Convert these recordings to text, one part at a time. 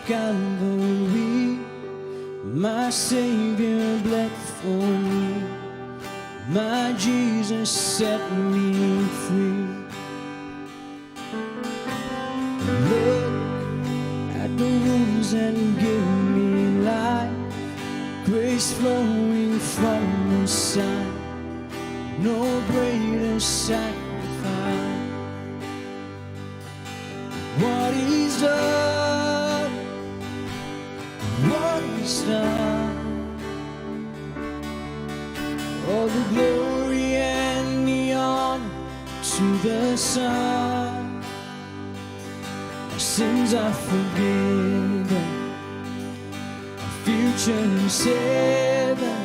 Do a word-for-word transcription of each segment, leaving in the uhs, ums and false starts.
Calvary, my Savior bled for me. My Jesus set me free. Look at the wounds and give me life. Grace flowing from the side. No greater sacrifice. What is done? What is done? All the glory and the honor to the Son. Our sins are forgiven. Our future is heaven.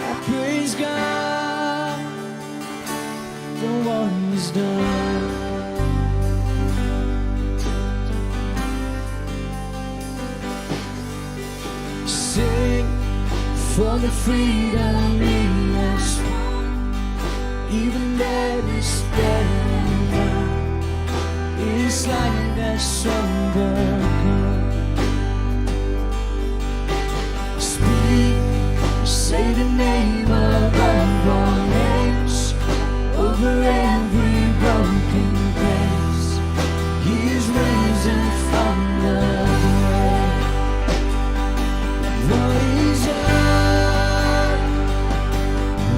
I praise God for what He's done. Sing for the freedom He has won. Even death is better now. His life has overcome. Speak, say the name above all names, over every broken place. He is risen from the grave. What is done?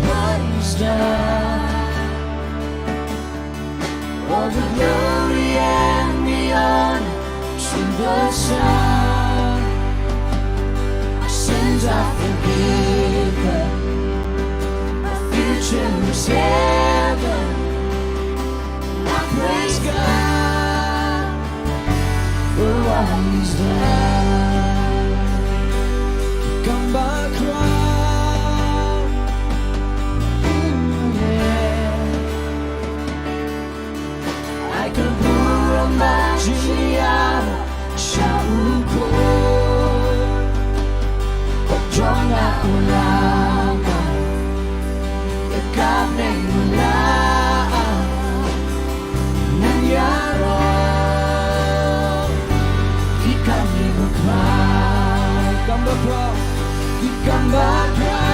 What is done? All the glory and the honor to the Son. Our sins are forgiven. Our future is heaven. I praise God for what He's done. Come back round. Ai ka burom ba jingïarap sha u khun. Pop jong nga u lama, ïa ka bneng u la nang ïaroh. Ki kam ki ba khraw, kam ba khraw, ki kam ba khraw.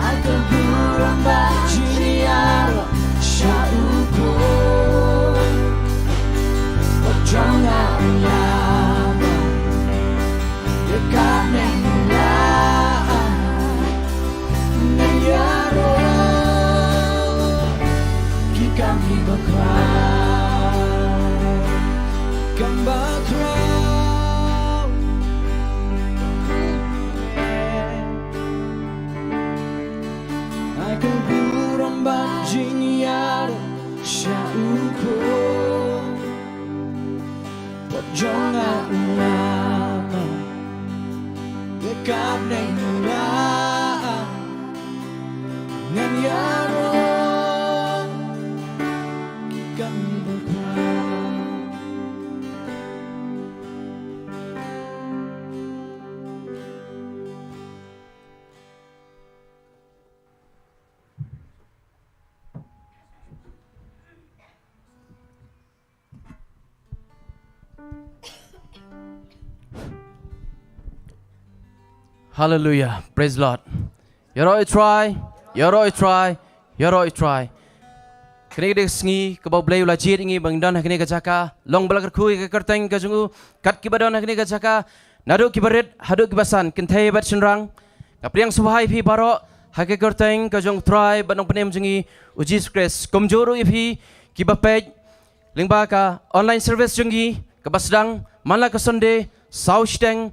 Ai ka burom ba jingïarap sha u khun. Pop jong nga u lama, ïa ka bneng u la nang ïaroh. Ki kam ki ba khraw, kam ba khraw. Ai ka burom ba jingïarap sha u khun. Pop jong nga u lama, ïa ka bneng u la nang ïaroh. Ki kam ki ba khraw. Hallelujah. Praise Lord. Ïaroh ïa u Trai, ïaroh ïa u Trai, ïaroh ïa u Trai. Kane ka dei ka sngi kaba U Blei u la jied ïa ngi ban don ha kane ka jaka. Long ba la kyrkhu ïa ka kyrteng ka jong u, kat kiba don ha kane ka jaka, naduh kiba rit haduh kiba san, kynthei bad shynrang. Nga pdiang sngewbha ïa phi baroh ha ka kyrteng ka jong u Trai bad Nongpynim jong ngi u Jisu Khrist. Kumjuh ruh ïa phi kiba peit lyngba ka online service jong ngi kaba sdang man la ka Sunday saw shiteng.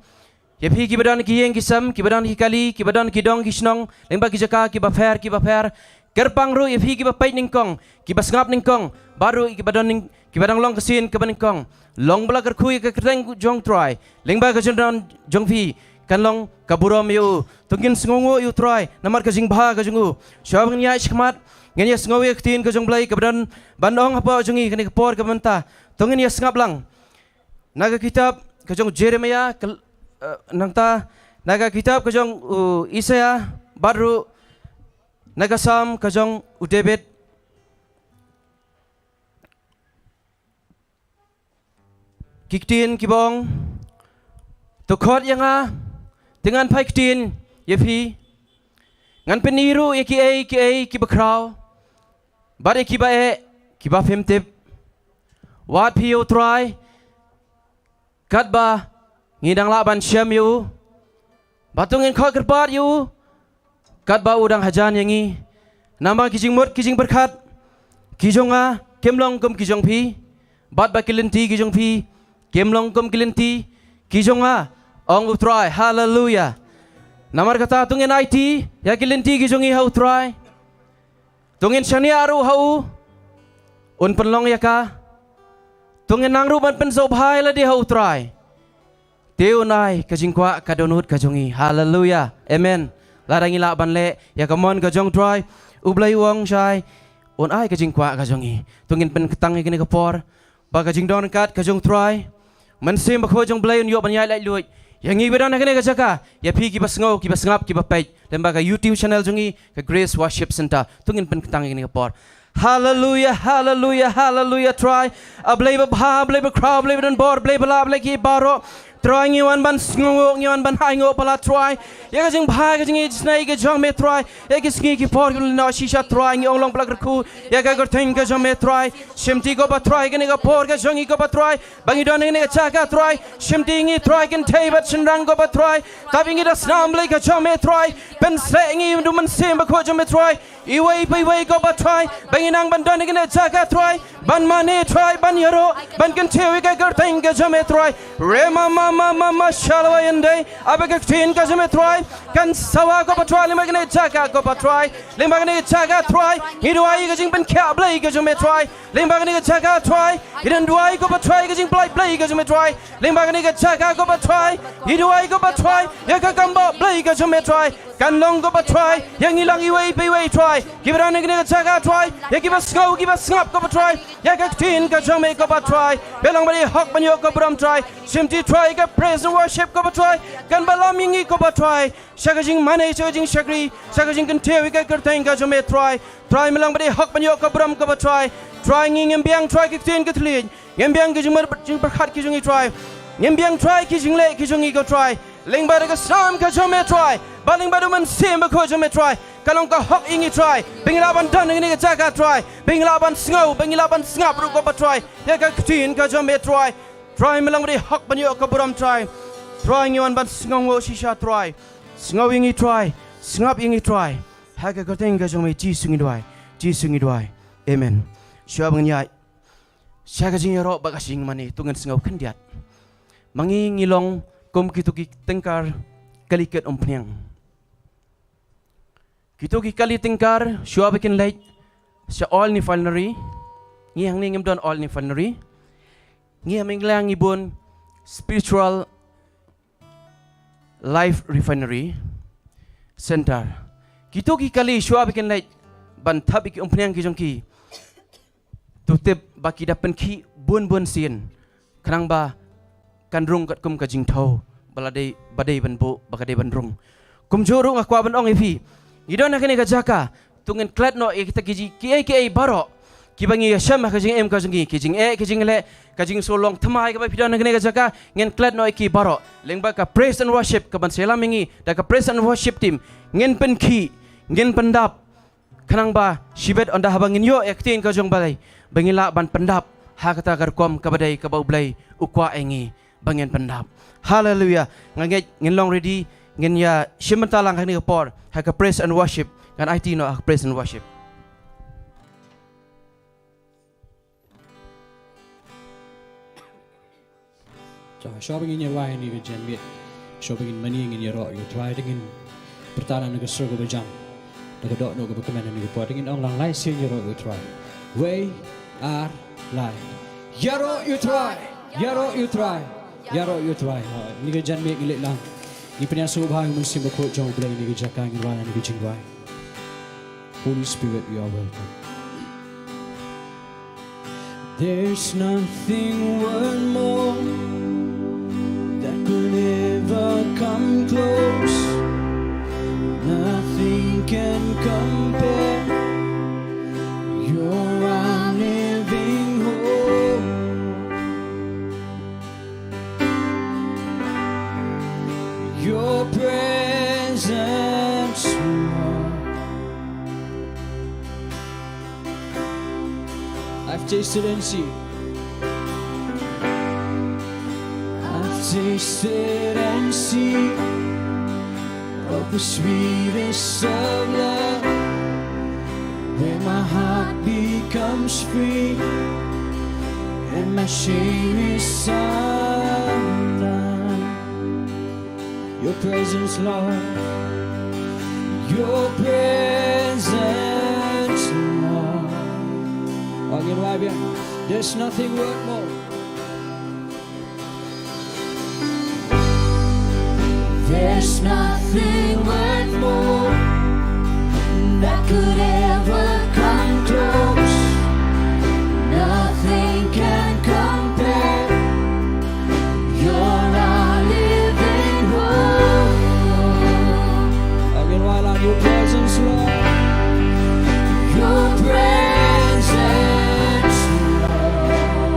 Ïa phi kiba don ki ïing ki sem, kiba don ki kali, kiba don ki dong ki shnong lyngba ki jaka kiba pher kiba pher. Kyrpang ruh ïa phi kiba peit nyngkong, kiba sngap nyngkong, bad ruh kiba don nyng-, kiba dang long ka sien kaba nyngkong. Long ba la kyrkhu ïa ka kyrteng jong u Trai lyngba ka jingdon jong phi, kan long ka burom ïa u. To ngin sngewnguh ïa u Trai namar ka jingbha ka jong u. Shuwa ba ngin ïaid shakhmat, ngin ïa sngew ïa ka ktien ka jong U Blei kaba don ban ong hapoh jong ngi kane ka por kaba mynta. To ngin ïa sngap lang na ka kitab ka jong u Jeremiah, ka, eh, nangta na ka kitab ka jong u Isaiah, bad ruh na ka Salm ka jong u David. ki ktien kiba ong, to khot ïa nga, te ngan phai ktien ïa phi. Ngan pyni ruh ïa kiei kiei kiba khraw bad ïa kiba eh kiba phim tip. Wad phi ïa U Trai katba ngi dang lah ban shem ïa u. Ba to ngin khot kyrpad ïa u katba u dang hajan ïa ngi. Namar ki jingmut ki jingpyrkhat ki jong nga kim long kum ki jong phi, bad ba ki lynti ki jong phi kim long kum ki lynti ki jong nga, ong U Trai. Haleluia. Namar kata to ngin aiti ïa ki lynti ki jong ngi ha U Trai. To ngin shaniah ruh ha u, un pynlong ïa ka. To ngin nang ruh ban pynsngewbha ïa lade ha U Trai, te un ai ka jingkwah ka dohnud ka jong ngi. Haleluia. Amen. Lada ngi lah ban leh ïa ka mon ka jong U Trai, U Blei u ong shai un ai ka jingkwah ka jong ngi. To ngin pynkyntang ïa kane ka por ba ka jingdon ryngkat ka jong U Trai, Mynsiem Bakhuid jong U Blei un ïoh ban ïaid laitluid ïa ngi ba don ha kane ka jaka, ïa phi kiba sngew, kiba sngap, kiba peit lyngba ka YouTube channel jong ngi, ka Grace Worship Centre. To ngin pynkyntang ïa kane ka por. Haleluia, haleluia, haleluia, Trai. A Blei babha, Blei bakhraw, Blei badonbor, Blei balah, Blei ki baroh. Trai, ngi wan ban sngewnguh, ngi wan ban hainguh palat, Trai. Ïa ka jingbha, ka jingïaisnei ka jong me, Trai. Ïa ki sngi ki por ki long shisha, Trai, ngi ong long palat kyrkhu ïa ka kyrteng ka jong me, Trai. Shimti ko Pa Trai kane ka por ka jong ngi ko Pa Trai, ba ngi don ha kane ka jaka, Trai. Shimti ngi, Trai, kynthei bad shynrang ko Pa Trai. Tap ïa ngi da snam Blei ka jong me, Trai. Pynseh ïa ngi da u Mynsiem Bakhuid jong me, Trai. Iwei pa iwei ko Pa Trai, ba ngi nang ban don ha kane ka jaka, Trai. Ban mane, Trai, ban ïaroh, ban kyntiew ïa ka kyrteng ka jong me, Trai. Re ma ma ma ma ma shalwa ïa ndei. Aba ka ktien ka jong me, Trai, kan sawa ko Pa Trai lyngba kane ka jaka ko Pa Trai. Lyngba kane ka jaka, Trai, ngi duwai ka jingpynkhiah Blei ka jong me, Trai. Lyngba kane ka jaka, Trai, ngi duwai ko Pa Trai ka jingpynlait Blei ka jong me, Trai. Lyngba kane ka jaka ko Pa Trai, ngi duwai ko Pa Trai ïa ka kambah Blei ka jong me, Trai. Kan long ko Pa Trai ïa ngi lang iwei pa iwei, Trai, kiba don ha kane ka jaka, Trai, ïa kiba sngew kiba sngap ko Pa Trai ïa ka ktien ka jong me ko Pa Trai. Ba long ba dei hok ban ïoh ka burom, Trai. Shimti, Trai, ka praise and worship ko Pa Trai kan ba lam ïa ngi ko Pa Trai. Sha ka jingmane, sha ka jingshakri, sha ka jingkyntiew ïa ka kyrteng ka jong me, Trai. Trai, me long ba dei hok ban ïoh ka burom ko Pa Trai. Trai, ngi ngim biang, Trai, ki ktien ki thylliej, ngim biang ki jingmut jingpyrkhat ki jong ngi, Trai. Ngim biang, Trai, ki jingleh ki jong ngi ko Trai. Lyngba da ka snam ka jong me, Trai, bad lyngba da u Mynsiem Bakhuid jong me, Trai, ka long ka hok ïa ngi, Trai, ba ngi lah ban don ha kane ka jaka, Trai, ba ngi lah ban sngew, ba ngi lah ban sngap ruh ko Pa Trai ïa ka ktien ka jong me, Trai. Trai, me long ba dei hok ban ïoh ka burom, Trai. Trai, ngi wan ban sngewnguh shisha, Trai. Sngew ïa ngi, Trai. Sngap ïa ngi, Trai. Ha ka kyrteng ka jong me Jisu ngi duwai. Jisu ngi duwai. Amen. Shuwa ba ngin ïaid sha ka jingïaroh bad ka jingmane, to ngin sngew khyndiat. Ma ngi ngi long kum kito ki tyngkar kali kit umphniang. Kito ki kali tyngkar, shuwa ba kin leit sha Oil Refinery. Ngi hangne ngim don Oil Refinery. Ngi ha Mengleng ngi bun Spiritual Life Refinery Center. Kito ki kali, shuwa ba kin leit ban thap ïa ki umphniang ki jong ki, to tip ba ki da pynkhih bun bun sien, khnang ba kan rung katkum ka jingthaw ba la dei, ba dei ban buh, ba ka dei ban rung. Kumjuh ruh nga kwah ban ong ïa phi, ngi don ha kane ka jaka, to ngin klet noh ïa kita ki ji, kiei kiei baroh kiba ngi ïashem ha ka jingim ka jong ngi, ki jingeh, ki jingleh, ka jingsngewlong thymmai kaba phi don ha kane ka jaka, ngin klet noh ïa ki baroh lyngba ka praise and worship, kaban sa ïalam ïa ngi da ka praise and worship team. Ngin pynkhih, ngin pyndap, khnang ba shibit ynda haba ngin ïoh ïa ka ktien ka jong U Blei, ba ngin lah ban pyndap ha kata ka rukom kaba dei kaba U Blei u kwah ïa ngi ba ngin pyndap. Haleluia. Nga ngeit ngin long ready, ngin ïa shim bynta lang ha kane ka por ha ka praise and worship. Ngan aiti noh ha ka praise and worship. To, shuwa ba ngin ïa wai ïa kane ka janmiet, shuwa ba ngin mane, ngin ïaroh ïa U Trai, to ngin pyrta lang na ka sur kaba jam, na ka dohnud kaba kmen ha kane ka por, to ngin ong lang lai sien, ïaroh ïa U Trai. Wei, ar, lai. Ïaroh ïa U Trai, ïaroh ïa U Trai, ïaroh ïa U Trai. Ha kane ka janmiet ngi leit lang, ngi pynïasngewbha ïa u Mynsiem Bakhuid jong U Blei ha kane ka jaka, ngin wan ha kane ka jingduwai. Holy Spirit, you are welcome. There's nothing worth more that could ever come close. Nothing can compare. You're our living hope. I've tasted and seen. I've tasted and seen of the sweetest of love, where my heart becomes free and my shame is undone. Your presence, Lord. Your presence, Lord. Again, why we are, there's nothing worth more. There's nothing worth more that could ever come close. Nothing can compare. You're our living hope. Again, why not your presence, Lord? Your presence, Lord.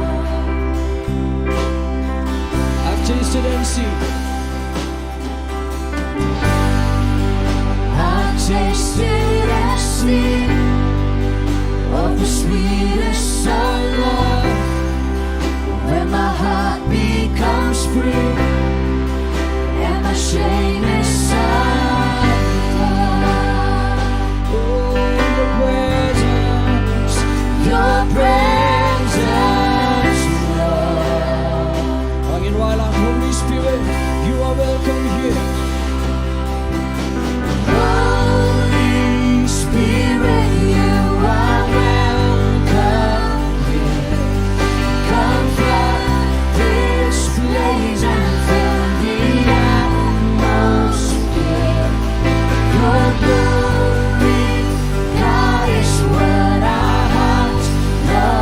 I've tasted and seen. I've tasted and seen of the sweetest of love, when my heart becomes free and my shame is undone. Oh, your presence, your presence, Lord. Again, why not, Holy Spirit, you are welcome here. Holy Spirit, you are welcome here. Come flood this place and fill the atmosphere. Your glory, God, is what our hearts long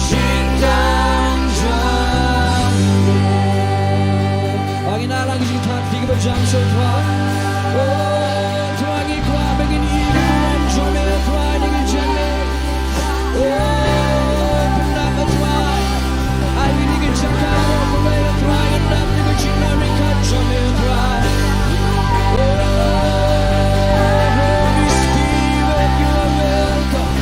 Jingdan jong me. Ba ngin ïalang jingthaw, dei kaba jam sha u Trai. O Trai, ngi kwah ba ngin ïohi ïa ka burom jong me, Trai, ha ka jingim. O, pyndap, Trai. Ai ngi ka jaka, O Trai, pyndap ïa ka jingim ka jong me, Trai. O, Holy Spirit, you are welcome.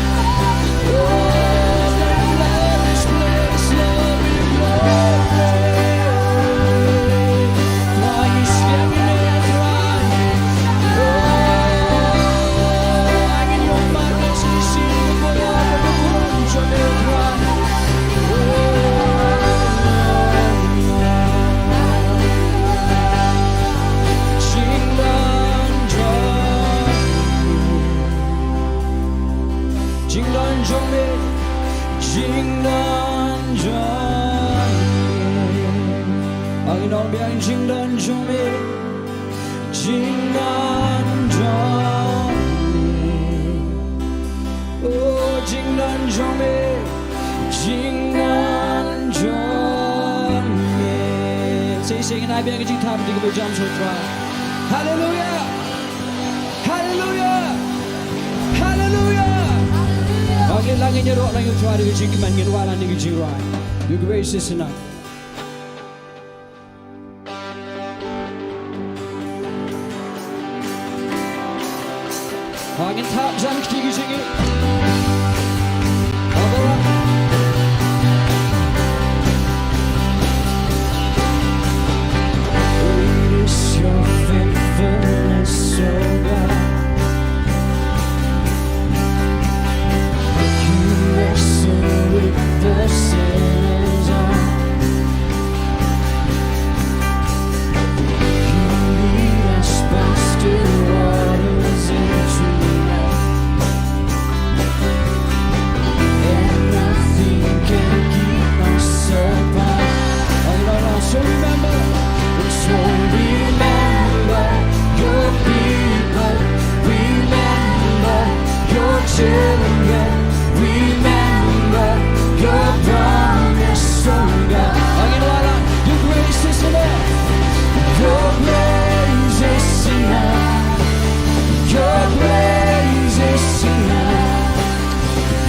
Jingdan jong me, jingdan jong me. Ba ngin ong biang, jingdan jong me, jingdan jong me. O jingdan jong me, jingdan jong me. Sei sei ngin ai biang ka jingthaw, dei kaba jam sha u Trai. Haleluia. Haleluia! Haleluia! Haleluia! Ba ngin lah ngin ïaroh lang ïa u Trai da ka jingkmen, ngin wallam da ka jingrwai. Your grace is enough. Ba ngin thap jan kti ki jingim. Great is your faithfulness, O God. You wrestle with the sinner's heart. You lead us past the waters into life. And nothing can keep us apart. Oh, no, no. So remember, so remember your people, remember your children, remember your promise, oh God. Ba ngin wallam, your grace is enough. Your grace is enough. Your grace is enough.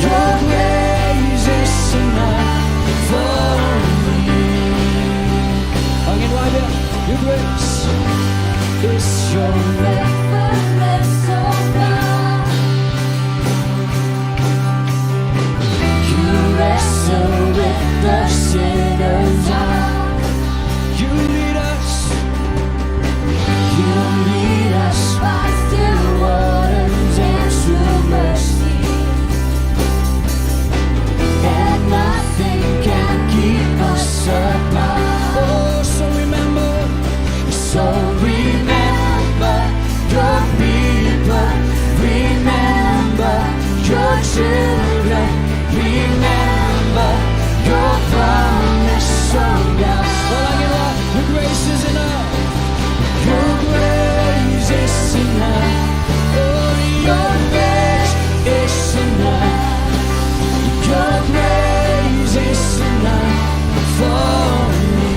Your grace is enough for me. Ba ngin wallam, your grace is your faithfulness, oh God. You wrestle with the sinner's heart. You lead us. You lead us by still waters and true mercy. And nothing can keep us apart. Oh, so remember, so remember your people, remember your children, remember your promise, oh God. Wallam ïa u Trai, your grace is enough. Your grace is enough. Oh, your grace is enough. Your grace is enough for me.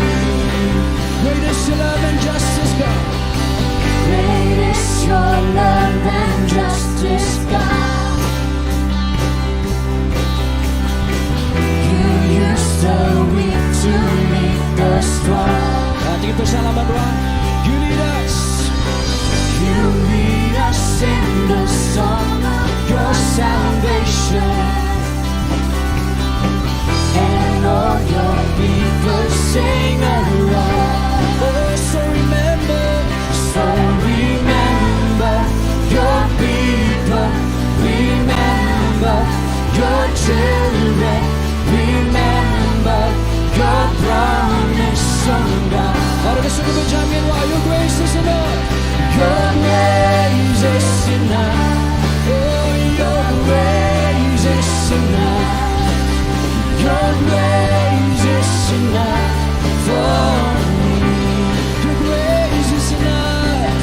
Great is your love and justice, God. Great is your love and justice, God. You use the weak to meet the strong. Ah, tingin to sa laman ruang. You lead us. You lead us in the song of your salvation. And all your people sing along. Oh, so remember, so remember your people, remember your children, remember your promise, oh God. Para ka sunu ba jam ïa u Trai, your grace is enough. Your grace is enough. Oh, your grace is enough. Your grace is enough for me. Your grace is enough.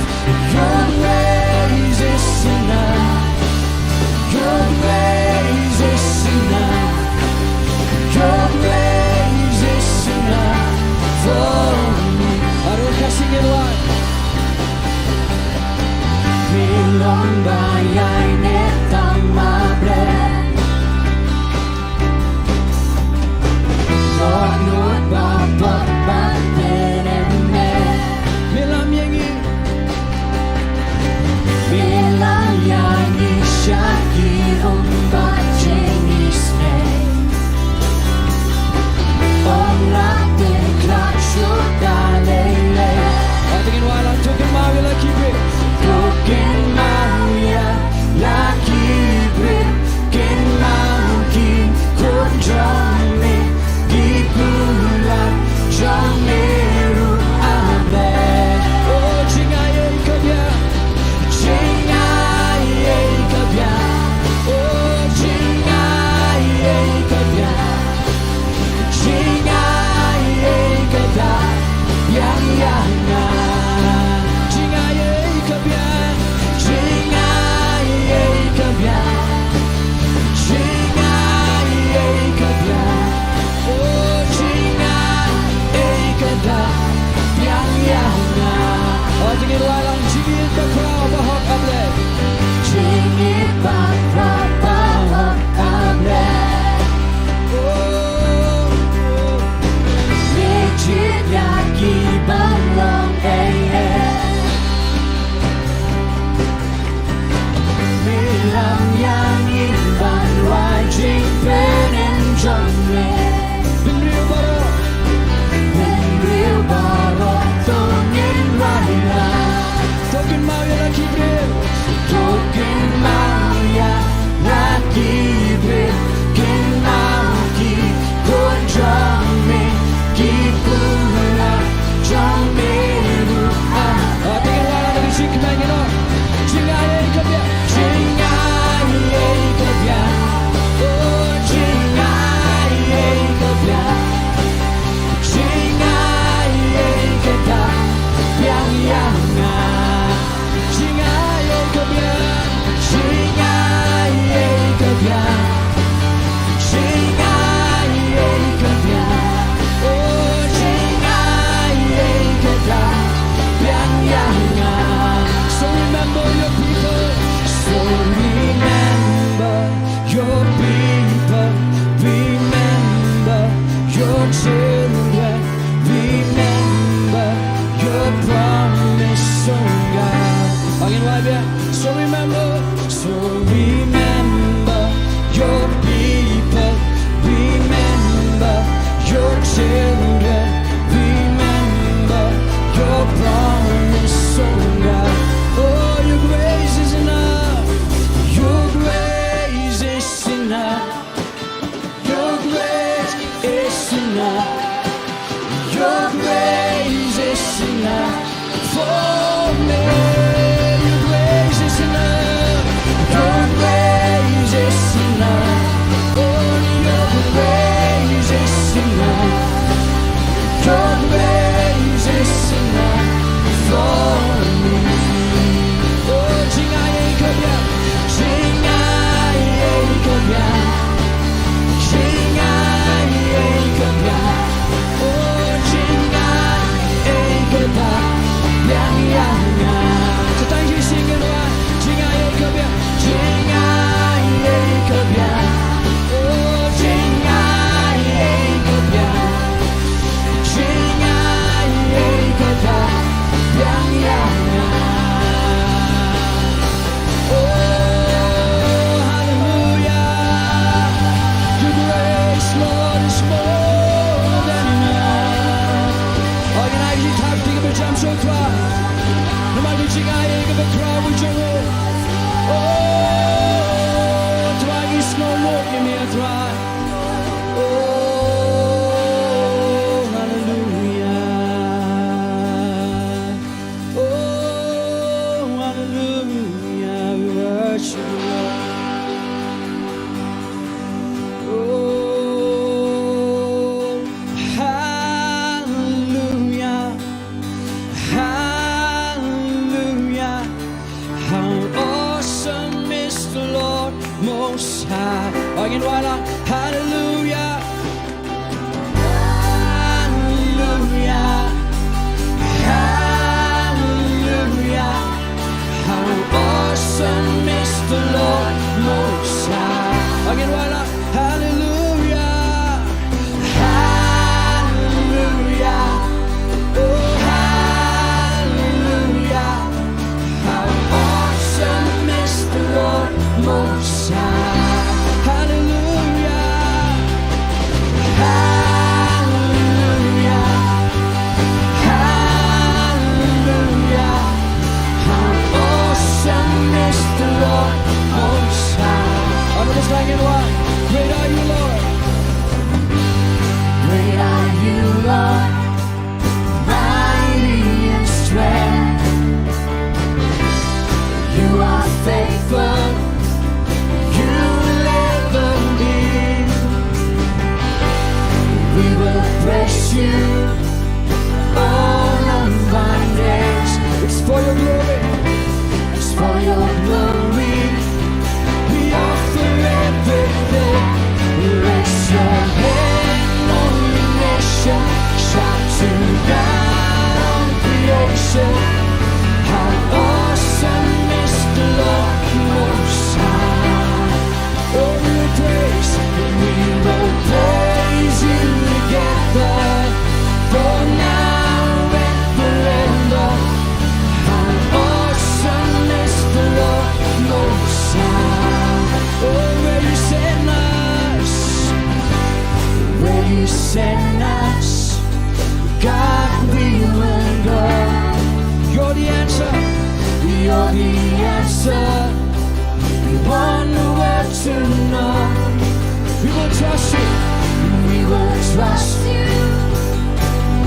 Your grace is enough. Your grace is enough. Your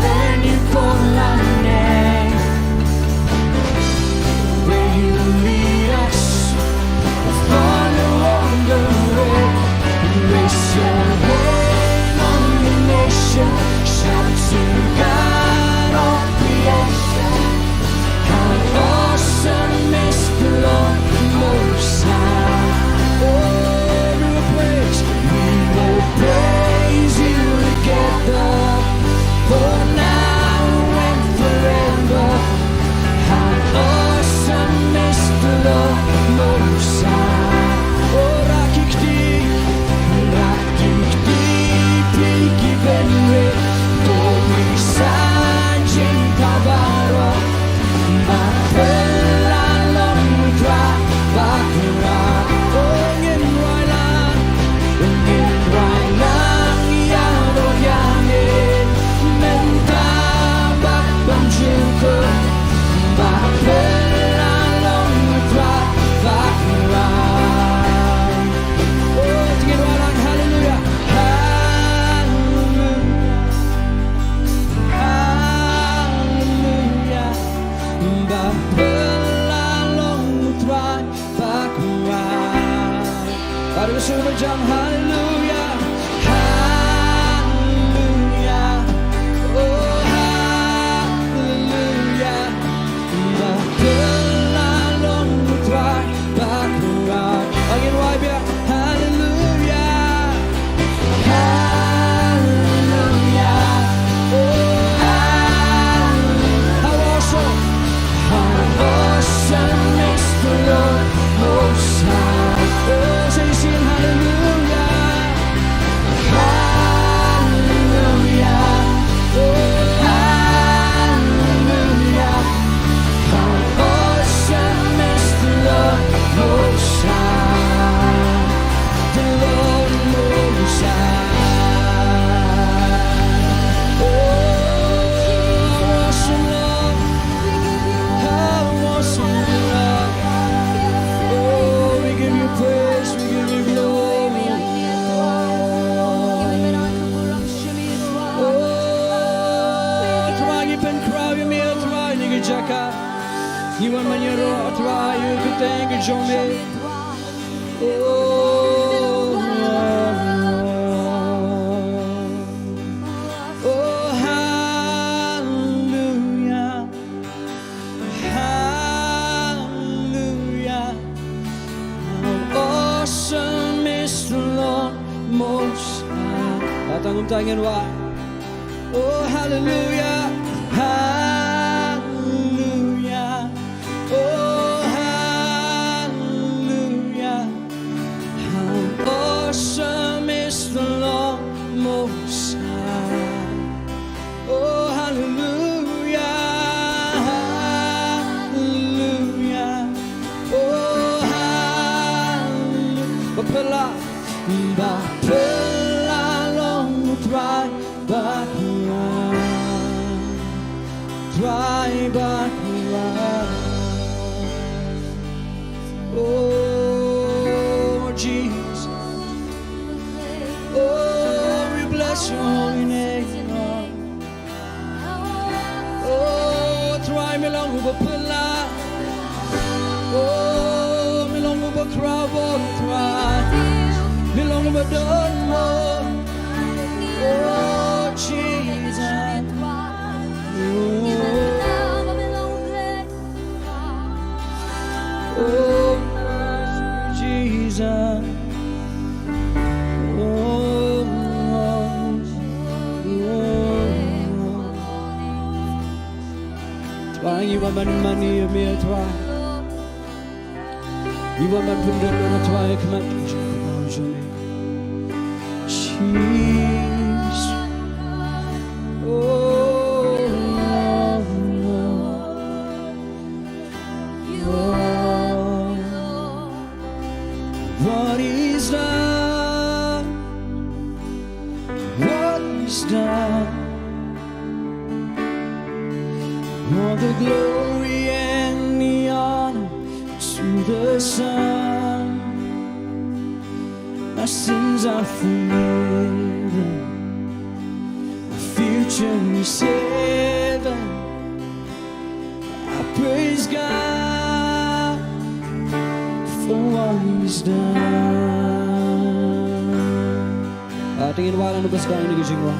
When you call our name, will you lead us? Follow on the way. Raise your name on the nation. Shout to God of creation. How awesome is the Lord Most High. Oh, we will praise, we will praise you together, for now and forever. How awesome is the Lord Most High. Oh, rakikti, rakikti, piki benre, to bisa jing kabaro. Ba pela long Trai bakla. Oh, ngin rwai lang, ngin rwai lang ïa bor ïa ngi. Mynta bad ban jingkyrkhu. Ba pela long Trai bakla. Oh, ngin rwai lang, haleluya. Haleluya. Haleluya. Ba pela long Trai bakla. Mari kita semua berjalan, haleluya. Haleluya. Oh, haleluya. Ba pela long Trai bakla. Again, why be Hallelujah. Hallelujah. Oh, hallelujah. How awesome. How awesome is the Lord Most High. Oh, say, sing hallelujah. Hallelujah. Oh, hallelujah. How awesome is the Lord Most High. The Lord Most High. Oh, awesome Lord. How awesome Lord. Oh, we give you praise, we give you glory. Oh, Trai, ngi pynkhraw ïa me, Trai, na ka jaka. Ngi wan ban ïaroh, Trai, ïa ka kyrteng ka jong me. Oh, oh, hallelujah, hallelujah. How awesome is the Lord Most High. Tang kumta ngin wad. Oh, hallelujah, hallelujah. Oh, hallelujah. How awesome is the Lord Most High. Oh, hallelujah, hallelujah. Oh, hallelujah. Ba pela, ba pela long Trai bakla. Trai bakla. Oh, Jesus. Oh, we bless your holy name, Lord. Oh, Trai, me long uba pela. Oh, me long uba khraw bor, Trai. Me long uba don bor. Oh, Jesus. Oh, oh, Jesus. Oh, oh, oh. Trai, ngi wan ban mane ïa me, Trai. Ngi wan ban pyndonkam, Trai, ha khmat jong me. Jesus. Oh, oh, oh. What is done? What is done? All the glory and the honor to the Son. My sins are forgiven. Seven. I praise God for what He's done. Ah, tingin wala na bas kang ni ka jingwa.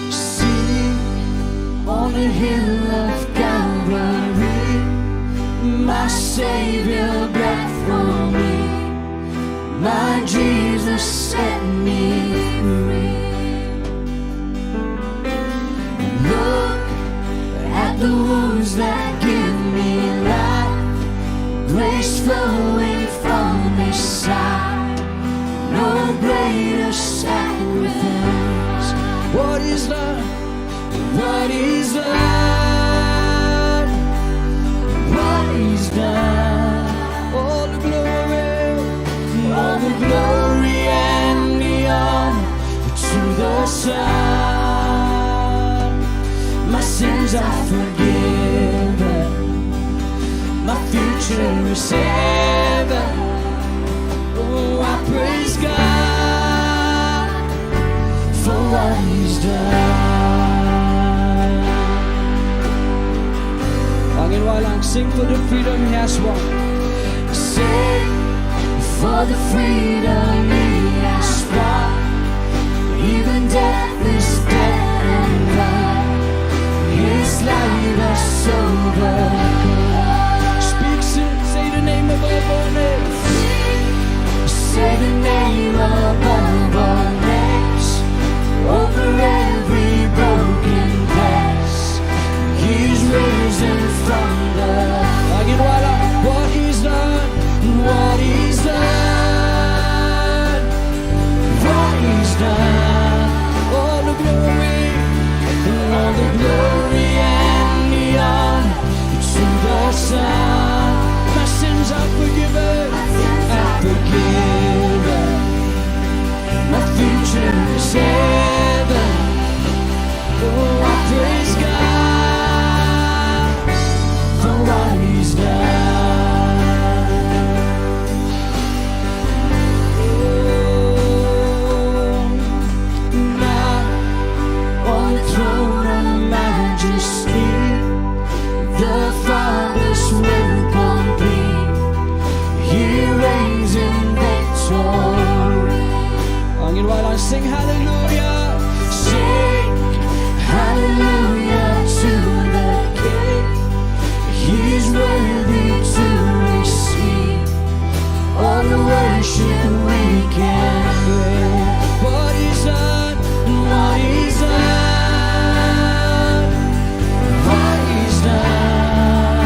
See, on the hill of Calvary, my Savior bled for me. My Jesus set me free. Look at the wounds that give me life, grace flowing from His side. No greater sacrifice. What is love? What is love? What is love? All the glory, all the glory and the honor to the Son. My sins are forgiven. My future is heaven. Oh, I praise God for what He's done. Angin walang, sing for the freedom He has won. Sing for the freedom He has won. Even death is dead and gone. His life has overcome. Speak, say, say the name above all names. Say the name above all names. Over every broken place, He's risen from the. Angin walang, what He's done, what He's done, what He's done. All the glory, all the glory and the honor to the Son. My sins are forgiven, are forgiven. My future is heaven. Oh, I praise God for what He's done. Oh, now on the throne of majesty, the Father's will complete. He reigns in victory. Angin walang, sing hallelujah. Sing hallelujah to the King. He's worthy to receive all the worship we can bring. What He's done, what He's done, what He's done.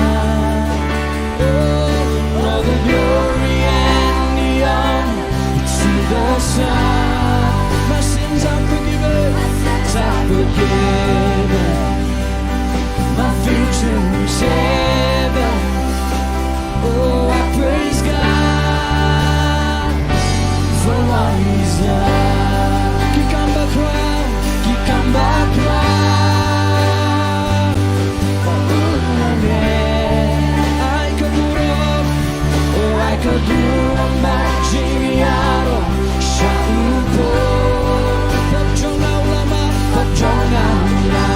Oh, all the glory and the honor to the Son. My sins are forgiven, my sins are forgiven. My future is heaven. Oh, I praise God for what He's done. Ki kamba khraw, ki kamba khraw. Ai ka burom, oh, ai ka burom bad jingïaroh sha u Blei. Pop jong nga u la map, pop jong nga u la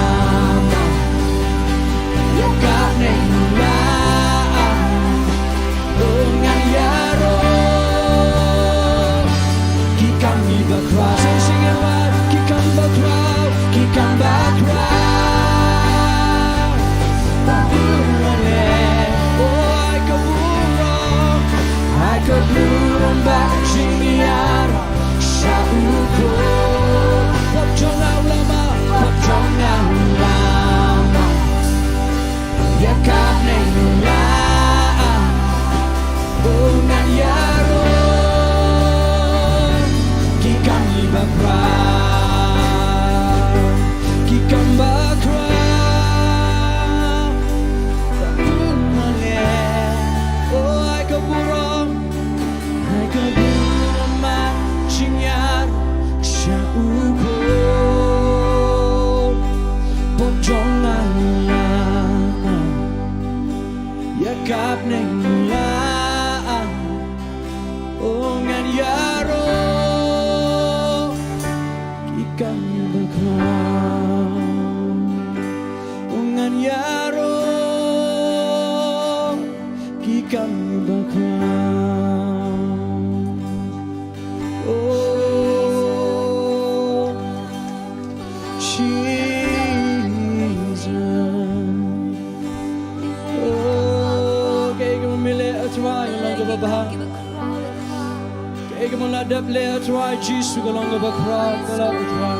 Dap leh, Trai Jisu, ka long kaba khraw ka la, Trai.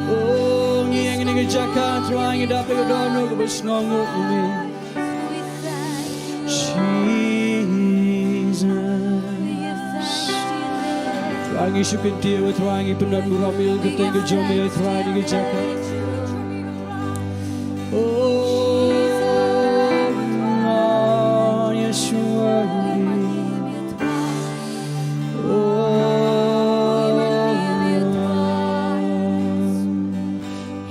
Oh, ngi ïeng ha kane ka jaka, Trai, ngi dap leh ka dohnud kaba sngewnguh ïa me. Jesus. Trai, ngi shu kyntiew, Trai, ngi pyndonkam ïa ka kyrteng ka jong me, Trai, ha kane ka jaka. Oh, Lord, yes, you are worthy. Oh,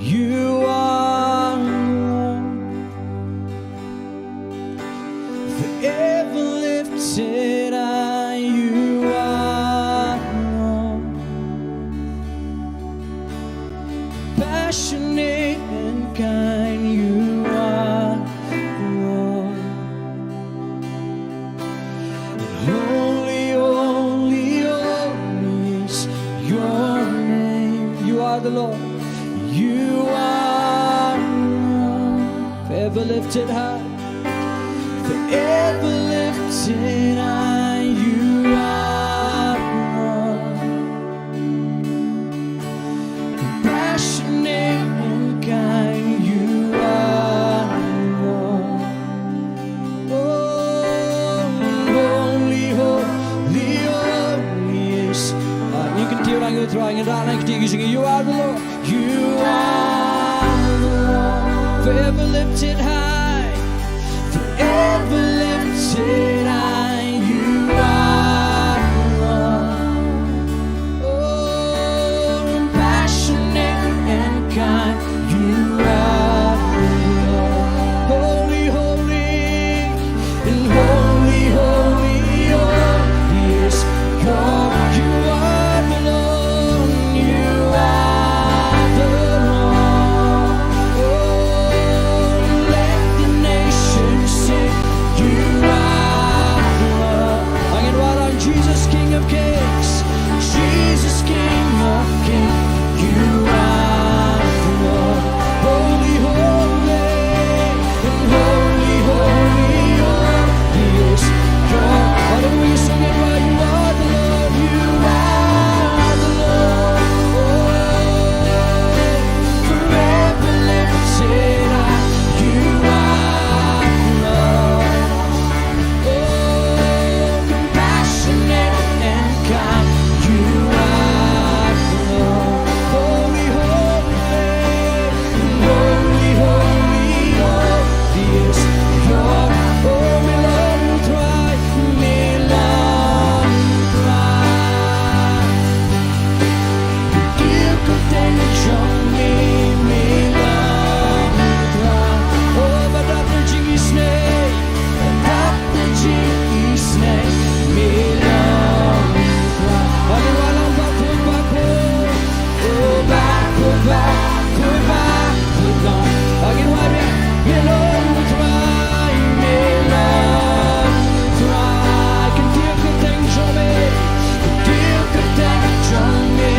you are Lord. Forever lifted high, you are Lord. Passionate and kind, you are Lord. Holy, holy, holy is your name. You are the Lord. You are Lord. Forever lifted high. Forever lifted high. You are Lord. Compassionate and kind, you are Lord. Oh, holy, holy, holy is. Ah, ngi kyntiew lang ïa u Trai, ngi da lang kyntiew ki jong ngi, you are the Lord. You are the Lord. Forever lifted high. Forever lifted high, you are Lord. Oh, compassionate and kind, you are Lord. Holy, holy, and holy, holy, holy is God. You are the Lord, you are the Lord. Oh, let the nations sing, you are Lord. Angin waran, Jesus, King of Kings, Jesus, King of Kings, you are Lord. Holy, holy, and holy, holy, holy is God. Hallelujah, sing it right, you are the Lord, you are the Lord. Oh, forever lifted high, you are Lord. Oh, compassionate and kind, you are Lord. Holy, holy, holy, holy, holy is your, oh, me long Trai, me long Trai. Ki kyrteng jong me, me long Trai. Oh, ba dap da jingisynei, ba dap da jingisynei, me long Trai. Haleluya, long bakhuid, bakhuid. Oh, bakhuid, bakhuid, bakhuid long. Haleluya, me long Trai, me long Trai. Kyntiew kyrteng jong me. Kyntiew kyrteng jong me,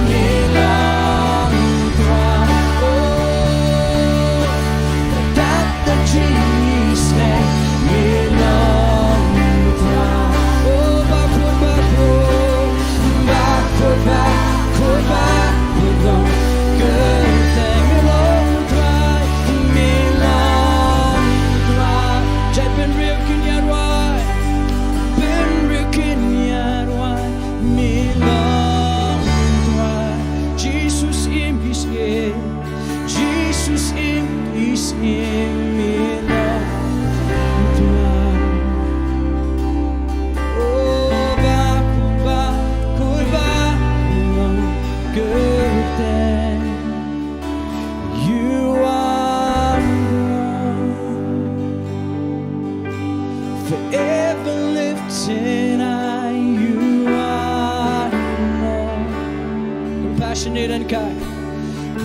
me long Trai. Oh, dap da jingisynei, me long Trai. Oh, bakhuid, bakhuid, bakhuid, bakhuid, bakhuid long kyrteng, me long Trai, me long Trai. Jait bynriew kin ïa rwai, bynriew kin ïa rwai, me long Trai. Jesus im is im, Jesus im is im, me long Trai. Oh, bakhuid, bakhuid, bakhuid long kyrteng. You are Lord. Forever lifted high, you are Lord. Compassionate and kind.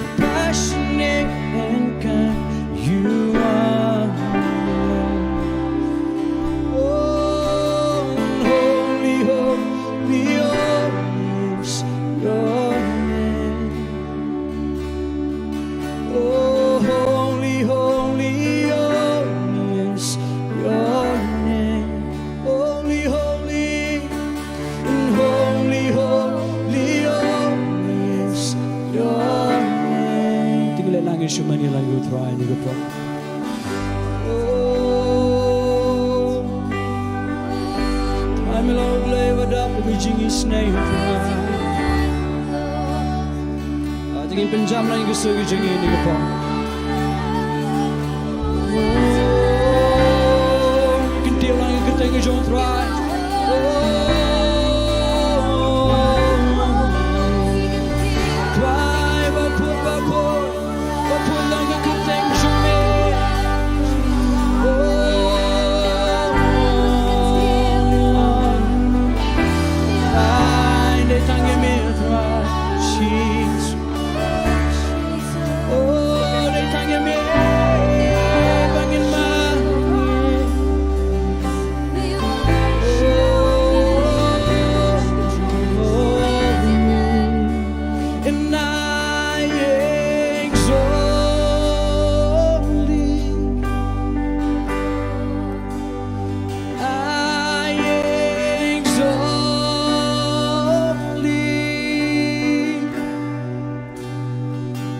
Compassionate and kind, you are Lord. Oh, holy, holy, holy is your name. Oh, holy, holy, holy is your name. Holy, holy, and jingisynei, U Trai. Ah, to ngin pynjam lang ïa ka sur ka jong ngi kane ka por. Kyntiew lang ïa ka kyrteng ka jong U Trai. Trai, ba khuid, ba khuid. Ba khuid lang ka kyrteng jong me. Oh, ai, dei tang ïa me, Trai. Jesus. Oh, dei tang ïa me ba ngin mad. Oh, oh, oh. And I exalt thee. I exalt thee.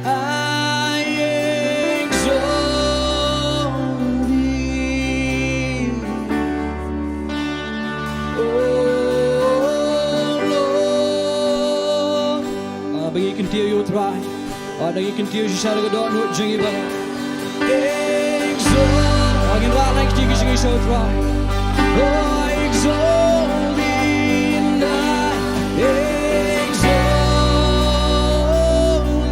I exalt thee. Oh Lord. Ah, ba ngi kyntiew ïa U Trai. Ah, da ngi kyntiew shisha da ka dohnud jong ngi ba. Exalt. Ah, ngin rah lang kti ki jong ngi sha U Trai. Oh, exalt thee, and I exalt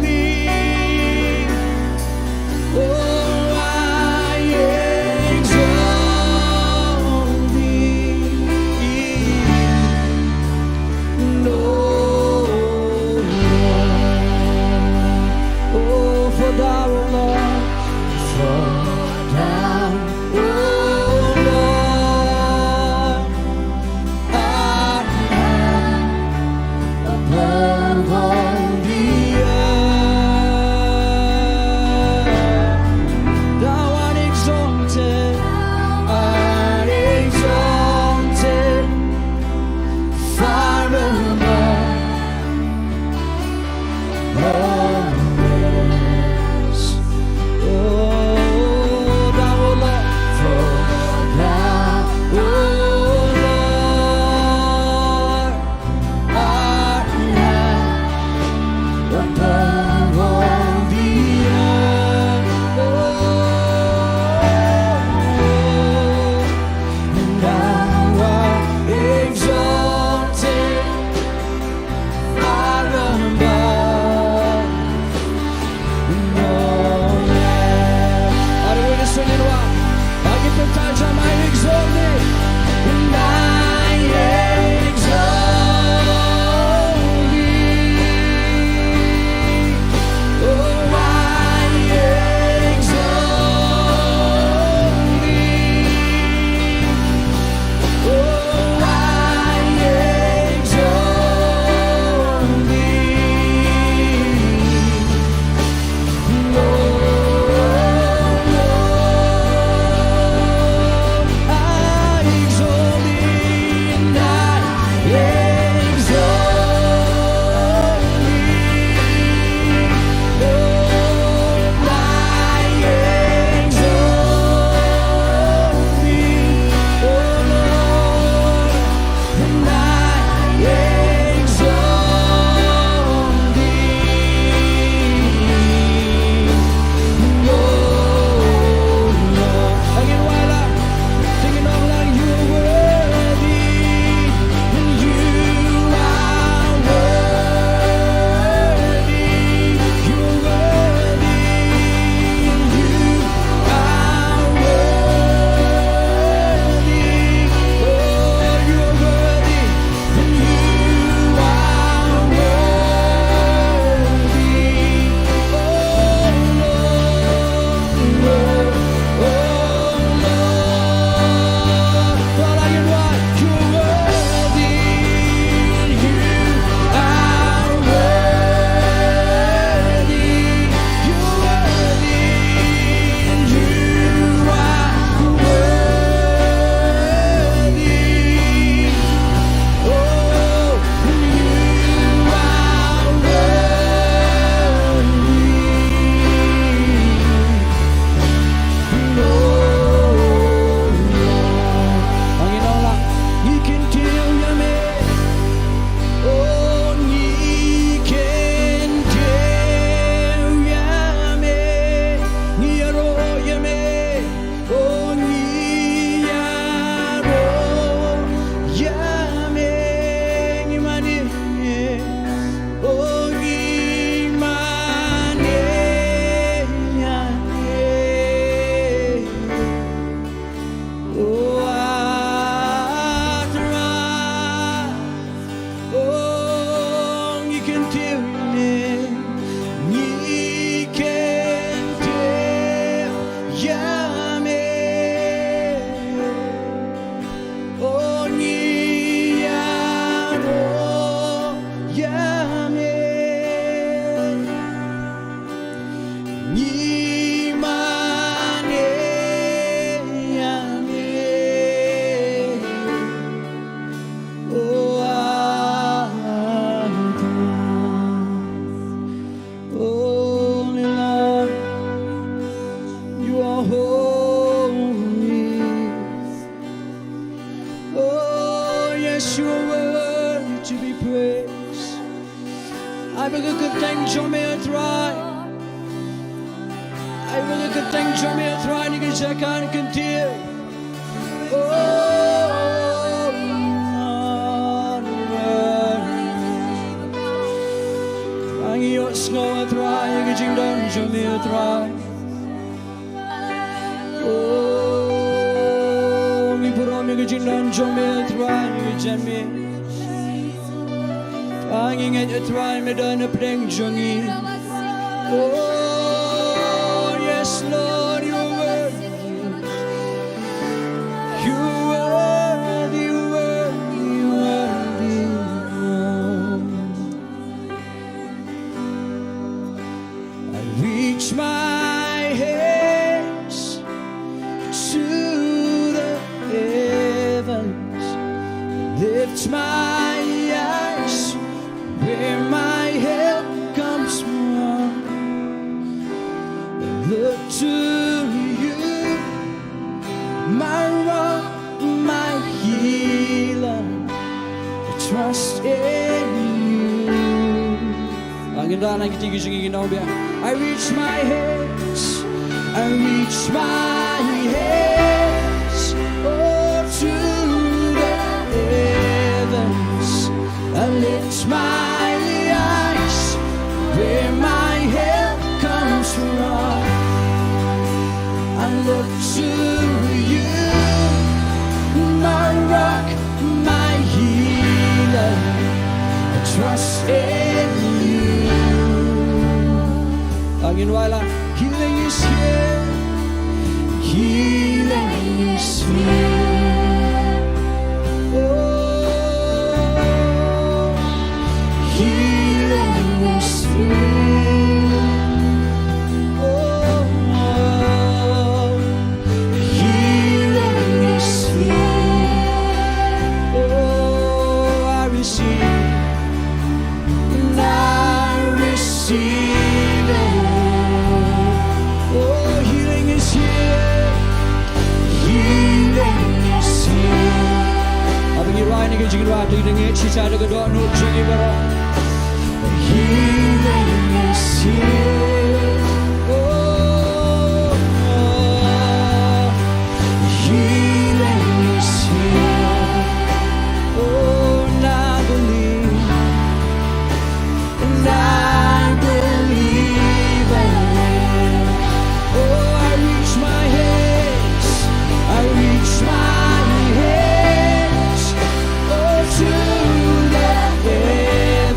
thee. Oh, I exalt thee. No one. Oh, for thou, O Lord, for thou, O Lord, Kyntiew ïa me, ngi kyntiew ïa me. O ngi ïaroh ïa me, ngi mane ïa me. Oh, I dance. Holy Lord, you are holy. Oh, yes, you are worthy to be praised. Ai ba ka kyrteng jong me, A Trai. Ai ba ka kyrteng jong me, A Trai, na ka jaka kan kyntiew. Oh, ngi ïohsngew, A Trai, ïa ka jingdon jong me, A Trai. Oh, ngi burom ïa ka jingdon jong me, A Trai, ïa ka jingdon me. Ngi ngeit, A Trai, me don hapdeng jong ngi. Oh, yes, Lord, you are worthy. You are worthy, worthy, worthy. I reach my hands to the heavens, lift my eyes where my help comes from. Look to you, my rock, my healer, I trust in you. Ngin ïa nang kti ki jingim ngi nong bia. I reach my hands, I reach my hands, oh, to the heavens. I lift my eyes where my help comes from. I look to you, my rock, my healer. I trust in you. Ngin wai la. Healing is here. Healing is here. Oh, healing is here. Oh, healing is here. Oh, I receive. And I receive it. Oh, healing is here. Healing is here. Haba ngi rwai na ka jingrwai, to ngin ngeit shisha da ka dohnud jong ngi baroh. Healing is here. Oh, oh. Healing is here. Oh, and I believe, and I believe it. Oh, I reach my hands, I reach my hands, oh, to the heavens.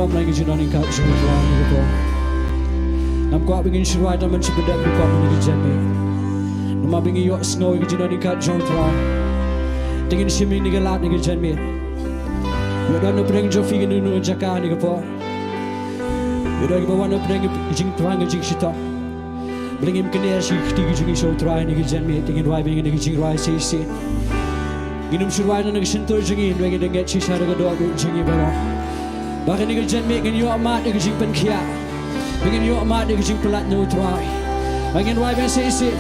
Namar ka jingdon ryngkat jong U Trai ha kane ka por. Ngam kwah ba ngin shu rwai tang ban shu pyndep ryngkat ha kane ka janmiet. Namar ba ngi ïohsngew ïa ka jingdon ryngkat jong U Trai. Te ngin shim ïa kane ka lad ha kane ka janmiet. Ïoh don na pdeng jong phi ha kano kano ka jaka ha kane ka por. Ïoh don kiba wan na pdeng ka jingthrang ka jingshitom. Ba ngim kynnoh sha ki kti ki jong ngi sha U Trai ha kane ka janmiet, te ngin rwai biang ïa kane ka jingrwai sa shisien. Ngin ym shu rwai na ka shyntur jong ngi, hynrei ngin da ngeit shisha da ka dohnud jong ngi baroh. Ba ha kane ka janmiet ngin ïoh mad ïa ka jingpynkhiah. Ba ngin ïoh mad ïa ka jingpynlait na U Trai. Ba ngin rwai biang sa shisien.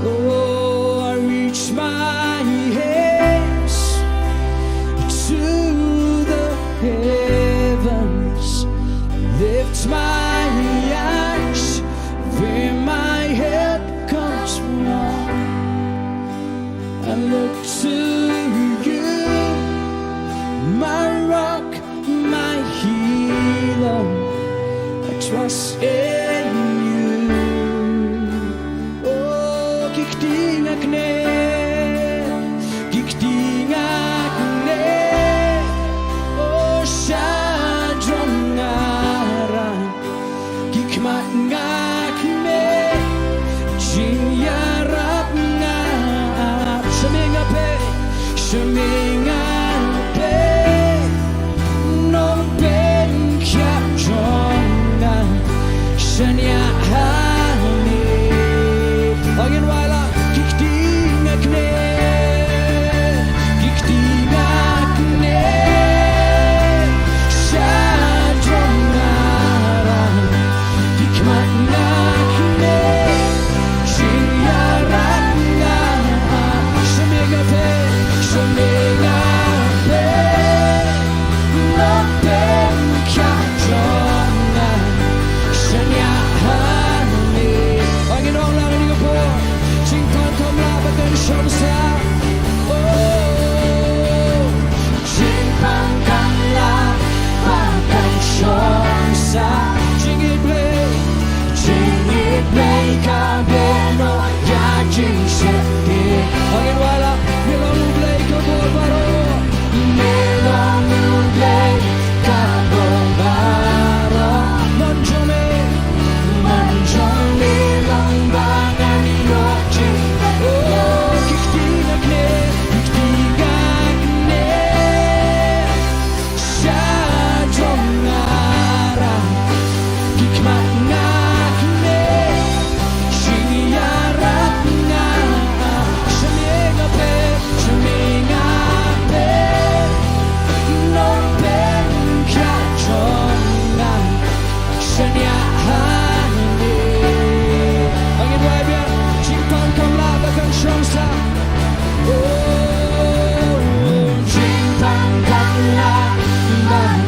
Oh, I reach my hands to the heavens, lift my eyes where my help comes from. I look to you, my rock, my healer. I trust in you. Oh, ki kti nga knieh, ki kti nga knieh. Oh, sha jrong nga rah, ki khmat nga knieh, jingïarap nga ap. Sha me nga peit, sha me nga peit, Nongpynkhiah jong nga, shaniah ha me. Ngin wai la, ki kti nga knieh, ki kti nga knieh, sha jrong nga rah, ki khmat nga knieh, jingïarap nga ap. Sha me nga peit, sha me nga peit, Nongpynkhiah jong nga, shaniah ha me. Ngin ong lang ha kane ka por, jingpang kam lah ban shong sah. Oh, jingpang kam lah ban shong sah. Jingïeit Blei, jingïeit Blei ka beh noh ïa jingsheptieng. Ngin wai la, me long U Blei ka bor baroh. Me long U Blei ka bor baroh. Mon jong me, mon jong me long ba ngan ïoh jingpynkhiah. Oh, ki kti nga knieh, ki kti nga knieh, sha jrong nga rah, ki khmat nga knieh, jingïarap nga ap. Sha me nga peit, sha me nga peit, Nongpynkhiah jong nga, shaniah ha me. Ngin wai biang, jingpang kam lah ban shong sah. Oh, jingpang kam lah ban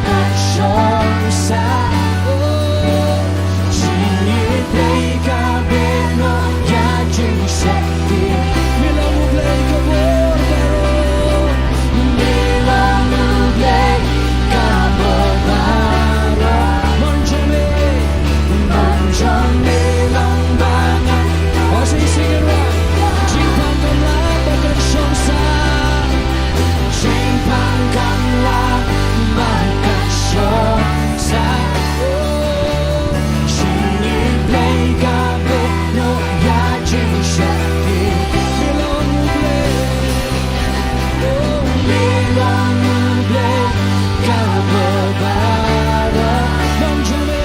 shong sah. Oh, jingïeit Blei ka beh noh ïa jingsheptieng. Me long U Blei ka bor baroh. Me long U Blei ka bor baroh. Mon jong me, mon jong me long ba ngan. Oh, sing, sing it right. Jingpang kam lah ban shong sah. Jingpang kam lah ban shong sah. Oh, jingïeit Blei ka beh noh ïa jingsheptieng. Me long U Blei. Oh, me long U Blei ka bor baroh. Mon jong me,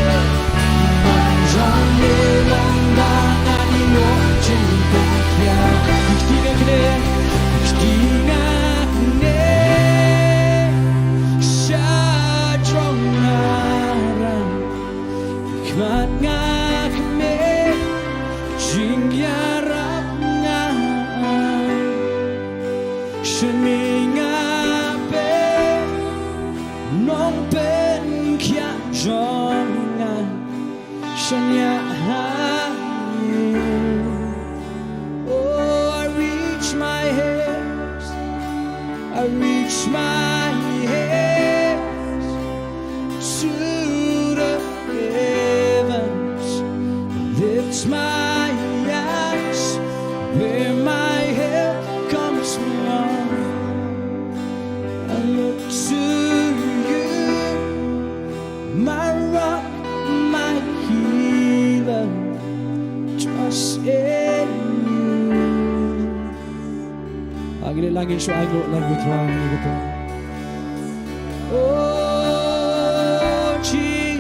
mon jong me long ba ngan ïoh jingpynkhiah. Ki kti nga knieh, ki kti nga knieh, sha jrong nga rah, ki khmat nga knieh, jingïarap nga ap. Sha me nga peit, Nongpynkhiah jong nga, shaniah ha me. Oh, I reach my hands, I reach my hands to the heavens, lift my eyes where my help comes from. I look to you, Ngi leh lang, ngin shu ainguh lang ïa u Trai ha kane ka por. Oh, Jesus.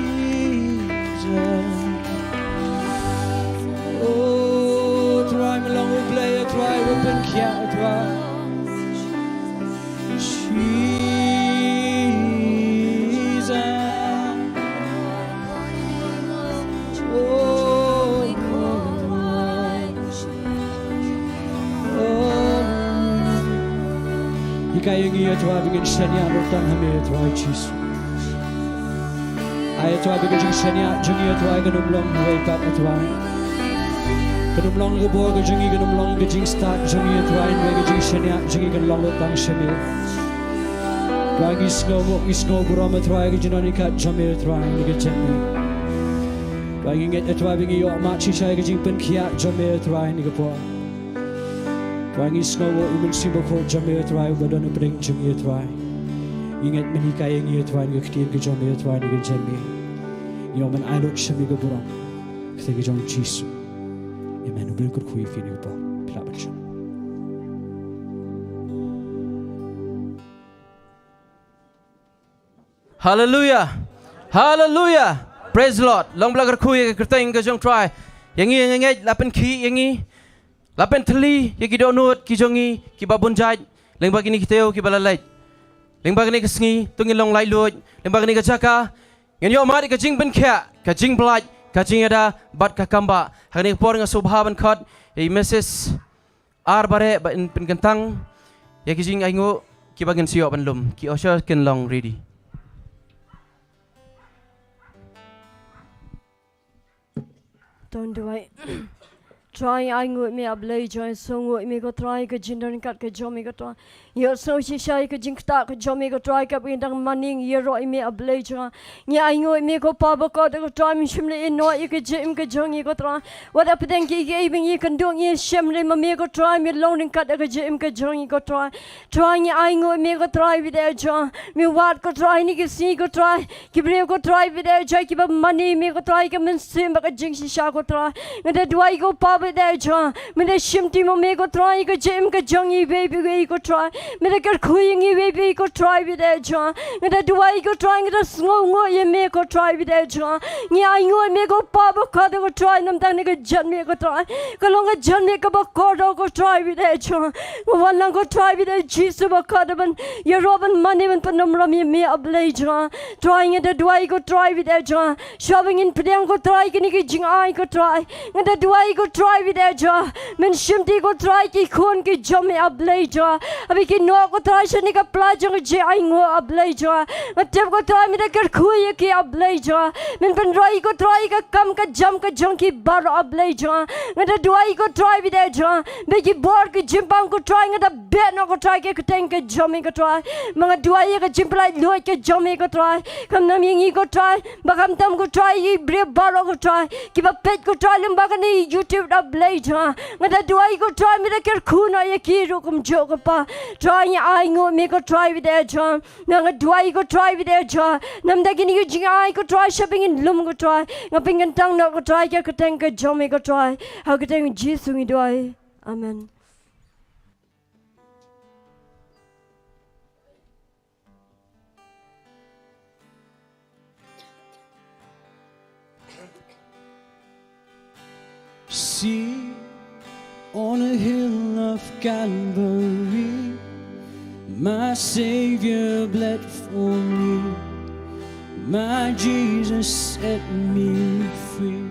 Oh, Trai, me long U Blei, oh, Trai, uba pynkhiah, oh, Trai. Jesus. Oh, oh, oh. Hikai ïa ngi, oh Trai, ba ngin shaniah lut tang ha me, oh Trai Jisu. Ai, oh Trai, ba ka jingshaniah jong ngi, oh Trai, kan ym long hawei pat, oh Trai. Kan ym long ka bor ka jong ngi, kan ym long ka jingstad jong ngi, oh Trai, hynrei ka jingshaniah jong ngi kan long lut tang sha me. Trai, ngi sngewnguh, ngi sngew burom, oh Trai, ka jingdon ryngkat jong me, oh Trai, ha kane ka janmiet. Trai, ngi ngeit, oh Trai, ba ngi ïohmad shisha ïa ka jingpynkhiah jong me, oh Trai, ha kane ka por. Trai, ngi sngewnguh ïa u Mynsiem Bakhuid jong me, oh Trai, uba don hapdeng jong ngi, oh Trai. Ngi ngeit men hikai ïa ngi, oh Trai, ha ka ktien ka jong me, oh Trai, ha kane ka janmiet. Ngi ong men ai lut sha me ka burom. Ka kyrteng ka jong U Jisu. Amen. U Blei un kyrkhu ïa phi ha kane ka por. Phi lah ban shong. Haleluya. Haleluya. Praise the Lord. Long ba la kyrkhu ïa ka kyrteng ka jong U Trai. Ïa ngi, ngi ngeit, la pynkhih ïa ngi. La pynthylli ïa ki dohnud ki jong ngi kiba bun jait. Lyngba kine ki taïew kiba la leit. Lyngba kane ka sngi, to ngin long laitluid. Lyngba kane ka jaka, ngin ïohmad ïa ka jingpynkhiah, ka jingpynlait, ka jingïada bad ka kambah. Ha kane ka por nga sngewbha ban khot ïa i Missus R Bareh ba in pynkyntang ïa ki jingainguh kiba ngin sa ïoh ban lum. Ki usher kin long ready. To ngin duwai. Trai, ngi ainguh ïa me, A Blei jong ngi, sngewnguh ïa me ko Trai, ka jingdon ryngkat ka jong me ko Trai. Ïohsngew shisha ïa ka jingktah ka jong me ko Trai, kaba ngi dang mane ngi ïaroh ïa me, A Blei jong ngi. Ngi ainguh ïa me ko Pa bakordor ko Trai, me shym la ïehnoh ïa ka jingim ka jong ngi ko Trai. Wat hapdeng kiei kiei ba ngi ïakynduh ngi ïashem lem, ma me ko Trai me long ryngkat ïa ka jingim ka jong ngi ko Trai. Trai, ngi ainguh ïa me ko Trai bad eh jong. Me wad ko Trai ha kine ki sngi ko Trai. Ki briew ko Trai bad eh jong, kiba mane ïa me ko Trai, ka mynsiem bad ka jingshisha ko Trai. Nga da duwai ko Pa bad eh jong. Me da shimti ma me ko Trai ka jingim ka jong ngi iwei pa iwei ko Trai. Me da kyrkhu ïa ngi iwei pa iwei ko Trai bad eh jong. Nga da duwai ko Trai, nga da sngewnguh ïa me ko Trai bad eh jong. Ngi ainguh ïa me ko Pa bakordor ko Trai, namar kane ka janmiet ko Trai ka long ka janmiet kaba kordor ko Trai bad eh jong. Nga wan lang ko Trai bad eh Jisu bakordor ban ïaroh ban mane ban pyndonkam ïa me A Blei jong. Trai, nga da duwai ko Trai bad eh jong. Shuwa ba ngin pdiang ko Trai kine ki jingai ko Trai, nga da duwai ko Trai bad eh jong. Men shimti ko Trai ki khun ki jong me A Blei jong. Haba ki noh ko Trai shane ka pla jong ka jingainguh A Blei jong. Nga tip ko Trai me da kyrkhu ïa ki A Blei jong. Men pynroi ko Trai ka kam ka jam ka jong ki baroh A Blei jong. Nga da duwai ko Trai bad eh jong. Ba ki bor ki jingpang ko Trai nga da beh noh ko Trai ha ka kyrteng ka jong me ko Trai. Ma nga duwai ïa ka jingpynlait luid ka jong me ko Trai. Khamtam ïa ngi ko Trai. Ba khamtam ko Trai ïa i briew baroh ko Trai. Kiba peit ko Trai lyngba kane YouTube A Blei jong. Nga da duwai ko Trai me da kyrkhu noh ïa ki ruh kumjuh ko Pa. Trai, ngi ainguh ïa me ko Trai bad eh jong. Nga, nga duwai ko Trai bad eh jong. Namar da kine ki jingai ko Trai sha ba ngin lum ko Trai. Nga pynkyntang noh ko Trai ha ka kyrteng ka jong me ko Trai. Ha ka kyrteng Jisu ngi duwai. Amen. See, on a hill of Calvary, my Savior bled for me. My Jesus set me free.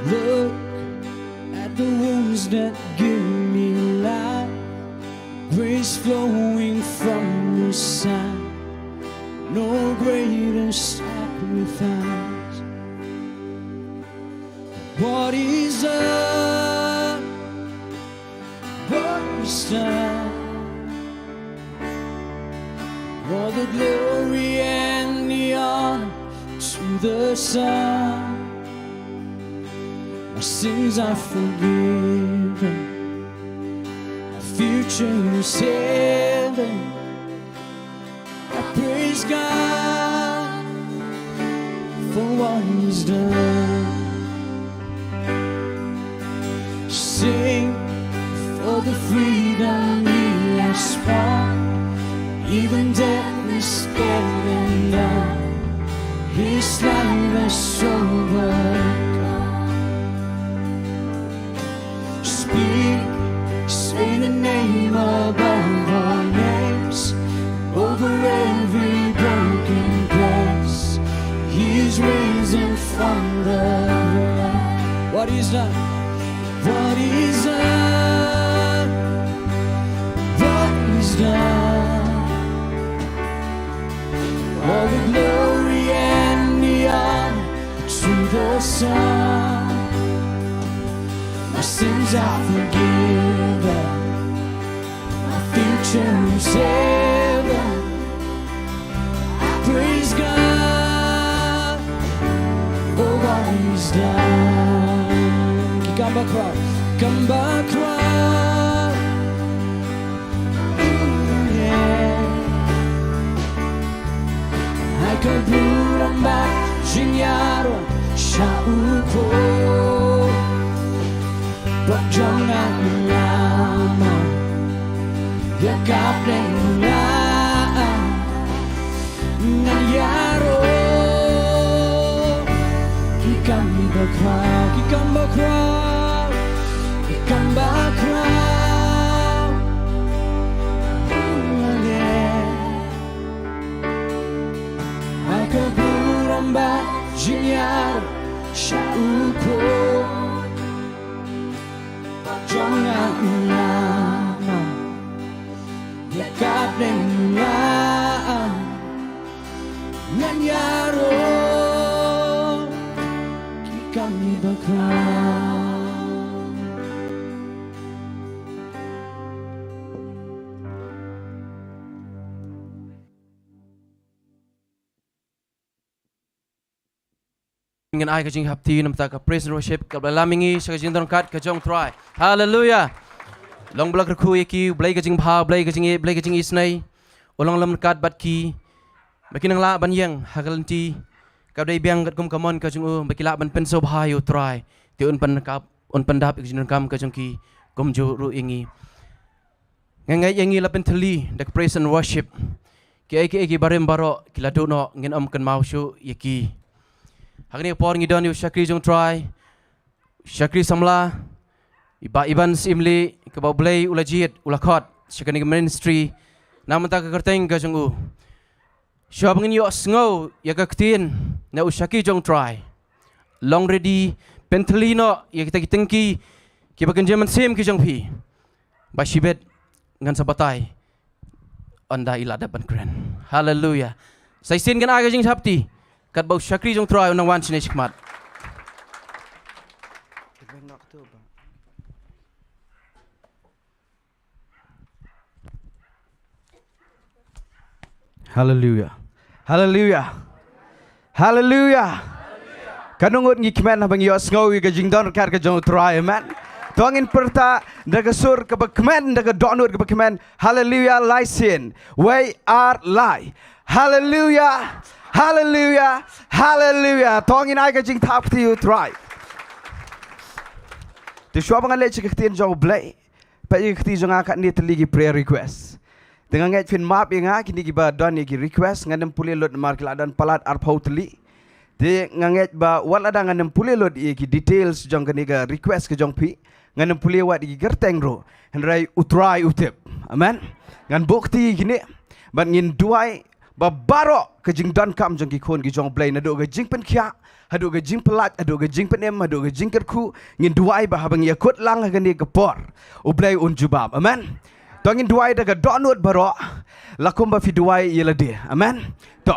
Look at the wounds that give me life, grace flowing from His side, no greater sacrifice. What is love? What is love? All the glory and the honor to the Son. My sins are forgiven. My future is heaven. I praise God for what He's done. Sing done. What is done. What is done. All the glory and the honor to the Son. My sins are forgiven. My future is heaven. I praise God for what He's done. Ki kam bakhraw, kam bakhraw. Ooh, yeah. Ai ka burom bad jingïaroh sha u Khun. Bad jong nga, nga ma ïa ka bneng nga, ngan ïaroh. Ki kam bakhraw, ki kam bakhraw, ki kam bakhraw. Ai ka burom bad jingïaroh sha u Khun. Jong nga, nga ma ïa ka bneng nga, ngan ïaroh. Ki kam bakhraw. Ngin ai ka jinghapti namar ka praise and worship kaba la lam ïa ngi sha ka jingdon kat ka jong u Trai. Haleluya. Long ba la kyrkhu ïa ki, U Blei ka jingbha, U Blei ka jingïeit, U Blei ka jingisynei. U long lem ryngkat bad ki, ba kin nang lah ban ïeng ha ka lynti kaba dei biang katkum ka mon ka jong u, ba ki lah ban pynsngewbha ïa u Trai. Te un pyndap, un pyndap ïa ka jingdonkam ka jong ki kumjuh ruh ïa ngi. Nga ngeit ïa ngi la pynthylli da ka praise and worship. Kiei kiei ki barim baroh ki la duh noh, ngin ym kynmaw shuh ïa ki. Ha kane ka por ngi don ïa u shakri jong u Trai, u shakri samla, i Bah Iban Syiemlieh, kaba U Blei u la jied, u la khot sha kane ka ministry namar ka kyrteng ka jong u. Shuwa ba ngin ïohsngew ïa ka ktien na u shakri jong u Trai, long ready, pynthylli noh ïa kita ki tyngki kiba kynja mynsiem ki jong phi. Ba shibit ngan sa batai ynda i la dep ban kren. Haleluya. Sa shisien ngan ai ka jinghapti katba u shakri jong u Trai u nang wan shane shakhmat. Haleluya. Haleluya. Haleluya. Katno ngut ngi kmen haba ngi ïohsngew ïa ka jingdon ryngkat ka jong u Trai, amen. To ngin pyrta da ka sur kaba kmen, da ka dohnud kaba kmen. Haleluya, lai sien. Wei ar lai. Haleluya. Haleluya. Haleluya. To ngin ai ka jingthap kti ïa u Trai. Te shuwa ba ngan leit sha ka ktien jong u Blei, peit ïa ka kti jong nga katne tylli ki prayer request. Te nga ngeit phin map ïa nga kine kiba don ïa ki request, ngan ym pule lut namar ki la don palat arphew tylli. Te nga ngeit ba wat lada ngan ym pule lut ïa ki details jong kane ka request ka jong phi, ngan ym pule wat ïa ki kyrteng ruh, hynrei u Trai u tip. Amen. Ngan buh kti ïa kine bad ngin duwai ba baroh ka jingdonkam jong ki khun ki jong u Blei, naduh ka jingpynkhiah haduh ka jingpyllait, haduh ka jingpynim, haduh ka jingkyrkhu, ngin duwai ba haba ngi ïakut lang ha kane ka por, u Blei un jubab. Amen. To ngin duwai da ka dohnud baroh, la kumba phi duwai ïa lade. Amen. To.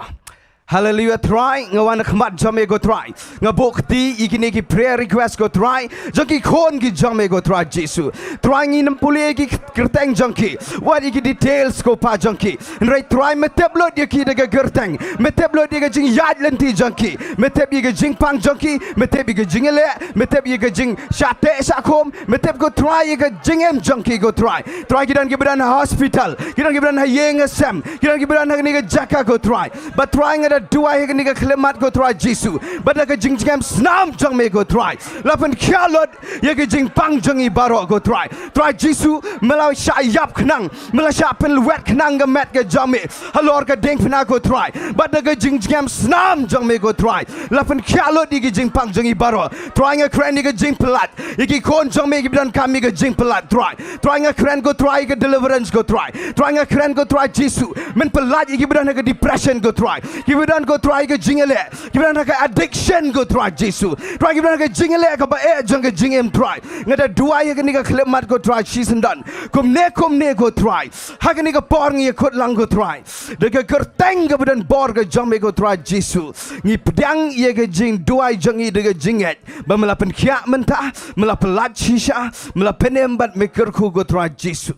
Haleluya, Trai, nga wan ha khmat jong me ko Trai. Nga buh kti ïa kine ki prayer request ko Trai, jong ki khun ki jong me ko Trai Jisu. Trai, ngin ym pule ïa ki kyrteng jong ki, wat ïa ki details ko Pa jong ki. Hynrei Trai, me tip lut ïa ki da ka kyrteng, me tip lut ïa ka jingïaid lynti jong ki, me tip ïa ka jingpang jong ki, me tip ïa ka jingïaleh, me tip ïa ka jingshah teh shah khum, me tip ko Trai ïa ka jingim jong ki ko Trai. Trai, ki don kiba don ha hospital, ki don kiba don ha ïing ha sem, ki don kiba don ha kane ka jaka ko Trai. Bad Trai, nga da duwai ha kane ka khyllipmat ko Trai Jisu, bad da ka jingjngem snam jong me ko Trai, la pynkhiah lut ïa ka jingpang jong ngi baroh ko Trai. Trai Jisu, me la shah ïap khnang, me la shah pynlwet khnang ka met ka jong me halor ka diengphna ko Trai, bad da ka jingjngem snam jong me ko Trai, la pynkhiah lut ïa ka jingpang jong ngi baroh. Trai, nga kren ïa ka jingpyllait ïa ki khun jong me kiba donkam ïa ka jingpyllait Trai. Trai, nga kren ko Trai ïa ka deliverance ko Trai. Trai, nga kren ko Trai Jisu, men pyllait ïa kiba don ha ka depression ko Trai, kiba Kiba don ko Trai ka jingïaleh, kiba don ha ka addiction ko Trai Jisu. Trai kiba don ha ka jingïaleh kaba eh jong ka jingim Trai. Nga da duwai ïa kane ka khyllipmat ko Trai shisyndon. Kumne kumne ko Trai. Ha kane ka por ngi ïakut lang ko Trai. Da ka kyrteng kaba don bor ka jong me ko Trai Jisu. Ngi pdiang ïa ka jingduwai jong ngi da ka jingngeit. Ba me la pynkhiah mynta, me la pyllait shisha, me la pynim bad me kyrkhu ko Trai Jisu.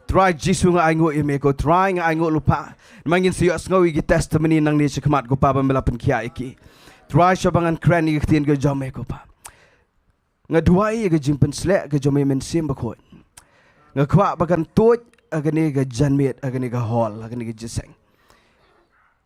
Trai Jisu nga ainguh ïa me ko Trai, nga ainguh lypa. Namar ngin sa ïohsngew ïa ki testimony nangne shakhmat ko Pa ba me la pynkhiah ïa ki. Trai sha ba ngan kren ïa ka ktien ka jong me ko Pa. Nga duwai ïa ka jingpynsleh ka jong me Mynsiem Bakhuid. Nga kwah ba kan tuid ha kane ka janmiet, ha kane ka hall, ha kane ka jingïaseng.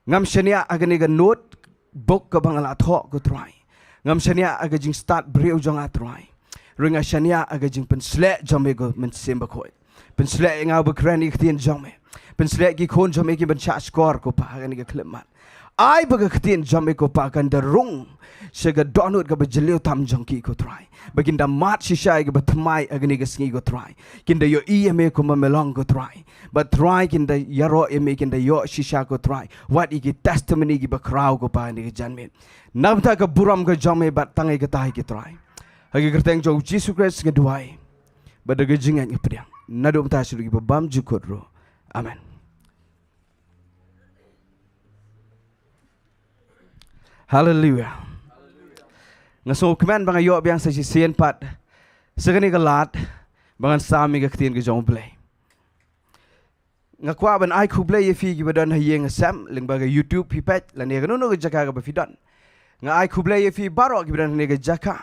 Ngam shaniah ha kane ka notebook kaba nga la thoh ko Trai. Ngam shaniah ha ka jingstad briew jong nga Trai. Hynrei nga shaniah ha ka jingpynsleh jong me ko Mynsiem Bakhuid. Pynsleh ïa nga uba kren ïa ka ktien jong me. Pynsleh ïa ki khun jong me kiban shah shkor ko Pa ha kane ka khyllipmat. Ai ba ka ktien jong me ko Pa kan da rung sha ka dohnud kaba jylliew tam jong ki ko Trai. Ba kin da mad shisha ïa kaba thymmai ha kane ka sngi ko Trai. Kin da ïohi ïa me kumba me long ko Trai. Bad Trai kin da ïaroh ïa me, kin da ïoh shisha ko Trai. Wat ïa ki testimony kiba khraw ko Pa ha kane ka janmiet. Na ka bynta ka burom ka jong me bad tang ïa kata hi ko Trai. Ha ka kyrteng jong u Jisu Khrist nga duwai. Bad da ka jingngeit nga pdiang. Naduh mynta shaduh kiba bymjukut ruh. Amen. Haleluia. Nga sngewkmen ba nga ïoh biang sa shisien pat sha kane ka lad ba ngan sam ïa ka ktien ka jong U Blei. Nga kwah ban ai khublei ïa phi kiba don ha ïing ha sem, lyngba ka YouTube phi peit, lane kano kano ka jaka kaba phi don. Nga ai khublei ïa phi baroh kiba don ha kane ka jaka,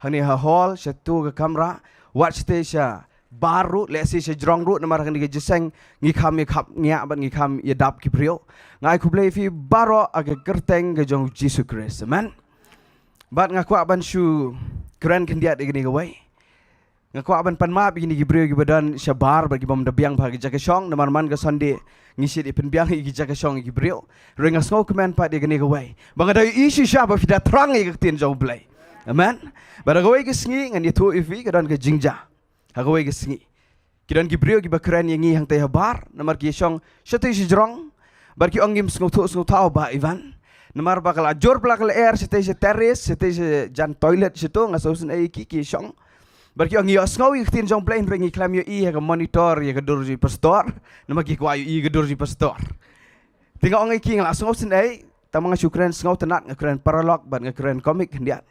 hangne ha hall, sha tu ka kamra, wat shatei sha bar ruh, lehse sha jrong ruh, namar ha kane ka jingïaseng ngi kham ïa khapngiah bad ngi kham ïa dap ki briew. Nga ai khublei ïa phi baroh ha ka kyrteng ka jong U Jisu Khrist. Amen. Bad nga kwah ban shu kren khyndiat ïa kane kawei. Nga kwah ban pan map ïa kine ki briew kiba don shabar bad ki bym da biang bha ki jaka shong, namar man ka Sunday ngi shait ïa pynbiang ïa ki jaka shong ïa ki briew. Hynrei nga sngewkmen pat ïa kane kawei ba nga da ïohi shisha ba phi da thrang ïa ka ktien jong U Blei. Amen. Bad ha kawei ka sngi ngan ïathuh ïa phi ka don ka jingjia. Ha kawei ka sngi ki don ki briew kiba kren ïa ngi hangtei habar, namar ki shong shatei shajrong. Bad ki ong ngim sngewthuh sngewthaw Bah Ivan, namar ba ka la jur bad ka la er shatei sha terrace, shatei sha jan toilet shato, nga sngewsynei ïa ki, ki shong. Bad ki ong ngi ïohsngew ïa ka ktien jong U Blei hynrei ngi khlem ïohi ha ka monitor ïa ka dur jong i pastor. Namar ki kwah ïohi ïa ka dur jong i pastor. Te nga ong ïa ki nga la sngewsynei, tang ba nga shu kren sngewtynnat, nga kren paralok bad nga kren comic khyndiat.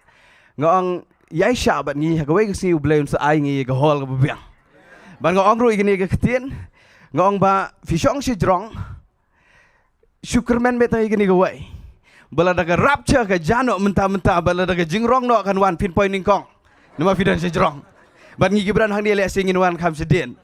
Nga ong ïai shah bad ngi, ha kawei ka sngi U Blei un sa ai ngi ïa ka hall kaba biang. Bad nga ong ruh ïa kane ka ktien, nga ong ba phi shong shajrong, shu kyrmen beit tang ïa kane kawei. Ba lada ka rapture ka jia noh mynta mynta, ba lada ka jingrong noh kan wan, phin poi nyngkong. Namar phi don shajrong. Bad ngi kiba don hangne lehse ngin wan kham shadien.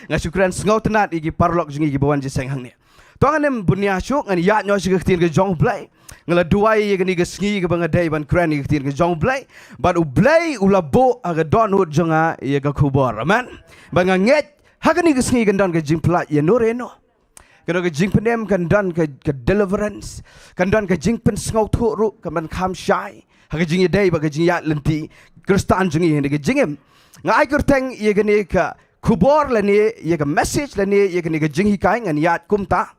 Nga shu kren sngewtynnat ïa ki paralok jong ngi kiba wan jingïaseng hangne. To ngam bun ïa shuh, ngan ïaid noh sha ka ktien ka jong U Blei. Nga la duwai ïa kane ka sngi kaba nga dei ban kren ïa ka ktien ka jong U Blei. Bad U Blei u la buh ha ka dohnud jong nga ïa ka khubor. Amen. Bad nga ngeit ha kane ka sngi kan don ka jingpyllait ïa no re no. Kan don ka jingpynim, kan don ka, ka deliverance, kan don ka jingpynsngewthuh ruh, kan ban kham shai ha ka jingïadei bad ka jingïaid lynti Khristan jong ngi ha kane ka jingim. Nga ai kyrteng ïa kane ka khubor lane ïa ka message lane ïa kane ka jinghikai, ngan ïaid kumta.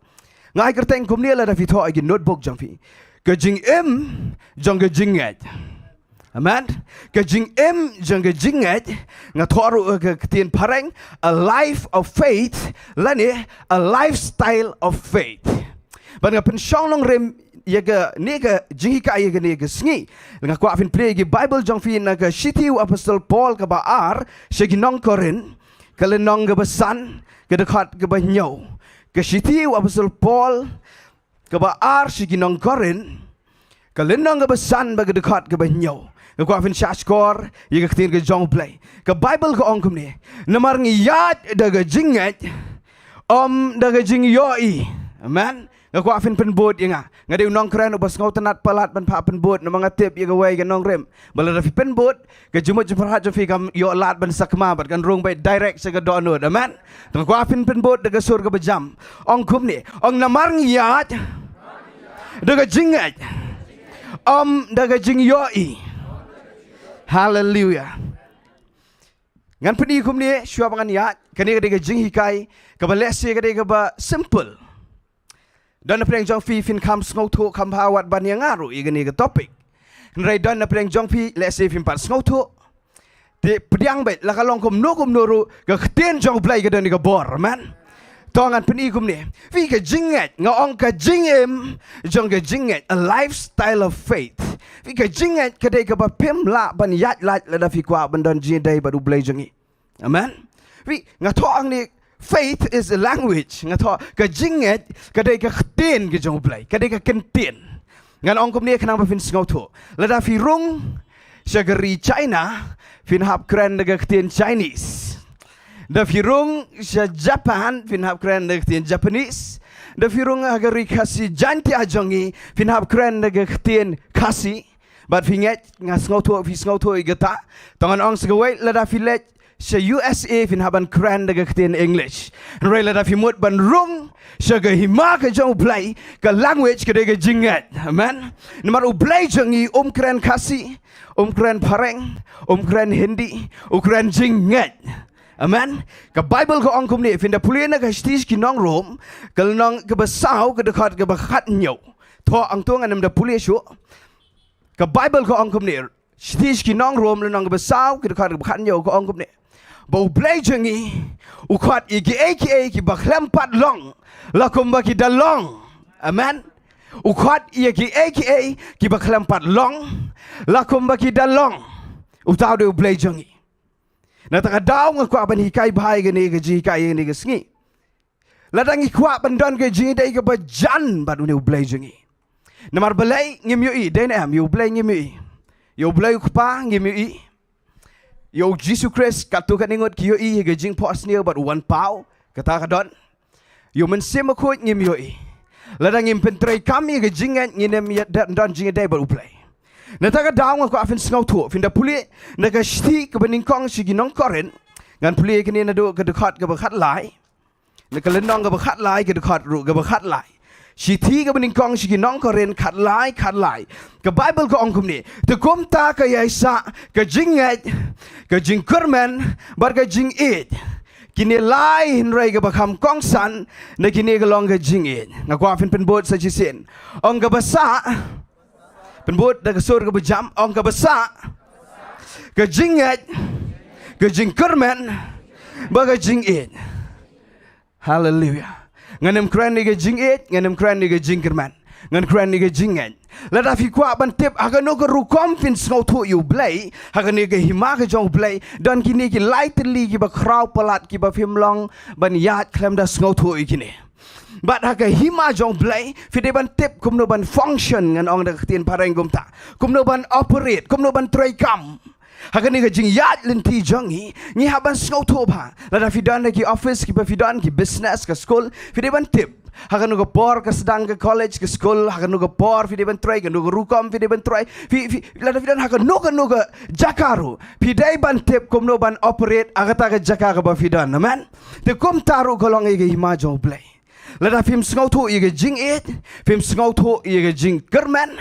Nga ai kyrteng kumne, lada phi thoh ha ki notebook jong phi, ka jingim jong ka jingngeit. Amen. Ka jingim jong ka jingngeit, nga thoh ruh ka ktien phareng, a life of faith, lane a lifestyle of faith. Bad nga pynshong nongrim ïa kane ka jinghikai ïa kane ka sngi. Nga kwah phin plie ïa ki Bible jong phi na ka shithi u Apostol Paul kaba ar sha ki nong Korinth, ka lynnong kaba san, ka dkhot kaba hynñiew. Ka shithi u Apostol Paul kaba ar sha ki nong Korinth, ka lynnong kaba san bad ka dkhot kaba hynñiew. Nga kwah phin shah shkor ïa ka ktien ka jong U Blei. Ka Bible ka ong kumne, namar ngi ïaid da ka jingngeit, ym da ka jingïohi. Amen. Nga kwah phin pynbud ïa nga. Nga dei u nongkren uba sngewtynnat palat ban phah pynbud, namar nga tip ïa kawei ka nongrim ba lada phi pynbud, ka jingmut jingpyrkhat jong phi kam ïoh lad ban sakma bad kan rung beit direct sha ka dohnud. Amen. Te nga kwah phin pynbud da ka sur kaba jam. Ong kumne, ong namar ngi ïaid da ka jingngeit, ym da ka jingïohi. Haleluia. Ngan pyni kumne shuwa ba ngan ïaid, kane ka dei ka jinghikai kaba lehse ka dei kaba simple. Don na pdeng jong phi phin kham sngewthuh kham bha wat ban ïa nga ruh ïa kane ka topic. Hynrei don na pdeng jong phi lehse phim pat sngewthuh. Te pdiang beit la ka long kumno kumno ruh ka ktien jong U Blei ka don ïa ka bor, amen. To ngan pyni kumne. Phi ka jingngeit, nga ong ka jingim jong ka jingngeit, a lifestyle of faith. Phi ka jingngeit ka dei kaba phim lah ban ïaid lait lada phi kwah ban don jingïadei bad U Blei jong ngi. Amen. Phi, nga thoh hangne, faith is a language. Nga thoh ka jingngeit ka dei ka ktien ka jong U Blei, ka dei ka ktien. Ngan ong kumne khnang ba phin sngewthuh. Lada phi rung sha ka ri China, phin hap kren da ka ktien Chinese. Da phi rung sha Japan, phin hap kren da ka ktien Japanese. Da phi rung ha ka ri Khasi Jaintia jong ngi, phin hap kren da ka ktien Khasi. Bad phi ngeit nga sngewthuh, phi sngewthuh ïa kata. To ngan ong sa kawei, lada phi leit sha U S A phin hap ban kren da ka ktien English. Hynrei lada phi mut ban rung sha ka hima ka jong U Blei, ka language ka dei ka jingngeit. Amen. Namar U Blei jong ngi um kren Khasi, um kren Phareng, um kren Hindi, u kren jingngeit. Amen. Ka Bible ka ong kumne, phin da pule na ka shithi sha ki nong Rom, ka lynnong kaba saw, ka dkhot kaba khathynñiew. Thoh hangto, ngan ym da pule shuh. Ka Bible ka ong kumne, shithi sha ki nong Rom lynnong kaba saw, ka dkhot kaba khathynñiew, ka ong kumne. Ba U Blei jong ngi u khot ïa kiei kiei kiba khlem pat long la kumba ki da long. Amen. U khot ïa kiei kiei kiba khlem pat long la kumba ki da long. Uta u dei U Blei jong ngi. Na kata ka daw nga kwah ban hikai bha ïa kane ka jinghikai ïa kane ka sngi. Lada ngi kwah ban don ka jingïadei kaba jan bad une U Blei jong ngi. Namar balei? Ngim ïohi, dei ne em, ïa U Blei ngim ïohi. Ïa U Blei U Kpa ngim ïohi. Ïa U Jisu Khrist katto katne ngut ki ïohi ïa ka jingphohsniew bad u wan paw, kata ka don. Ïa U Mynsiem Bakhuid ngim ïohi. Lada ngim pyntreikam ïa ka jingngeit, ngin ym ïa da-, don jingïadei bad U Blei. Na kata ka daw nga kwah phin sngewthuh, phin da pule na ka shithi kaba nyngkong sha ki nong Korinth. Ngan pule kane naduh ka dkhot kaba khatlai. Na ka lynnong kaba khatlai, ka dkhot ruh kaba khatlai. Shithi kaba nyngkong sha ki nong Korinth, khatlai, khatlai. Ka Bible ka ong kumne. Te kumta ka ïaisah ka jingngeit, ka jingkyrmen bad ka jingïeit. Kine lai, hynrei kaba kham kongsan na kine ka long ka jingïeit. Nga kwah phin pynbud sa shisien. Ong kaba sah. Pynbud da ka sur kaba jam, ong kaba sah, ka jingngeit, ka jingkyrmen bad ka jingïeit. Haleluia. Ngan ym kren ïa ka jingïeit, ngan ym kren ïa ka jingkyrmen. Ngan kren ïa ka jingngeit. Lada phi kwah ban tip ha kano ka rukom phin sngewthuh ïa U Blei, ha kane ka hima ka jong U Blei, don kine ki lai tylli kiba khraw palat kiba phim long ban ïaid khlem da sngewthuh ïa kine. Bad ha ka hima jong U Blei, phi dei ban tip kumno ban function, ngan ong da ka ktien phareng kumta. Kumno ban operate, kumno ban treikam. Ha kane ka jingïaid lynti jong ngi, ngi hap ban sngewthuh bha. Lada phi don ha ki office, kiba phi don, ki business, ka skul, phi dei ban tip. Ha kano ka por ka sdang ka college, ka skul, ha kano ka por phi dei ban trei, kano ka rukom phi dei ban trei. Phi, phi, lada phi don ha kano kano ka jaka ruh, phi dei ban tip kumno ban operate ha kata ka jaka kaba phi don. Amen. Te kumta ruh ka long ïa ka hima jong U Blei. Lada phim sngewthuh ïa ka jingïeit, phim sngewthuh ïa ka jingkyrmen,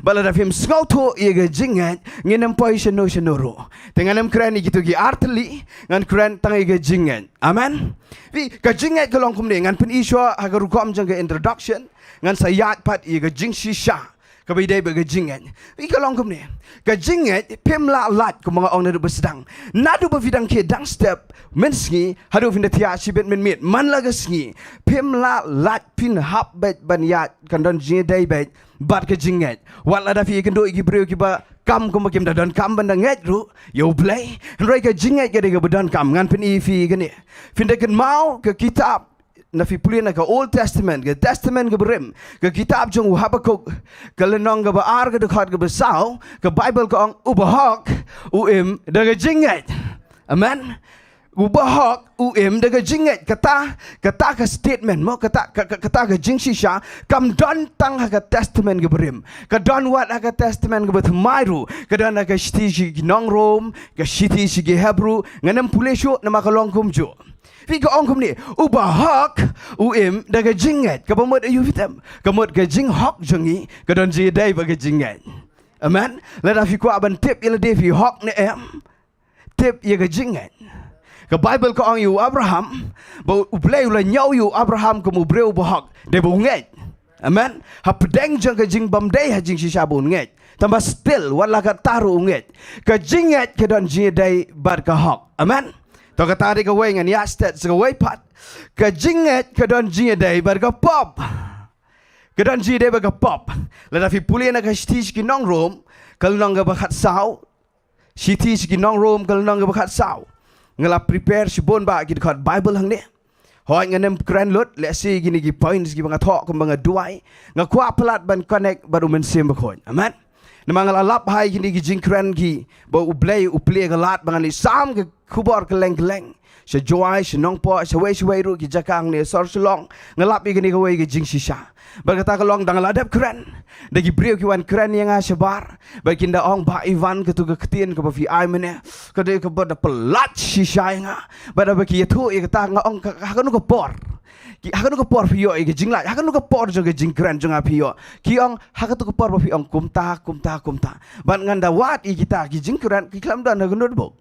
bad lada phim sngewthuh ïa ka jingngeit, ngin ym poi shano shano ruh. Te ngan ym kren ïa kito ki ar tylli, ngan kren tang ïa ka jingngeit. Amen. Phi, ka jingngeit ka long kumne, ngan pyni shuwa ha ka rukom jong ka introduction, ngan sa ïaid pat ïa ka jingshisha kaba ïadei bad ka jingngeit. Phi, ka long kumne. Ka jingngeit phim lah lait, kumba nga ong naduh ba sdang. Naduh ba phi dang khie dang step mynsngi haduh phin da thiah shibit mynmiet man la ka sngi, phim lah lait, phin hap beit ban ïaid, kan don jingïadei beit bad ka jingngeit. Wat lada phi ïakynduh ïa ki briew kiba kam kumba kim da donkam ban da ngeit ruh ïa U Blei, hynrei ka jingngeit ka dei kaba donkam. Ngan pyni ïa phi kane. Phin da kynmaw ka kitab, na phi pule na ka Old Testament, ka Testament kaba rim, ka kitab jong u Habakuk, ka lynnong kaba ar, ka dkhot kaba saw, ka Bible ka ong, u bahok u im da ka jingngeit. Amen. U bahok u im da ka jingngeit. Kata, kata ka statement mo, kata, ka, ka, kata ka jingshisha kam don tang ha ka Testament kaba rim. Ka don wat ha ka Testament kaba thymmai ruh. Ka don ha ka shithi sha ki nong Rom, ka shithi sha ki Hebru. Ngan ym pule shuh namar ka long kumjuh. Phi, ka ong kumne, u bahok u im da ka jingngeit. Kaba mut aïu phi tip? Ka mut ka jinghok jong ngi ka don jingïadei bad ka jingngeit. Amen. Lada phi kwah ban tip ïa lade phi hok ne em, tip ïa ka jingngeit. Ka Bible ka ong ïa u Abraham ba U Blei u la ñiew ïa u Abraham kum u briew u bahok, dei ba u ngeit. Amen. Hapdeng jong ka jingbymdei ha jingshisha ba un ngeit. Tangba still, wat la katta ruh u ngeit, ka jingngeit ka don jingïadei bad ka hok. Amen. To kata dei kawei, ngan ïa stet sa kawei pat. Ka jingngeit ka don jingïadei bad ka pop. Ka don jingïadei bad ka pop. Lada phi pule na ka shithi sha ki nong Rom, ka lynnong kaba khatsaw. Shithi sha ki nong Rom ka lynnong kaba khatsaw. Nga la prepare shibun bah ki dkhot Bible hangne. Hooid, ngam kren lut, lehse kine ki points kiba nga thoh kumba nga duwai, nga kwah palat ban connect bad U Mynsiem Bakhuid. Amen. Namar nga la lap ha kine ki jingkren kiba U Blei u plie ka lad ba ngan ïasam ka khubor kylleng kylleng. Sha Jowai, sha Nongpoh, shawei shawei ruh ki jaka hangne sor Shillong. Nga lap ïa kane kawei ka jingshisha. Bad kata ka long, da nga la dep kren, da ki briew ki wan kren ïa nga shabar. Bad kin da ong, "Bah Ivan, katu ka ktien kaba phi ai mynne, ka dei kaba da pyllait shisha ïa nga." Bad haba ki ïathuh ïa kata, nga ong, "Ha kano ka por? Ki, ha kano ka por phi ïoh ïa ka jinglait? Ha kano ka por jong ka jingkren jong nga phi ïoh?" Ki ong, "Ha katu ka por ba phi ong kumta, kumta, kumta." Bad ngan da wad ïa kita ki jingkren, ki khlem don ha ka notebook.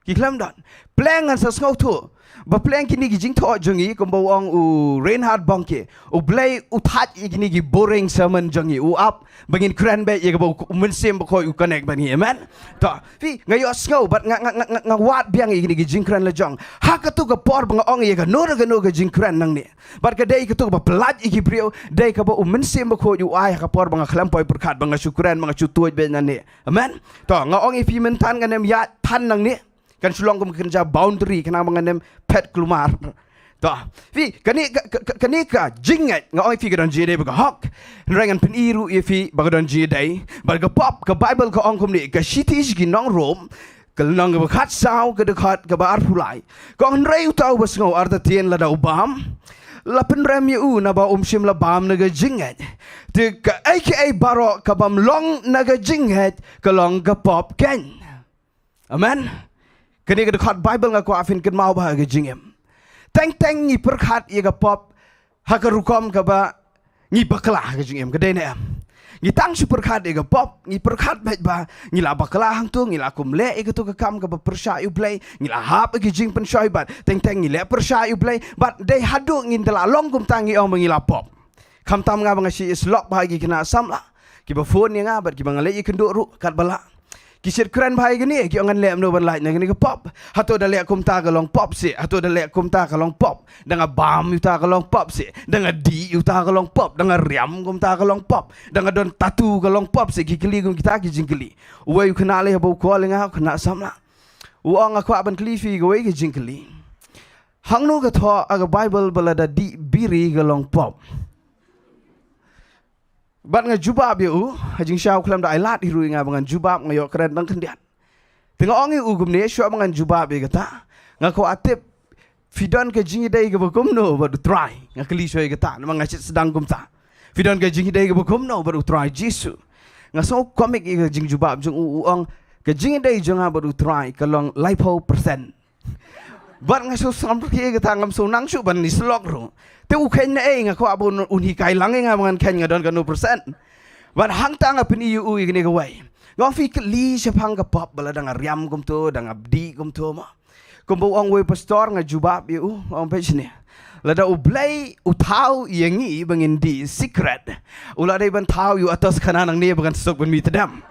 Ki khlem don. Pleng ngan sa sngewthuh ba pleng kine ki jingthoh jong ngi, kumba u ong u Reinhard Bonnke, U Blei u thait ïa kine ki boring sermon jong ngi, u ap ba ngin kren beit ïa kaba U Mynsiem Bakhuid u connect bad ngi. Amen. To, phi, nga ïohsngew bad nga, nga, nga, nga, nga wad biang ïa kine ki jingkren la jong. Ha katu ka por ba nga ong ïa kano re kano ka jingkren nangne, bad ka dei katu kaba pyllait ïa ki briew, dei kaba U Mynsiem Bakhuid u ai ha ka por ba nga khlem poi pyrkhat, ba nga shu kren, ba nga shu tuid beit nangne. Amen. To, nga ong ïa phi mynta, ngan ym ïaid than nangne. Kan shu long kum ka kynja boundary, khnang ba ngan ym phet kulmar. To, phi, kane ka, ka, ka, kane ka jingngeit, nga ong ïa phi ka don jingïadei bad ka hok. Hynrei ngan pyni ruh ïa phi ba ka don jingïadei bad ka pop. Ka Bible ka ong kumne, ka shithi sha ki nong Rom, ka lynnong kaba khatsaw, ka dkhot kaba arphew lai. Ka ong, "Hynrei uta uba sngew artatien lada u bam, la pynrem ïa u, naba um shym la bam na ka jingngeit. Te kaei kaei baroh ka bym long na ka jingngeit, ka long ka pop keiñ." Amen. Kane ka dkhot Bible nga kwah phin kynmaw bha ha ka jingim. Teng teng ngi pyrkhat ïa ka pop ha ka rukom kaba ngi bakla ha ka jingim, ka dei ne em? Ngi tang shu pyrkhat ïa ka pop, ngi pyrkhat beit ba ngi la bakla hangto, ngi la kum leh ïa kato ka kam kaba pyrshah ïa U Blei, ngi la hap ïa ka jingpynshoi, bad teng teng ngi leh pyrshah ïa U Blei, bad dei haduh ngin da la long kumta ngi ong ba ngi la pop. Khamtam nga ba nga shu ïasyllok bha ïa ki khynnah samla kiba phone ïa nga bad kiba nga leit ïakynduh ruh katba lah. Ki shait kren bha ïa kane, ki ong, "Ngan leh kumno ban lait na kane ka pop? Hato da leh kumta ka long pop seh? Hato da leh kumta ka long pop? Da nga bam ïa uta ka long pop seh? Da nga dih ïa uta ka long pop? Da nga riam kumta ka long pop? Da nga don tattoo ka long pop seh?" Ki kylli kum kita ki jingkylli. Uwei u khynnah lei haba u call ïa nga, u khynnah samla, u ong, "Nga kwah ban kylli phi kawei ka jingkylli. Hangno ka thoh ha ka Bible ba lada dih biri ka long pop?" Bad nga jubab ïa u, ha jingshisha u khlem da ai lad hi ruh ïa nga ba ngan jubab, nga ïoh kren tang khyndiat. Te nga ong ïa u kumne, shuwa ba ngan jubab ïa kata, nga kwah tip, phi don ka jingïadei kaba kumno bad U Trai? Nga kylli shuwa ïa kata, namar nga shait sdang kumta. "Phi don ka jingïadei kaba kumno bad U Trai Jisu?" Nga sngew comic ïa ka jingjubab jong u, u ong, "Ka jingïadei jong nga bad U Trai ka long laiphew percent." Bad nga sngew sngewsih ïa kata, ngam sngew nang shuh ban ïasyllok ruh. Te u kheiñ naei, nga kwah ba un, un hikai lang ïa nga ba ngan kheiñ nga don katno percent. Bad hangta nga pyni ïa u ïa kane kawei. Nga ong, "Phi kylli shaphang ka pop ba lada nga riam kumto, da nga dih kumto mo." Kumba u ong uwei u pastor, nga jubab ïa u, nga ong, "Peit shane. Lada U Blei u thaw ïa ngi ba ngin dih sikret, u la dei ban thaw ïa u Atos Khana nangne ba kan suk ban mih tdem.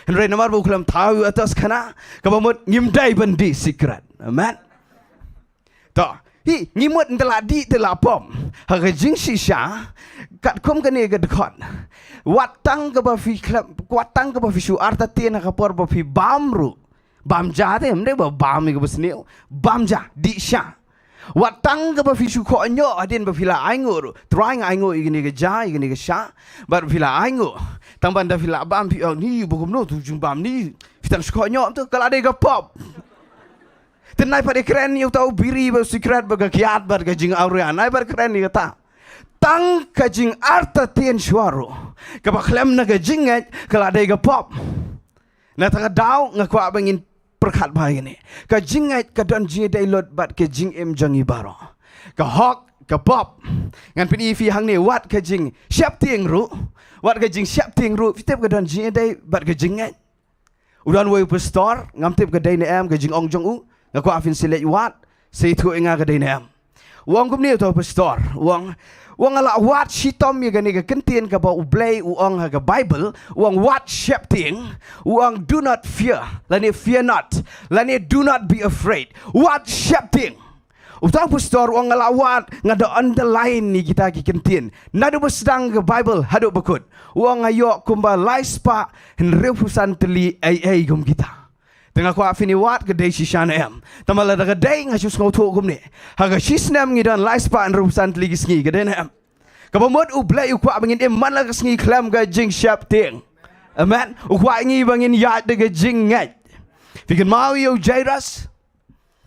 Hynrei namar ba u khlem thaw ïa u Atos Khana, kaba mut ngim dei ban dih sikret." Amen. To, hi, ngi mut ngi la dih, ngi la pop. Ha ka jingshisha, katkum kane ka dkhot, wat tang kaba phi khlem, wat tang kaba phi shu artatien ha ka por ba phi bam ruh. Bam ja te, ym dei ba bam ïa kaba sniew. Bam ja, dih sha. Wat tang kaba phi shu khohñioh hadien ba phi la ainguh ruh. Trai nga ainguh ïa kane ka ja, ïa kane ka sha. Bad phi la ainguh. Tang ban da phi la bam phi ong, "Ni ba kumno tu jingbam ni. Phi tang shu khohñioh tu, ka la dei ka pop." Te nai pat ïa kren ïa uta u biri bad u sikret bad ka kiad bad ka jingawria. Nai pat kren ïa kata. Tang ka jingartatien shuwa ruh, kaba khlem na ka jingngeit, ka la dei ka pop. Na kata ka daw nga kwah ba ngin pyrkhat bha ïa kane. Ka jingngeit ka don jingïadei lut bad ka jingim jong ngi baroh. Ka hok, ka pop. Ngan pyni ïa phi hangne, wat ka jingsheptieng ruh. Wat ka jingsheptieng ruh, phi tip ka don jingïadei bad ka jingngeit. U don uwei u pastor, ngam tip ka dei ne em ka jingong jong u, nga kwah phin sa leit wad, sa ïathuh ïa nga ka dei ne em. U ong kumne uta u pastor, u ong, U ong nga la wad shitom ïa kane ka kyntien kaba U Blei u ong ha ka Bible, u ong wat sheptieng, u ong do not fear, lane fear not, lane do not be afraid. Wat sheptieng. Uta u pastor u ong nga la wad, nga da underline ïa kita ki kyntien. Naduh ba sdang ka Bible haduh ba kut. U ong nga ïoh kumba lai spah hynriewphew san tylli ei ei kum kita. Te nga kwah phin ïa wad ka dei shisha ne em. Tangba lada ka dei nga shu sngewthuh kumne. Ha ka shi snem ngi don lai spah hynriewphew san tylli ki sngi, ka dei ne em. Kaba mut U Blei u kwah ba ngin im man la ka sngi khlem ka jingsheptieng. Amen. U kwah ngi ba ngin ïaid da ka jingngeit. Phi kynmaw ïa u Jairus.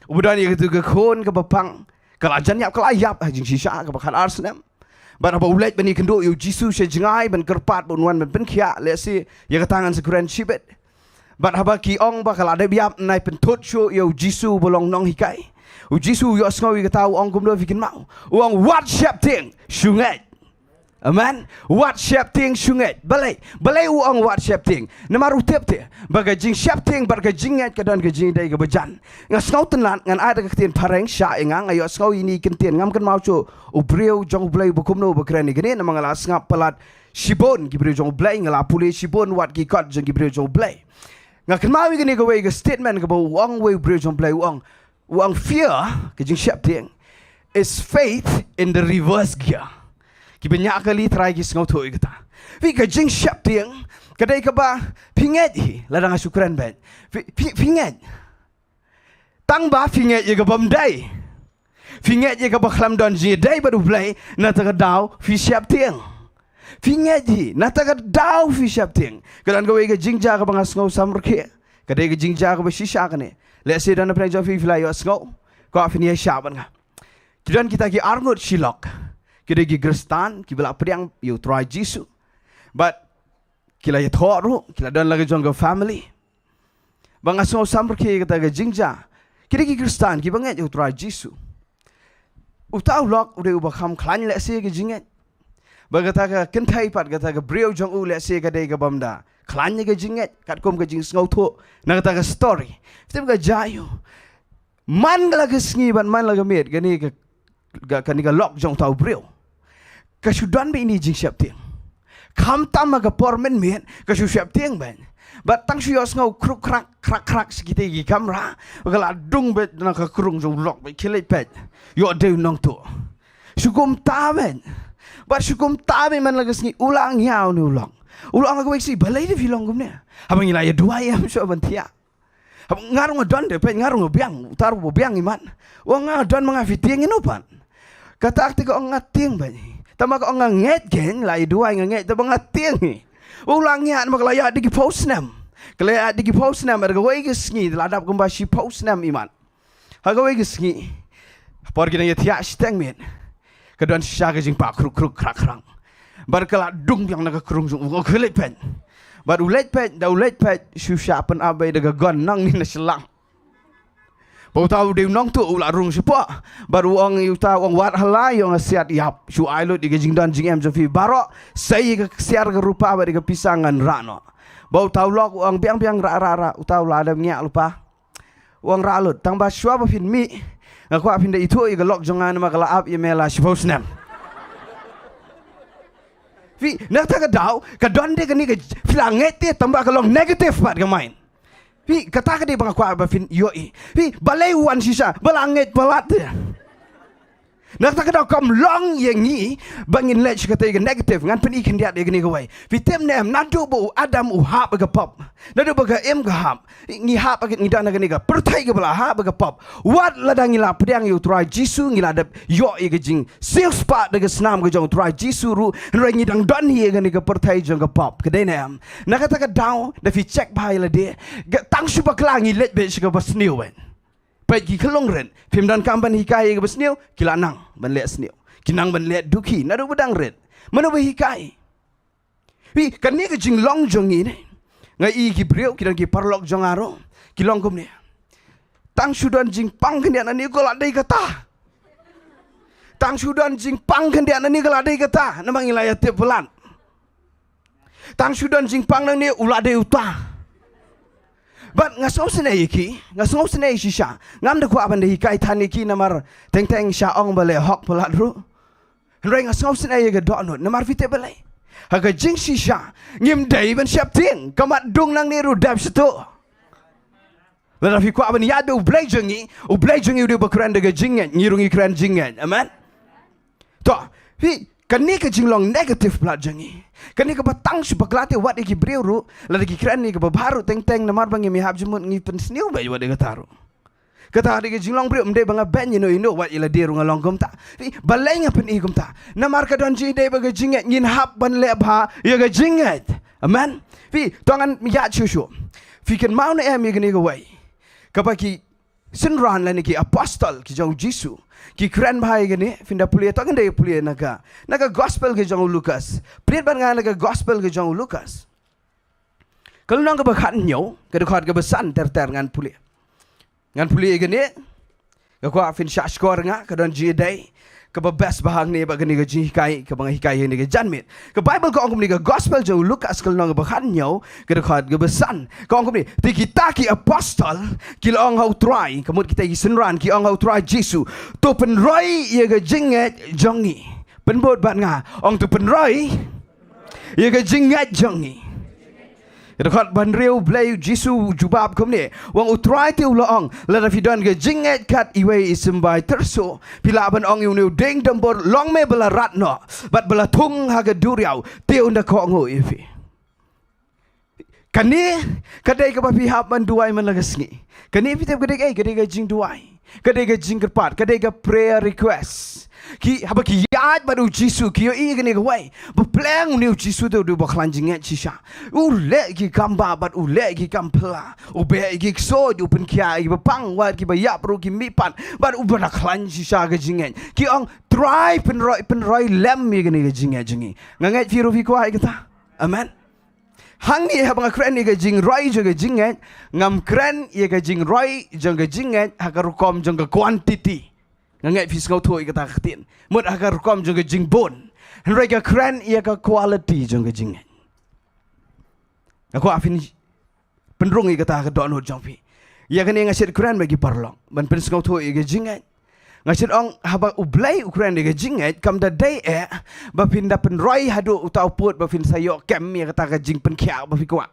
Uba don ïa katu ka khun kaba pang. Ka la jan ïap, ka la ïap ha jingshisha kaba khatar snem. Bad haba u leit ban ïakynduh ïa u Jisu sha jngai ban kyrpad ba un wan ban pynkhiah lehse ïa kata ngan sa kren shibit. Bad haba ki ong ba ka la dep ïap, nai pynthut shuh ïa u Jisu ba long nonghikai. U Jisu u ïohsngew ïa kata, u ong kumno, phi kynmaw? U ong wat sheptieng, shu ngeit. Amen. Wat sheptieng, shu ngeit. Balei? Balei u ong wat sheptieng? Namar u tip te ba ka jingsheptieng bad ka jingngeit ka don ka jingïadei kaba jan. Nga sngewtynnat, ngan ai da ka ktien phareng, shah ïa nga, nga ïohsngew ïa ine i kyntien, ngam kynmaw shuh u briew jong U Blei ba kumno ba kren ïa kane, namar nga la sngap palat shibun ki briew jong U Blei, nga la pule shibun wat ki kot jong ki briew jong U Blei. Nga kynmaw ïa kane kawei ka statement kaba u ong uwei u briew jong U Blei, u ong, u ong fear, ka jingsheptieng, is faith in the reverse gear. Kiba ñiah kali Trai ki sngewthuh ïa kata. Phi, ka jingsheptieng ka dei kaba phi ngeit hi, lada nga shu kren beit. Phi, phi, phi ngeit. Tangba phi ngeit ïa ka bym dei. Phi ngeit ïa kaba khlem don jingïadei bad U Blei, na kata ka daw phi sheptieng. Phi ngeit hi, na kata ka daw phi sheptieng. Ka don kawei ka jingjia kaba nga sngew samrkhie. Ka dei ka jingjia kaba shisha kane. Lehse don na pdeng jong phi, phi la ïohsngew. Kwah phin ïa shah bad nga. Ki don kita ki arngut shi lok. Ki dei ki Khristan kiba la pdiang ïa U Trai Jisu. Bad ki la ïathoh ruh, ki la don la ka jong ka family. Ba nga sngew samrkhie ïa kata ka jingjia. Ki dei ki Khristan kiba ngeit ïa U Trai Jisu. Uta u lok u dei uba kham khlaiñ lehse ka jingngeit. Ba kata ka kynthei pat, kata ka briew jong u lehse ka dei kabym da khlaiñ ïa ka jingngeit katkum ka jingsngewthuh na kata ka story. Phi tip ka jia aiu? Man la ka sngi bad man la ka miet, kane ka, ka, kane ka lok jong uta u briew ka shu don beit ine i jingsheptieng. Khamtam ha ka por mynmiet ka shu sheptieng beit. Bad tang shu ïohsngew khruk khrak, khrak khrak sha kita ki kamra, ka la dung beit na ka krung jong u lok beit, khie leit peit. Ïoh dei u nongtuh. Shu kumta beit. Bad shu kumta beit man la ka sngi, u la ngiah une u lok. U la ong ha kawei ka sngi, balei da phi long kumne? Haba ngi la ïaduwai em shuh ban thiah. Haba nga ruh nga don de, peit, nga ruh nga biang, uta ruh ba biang imat. U ong nga don ma nga, phi tieng ïano pat? Kata ka te ka ong nga tieng beit. Tangba ka ong nga ngeit, kein la ïaduwai nga ngeit, tangba nga tieng hi. U la ngiah namar ka la ïaid da ki phew snem. Ka la ïaid da ki phew snem, ha kawei ka sngi da la dap kumba shiphew snem imat. Ha kawei ka sngi, ha por ki dang ïathiah shiteng miet, ka don shisha ka jingpah khruk khruk khrak khrak. Bad ka la dung biang na ka krung jong u, u khie leit peit. Bad u leit peit, da u leit peit, shu shah pynap beit da ka gun nangne na shyllang. Ba uta u dei u nongtuh u la rung shapoh. Bad u ong ïa uta, u ong wat ha la ïoh nga siat ïap. Shu ai lut ïa ka jingdon jingem jong phi baroh. Sei ïa ka ksiar ka rupa bad ïa ka pisa ngan rah noh. Ba uta u lok u ong biang biang, rah rah rah. Uta u la dep ngiah lypa. U ong rah lut, tangba shuwa ba phin mih, nga kwah phin da ithuh ïa ka lok jong nga namar ka la ap ïa me la shiphew snem. Phi, na kata ka daw, ka don de kane ka, phi la ngeit te tangba ka long negative pat ka mind. Phi, kata ka dei ba nga kwah ba phin ïohi. Phi, balei u wan shisha, ba la ngeit palat te. Na kata ka daw kam long ïa ngi ba ngin leit sha kata ka negative, ngan pyni khyndiat ïa kane kawei. Phi tip ne em, naduh ba u Adam u hap ha ka pop, naduh ba ka Im ka hap, ngi hap ha ka, ngi don ha kane ka pyrthei kaba la hap ha ka pop. Wat lada ngi la pdiang ïa U Trai Jisu, ngi la dep ïoh ïa ka jingsiewspah da ka snam ka jong U Trai Jisu ruh, hynrei ngi dang don hi ha kane ka pyrthei jong ka pop. Ka dei ne em? Na kata ka daw, da phi check bha ïa lade, ka tang shu bakla ngi leit beit sha kaba sniew beit. Peit ki khyllung rit, phim donkam ban hikai ïa kaba sniew, ki la nang ban leh sniew. Ki nang ban leh dukhi, naduh ba dang rit. Mano ba hikai? Phi, kane ka jinglong jong ngi ne. Nga i ki briew, ki don ki paralok jong nga ruh, ki long kumne. Tang shu don jingpang khyndiat nangne, ka la dei kata. Tang shu don jingpang khyndiat nangne, ka la dei kata. Namar ngi la ïa tip palat. Tang shu don jingpang nangne, u la dei uta. Bad nga sngewsynei ïa ki, nga sngewsynei shisha. Ngam da kwah ban da hikai than ïa ki namar teng teng sha ong ba leh hok palat ruh. Hynrei nga sngewsynei ïa ka dohnud namar phi tip balei? Ha ka jingshisha ngim dei ban sheptieng, ka mat dung nangne ruh dep shatu. Lada phi kwah ban ïaid bad U Blei jong ngi, U Blei jong ngi u dei ba kren da ka jingngeit, ngi ruh ngi kren jingngeit. Amen. To, phi, kane ka jinglong negative palat jong ngi, kane kaba tang shu bakla te wat ïa ki briew ruh, lada ki kren ïa kaba bha ruh teng teng namar ba ngim ïahap jingmut ngi pynsniew beit wat ïa kata ruh. Kata ka dei ka jinglong briew, ym dei ba nga beiñ ïano ïano, wat ïa lade ruh nga long kumta. Phi, balei nga pyni kumta? Namar ka don jingïadei bad ka jingngeit, ngin hap ban leh bha ïa ka jingngeit. Amen. Phi, to ngan ïaid shuh shuh. Phi kynmaw ne em ïa kane kawei kaba ki synran lane ki apostol ki jong U Jisu ki kren bha ïa kane? Phin da pule, to ngan da pule na ka, na ka gospel ka jong u Lukas. Plie bad nga na ka gospel ka jong u Lukas. Ka lynnong kaba khathynñiew, ka dkhot kaba san ter ter ngan pule. Ngan pule ïa kane. Nga kwah phin shah shkor nga, ka don jingïadei kaba best bha hangne bad kane ka jinghikai kaba nga hikai hangne ka janmiet. Ka Baibl ka ong kumne, ka gospel jong u Lukas ka lynnong kaba khathynñiew, ka dkhot kaba san, ka ong kumne: Te kita ki apostol ki la ong ha U Trai, ka mut kita ki synran ki ong ha U Trai Jisu, to pynroi ïa ka jingngeit jong ngi. Pynbud bad nga, ong to pynroi ïa ka jingngeit jong ngi. Dkhot ba hynriew, Blei Jisu u jubab kumne, u ong: U Trai te u la ong, lada phi don ka jingngeit kat iwei i symbai tyrso, phi lah ban ong ïa une u dieng dambur, long me ba la rat noh bad ba la thung ha ka duriaw, te un da kohnguh ïa phi. Kane ka dei kaba phi hap ban duwai man la ka sngi. Kane phi tip ka dei kaei? Ka dei ka jingduwai, ka dei ka jingkyrpad, ka dei ka prayer request. Ki, haba ki ïaid bad U Jisu ki ïohi ïa kane kawei ba pleng une U Jisu te u dei uba khlaiñ jingngeit shisha. U leh ki kam bah bad u leh ki kam phylla, u beh ïa ki ksuid, u pynkhiah ïa kiba pang, wat kiba ïap ruh ki mihpat, bad uba da khlaiñ shisha ka jingngeit. Ki ong, Trai, pynroi, pynroi lem ïa kane ka jingngeit jong ngi. Nga ngeit phi ruh phi kwah ïa kata. Amen. Hangne haba nga kren ïa ka jingroi jong ka jingngeit, ngam kren ïa ka jingroi jong ka jingngeit ha ka rukom jong ka quantity. Nga ngeit phi sngewthuh ïa kata ka ktien. Mut ha ka rukom jong ka jingbun. Hynrei nga kren ïa ka quality jong ka jingngeit. Nga kwah phin pynrung ïa kata ka dohnud jong phi. Ïa kane nga shait kren bad ki paralok ban pynsngewthuh ïa ka jingngeit. Nga shait ong, haba U Blei u kren ïa ka jingngeit, kam da dei eh ba phin da pynroi haduh uta u pud ba phin sa ïoh kem ïa kata ka jingpynkhiah ba phi kwah,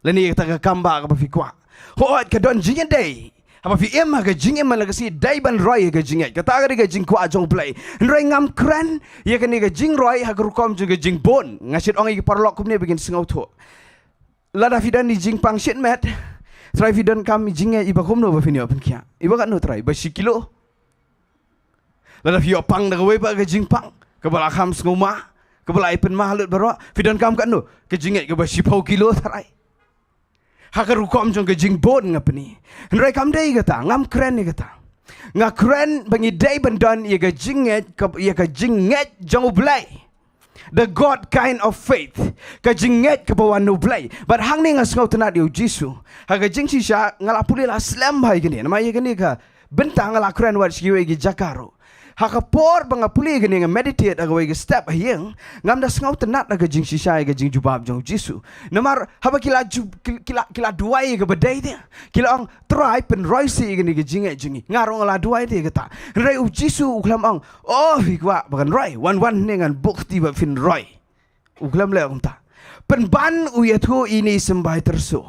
lane ïa kata ka kam bah kaba phi kwah. Hooid, ka don jingïadei haba phi im ha ka jingim man la ka sngi, dei ban roi ïa ka jingngeit. Kata ka dei ka jingkwah jong U Blei. Hynrei ngam kren ïa kane ka jingroi ha ka rukom jong ka jingbun. Nga shait ong ïa ki paralok kumne ba kin sngewthuh. Lada phi don i jingpang shimet, trai, phi donkam i jingngeit iba kumno ba phin ïoh pynkhiah? Iba katno trai? Iba shi kilo? Lada phi ïoh pang da kawei pat ka jingpang kaba la kham sngewma, kaba la ai pynma lut baroh, phi donkam katno? Ka jingngeit kaba shiphew kilo trai. Ha ka rukom jong ka jingbun nga pyni. Hynrei kam dei kata, ngam kren ïa kata. Nga kren ba ngi dei ban don ïa ka jingngeit, ka, ïa ka jingngeit jong U Blei. The God kind of faith. Ka jingngeit kaba wan na U Blei. Bad hangne nga sngewtynnat ïa U Jisu. Ha ka jingshisha nga la pule la slem bha ïa kane. Namar ïa kane ka bynta nga la kren wat sha kiwei ki jaka ruh. Ha ka por ba nga pule ïa kane, nga meditate ha kawei ka step ha ïing, ngam da sngewtynnat ha ka jingshisha ïa ka jingjubab jong U Jisu. Namar haba ki la ju-, ki, ki la, ki la duwai ïa kaba dei te, ki la ong, Trai, pynroi seh ïa kane ka jingngeit jong ngi. Nga ruh nga la duwai te ïa kata. Hynrei U Jisu u khlem ong, O, phi kwah ba kan roi? Wan, wan hangne, ngan buh kti ba phin roi. U khlem leh kumta. Pynban u ïathuh ïa ine i symbai tyrso.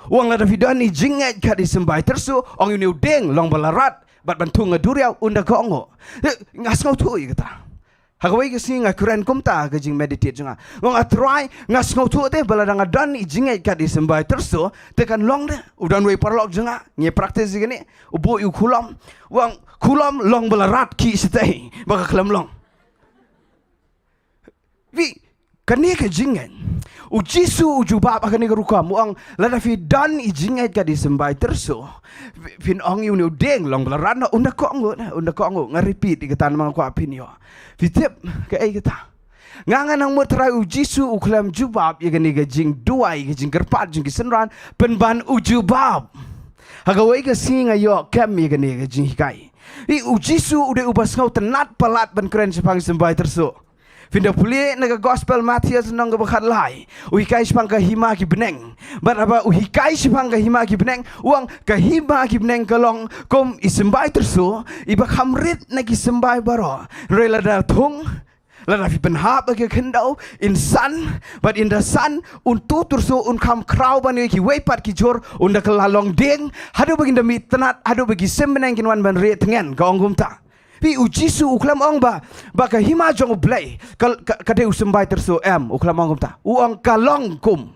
U ong, lada phi don i jingngeit kat i symbai tyrso, ong ïa une u dieng, long ba la rat bad ban thung ha duriaw, un da kohnguh. Eh, nga sngewthuh ïa kata. Ha kawei ka sngi nga kren kumta ha ka jingmeditate jong nga. Nga ong, A Trai, nga sngewthuh te ba lada nga don i jingngeit kat i symbai tyrso, te kan long de. U don uwei u paralok jong nga, ngi practice ïa kane, u buh ïa u khulom. U ong, Khulom, long ba la rat khih shatei, ba ka khlem long. Phi, kane ka jingngeit. U Jisu u jubab ha kane ka rukom, u ong, lada phi don i jingngeit kat i symbai tyrso, phi, phin ong ïa une u dieng, long ba la rat noh, un da kohnguh, un da kohnguh. Nga repeat ïa kata namar nga kwah phin ïoh. Phi tip kaei kata? Nga, nga nang mut Trai, U Jisu u khlem jubab ïa kane ka jingduwai, ka jingkyrpad jong ki synran, pynban u jubab. Ha kawei ka sngi nga ïoh kem ïa kane ka jinghikai. Phi, U Jisu u dei uba sngewtynnat palat ban kren shaphang i symbai tyrso. Phin da pule na ka gospel Mathaios lynnong kaba khatlai, u hikai shaphang ka hima ki bneng. Bad haba u hikai shaphang ka hima ki bneng, u ong ka hima ki bneng ka long kum i symbai tyrso, iba kham rit na ki symbai baroh. Hynrei lada thung, lada phi pynhap ha ka khyndew, yn san, bad ynda san, uto u tyrso un kham khraw ban ïoh ïa kiwei pat ki jhur, un da kylla long dieng, haduh ba kin da mih tnat, haduh ba ki symbai bneng kin wan ban rieh tngen, ka ong kumta. Phi, u Jisu u khlem ong ba, ba ka hima jong U Blei, ka, ka, ka dei u symbai tyrso, em, u khlem ong kumta. U ong ka long kum.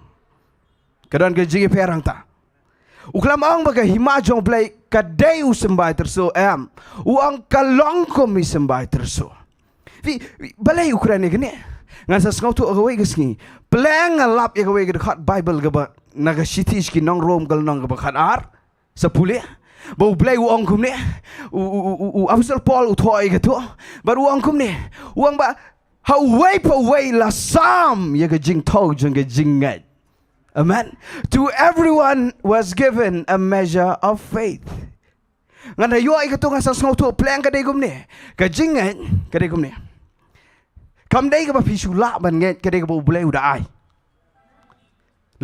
Ka don ka jingïapher hangta. U khlem ong ba ka hima jong U Blei ka dei u symbai tyrso, em. U ong ka long kum i symbai tyrso. Phi, phi, balei u kren ïa kane? Ngan sa sngewthuh ha kawei ka sngi. Pleng nga lap ïa kawei ka dkhot Baibl kaba na ka shithi sha ki nong Rom ka lynnong kaba khatar. Sa pule. Ba U Blei u ong kumne. U, u, u, u, u Apostol Paul u thoh ïa kato. Bad u ong kumne. U ong ba ha uwei pa uwei la sam ïa ka jingthew jong ka jingngeit. Amen. To everyone was given a measure of faith. Ngan da ïoh ïa kato, ngan sa sngewthuh, pleng ka dei kumne. Ka jingngeit ka dei kumne. Kam dei kaba phi shu lah ban ngeit, ka dei kaba U Blei u da ai.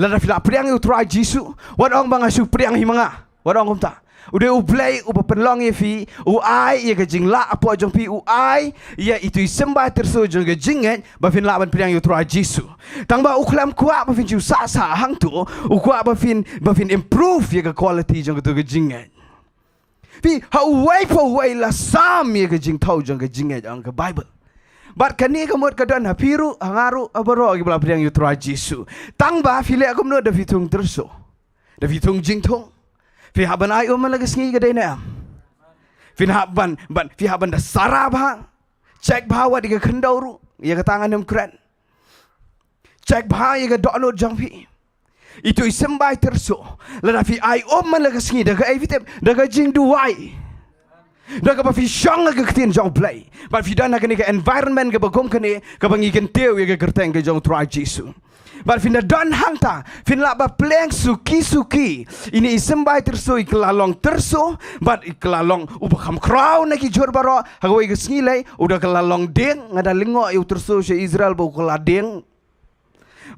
Lada phi la pdiang ïa U Trai Jisu, wat ong ba nga shu pdiang hi ma nga. Wat ong kumta. U dei U Blei uba pynlong ïa phi, u ai ïa ka jinglah hapoh jong phi, u ai ïa itu i symbai tyrso jong ka jingngeit, ba phin lah ban pdiang ïa U Trai Jisu. Tang ba u khlem kwah ba phin shu sah sah hangto, u kwah ba phin, ba phin improve ïa ka quality jong kato ka jingngeit. Phi, ha uwei pa uwei la sam ïa ka jingthew jong ka jingngeit, ong ka Baibl. Bad kane ka mut ka don ha phi ruh, ha nga ruh, ha baroh kiba la pdiang ïa U Trai Jisu. Tang ba phi leh kumno, da phi thung tyrso. Da phi thung jingthung. Phi hap ban ai um man la ka sngi, ka dei ne em? Phin hap ban, ban, phi hap ban da sara bha. Check bha wat ïa ka khyndew ruh. Ïa kata ngan ym kren. Check bha ïa ka dohnud jong phi. Itu i symbai tyrso. Lada phi ai um man la ka sngi, da kaei phi tip? Da ka jingduwai. Da kaba phi shong ha ka ktien jong U Blei. Bad phi don ha kane ka environment kaba kum kane, kaba ngi kyntiew ïa ka kyrteng ka jong U Trai Jisu. Bad phin da don hangta, phin lah ba pleng suki suki. Ine i symbai tyrso i kylla long tyrso, bad i kylla long uba kham khraw na ki jhur baroh, ha kawei ka sngi lei, u da kylla long dieng, nga da lyngngoh ïa u tyrso sha Israel ba u kylla dieng.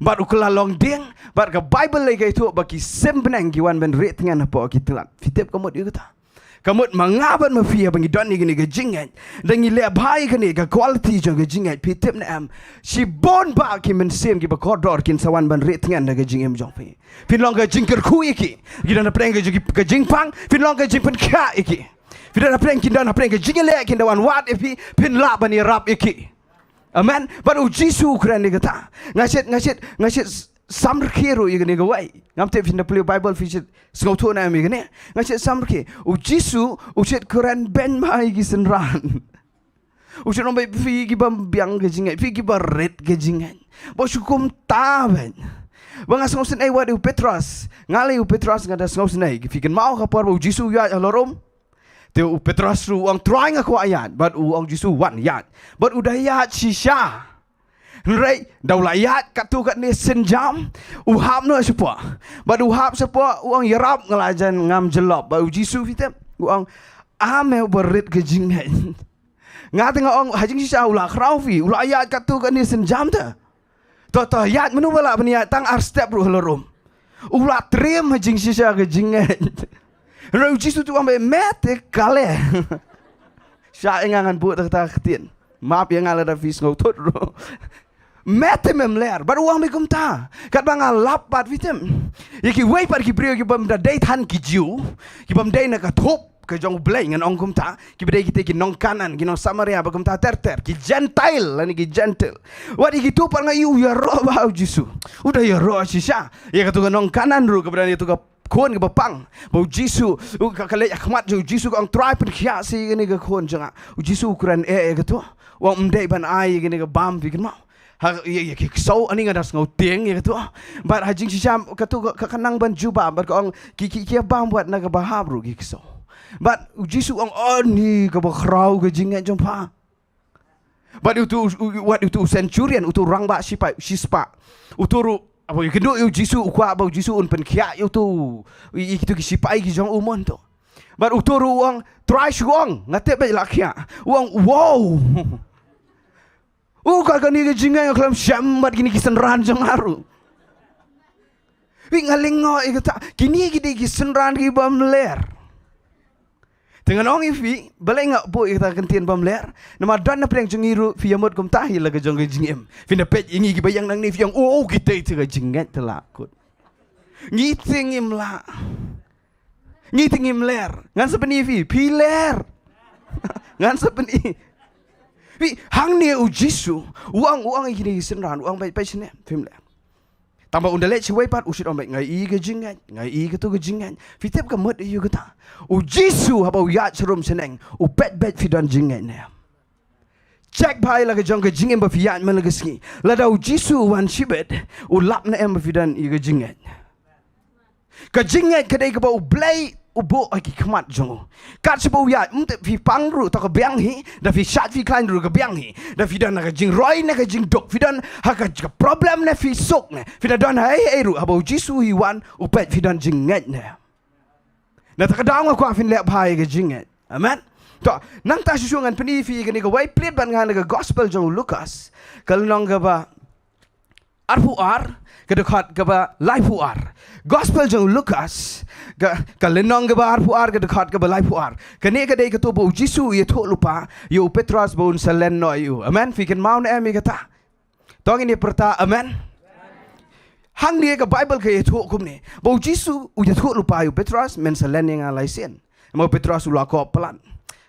Bad u kylla long dieng, bad ka Baibl lei ka ïathuh ba ki symbai bneng ki wan ban rieh tngen hapoh ki tnat. Phi tip ka mut ïa kata? Ka mut ma nga bad ma phi, haba ngi don ïa kane ka jingngeit, da ngi leh bha ïa kane ka quality jong ka jingngeit, phi tip ne em? Shibun bah ki mynsiem kiba kordor kin sa wan ban rieh tngen da ka jingim jong phi. Phin long ka jingkyrkhu ïa ki. Ki don hapdeng ka jing, ka jingpang, phin long ka jingpynkhiah ïa ki. Phi don hapdeng, kin don hapdeng ka jingïaleh, kin da wan wad ïa phi, phin lah ban ïarap ïa ki. Amen. Bad u Jisu u kren ïa kata. Nga shait, nga shait, nga shait samrkhie ruh ïa kane kawei. Ngam tip phin da pule Baibl phi shait sngewthuh ne em ïa kane. Nga shait samrkhie. U Jisu u shait kren beiñ bha ïa ki synran. U shait ong ba phi ki bym biang ka jingngeit, phi ki ba rit ka jingngeit. Ba shu kumta beiñ. Ba nga sngewsynei wat ïa u Petros. Nga lei u Petros nga da sngewsynei. Phi kynmaw ka por ba u Jisu u ïaid halor um. Te u Petros ruh u ong, Trai, nga kwah ïaid. Bad u ong Jisu, wan ïaid. Bad u da ïaid shisha. Hynrei da u la ïaid katto katne sienjam, u hap noh shapoh. Bad u hap shapoh, u ong, ïarap, nga la jan ngam jyllop. Bad u Jisu, phi tip, u ong, a me uba rit ka jingngeit. Nga te nga ong ha jingshisha u la khraw phi, u la ïaid katto katne sienjam te. To, to, ïaid, mano ba lah ban ïaid tang ar step ruh halor um. U la triem ha jingshisha ka jingngeit. Hynrei u Jisu te u ong ba me te kale. Shah ïa nga ngan buh da kata ka ktien. Map ïa nga lada phi sngewthuh ruh. Me te mem ler. Bad u ong ba kumta. Katba nga lap bad, phi tip, ïa kiwei pat ki briew ki bym da dei than ki Jiw, ki bym dei na ka thup ka jong U Blei, ngan ong kumta, kiba dei kita ki nong Kanaan, ki nong Samaria, ba kumta ter ter, ki Gentile, lane ki Gentile. Wat ïa kito pat nga ïohi u ïaroh bha u Jisu. U da ïaroh shisha. Ïa kato ka nong Kanaan ruh kaba don ïa kato ka khun kaba pang. Ba u Jisu, u ka, ka leit ha khmat jong u Jisu, ka ong, Trai, pynkhiah sa ïa kane ka khun jong nga. U Jisu u kren eh ïa kato. U ong, ym dei ban ai ïa kane ka bam, phi kynmaw. Ha, ïa, ïa ki ksew, ani nga da sngewtieng ïa kato. Bad ha jingshisha kato ka, ka, ka nang ban jubab, bad ka ong, ki, ki, ki ïa bam wat na kaba hap ruh ki ksew. Bad u Jisu u ong, ani kaba khraw ka jingngeit jong pha. Bad uto u, u, wat uto u centurion, uto u rangbah shipai, shispah. Uto ruh, haba u ïakynduh ïa u Jisu, u kwah ba u Jisu un pynkhiah ïa uto, ïa, ïa kito ki shipai ki jong u mon to. Bad uto ruh u ong, Trai, shu ong, nga tip ba la khiah. U ong, wow. U ka kane ka jingngeit, nga khlem shem bad kine ki synran jong nga ruh. Phi nga lyngngoh ïa kata, kine ki dei ki synran ki bym ler. Te ngan ong ïa phi, balei nga buh ïa kata ka ktien bym ler? Namar don na pdeng jong ngi ruh phi ïa mut kumta hi la ka jong ka jingim. Phi na peit ïa ngi kiba ïeng nangne phi ong, "Oh, kita ita ka jingngeit te la kut." Ngi te ngim lah. Ngi te ngim ler. Ngan sa pyni ïa phi, phi ler. Ngan sa pyni. Phi, hangne u Jisu, u ong, u ong ïa kine ki synran, u ong, "Peit, peit shane, phim ler." Tangba un da leit shawei pat u shu ong, "Nga ïohi ka jingngeit, nga ïohi katu ka jingngeit." Phi tip ka mut aïu kata? U Jisu haba u ïaid sharum shaneng, u peit beit phi don jingngeit ne em. Check bha ïa la ka jong ka jingim ba phi ïaid man la ka sngi. Lada u Jisu u wan shibit, u lap ne em ba phi don ïa ka jingngeit? Ka jingngeit ka dei kaba U Blei u buh ha ki khmat jong u. Kat shaba u ïaid, ym tip phi pang ruh, to ka biang hi, da phi shait phi khlaiñ ruh ka biang hi. Da phi don ha ka jingroi ne ka jingduk, phi don ha ka, ka problem ne phi suk ne, phi da don ha ei ei ruh, haba u Jisu hi wan, u peit phi don jingngeit ne. Na ta ka daw nga kwah phin leh bha ïa ka jingngeit. Amen. To, nangta shuh shuh ngan pyni phi ïa kane kawei plied bad nga na ka gospel jong u Lukas, ka lynnong kaba arphew ar, ka dkhot kaba laiphew ar. Gospel jong u Lukas, ka, ka lynnong kaba arphew ar, ka dkhot kaba laiphew ar. Kane ka dei kato ba u Jisu u ïathuh lypa ïa u Petros ba un sa len noh ïa u. Amen. Phi kynmaw ne em ïa kata? To ngin ïa pyrta amen. Hangne ka Baibl ka ïathuh kumne, ba u Jisu u ïathuh lypa ïa u Petros, "Men sa len ïa nga lai sien." Namar u Petros u la kob palat.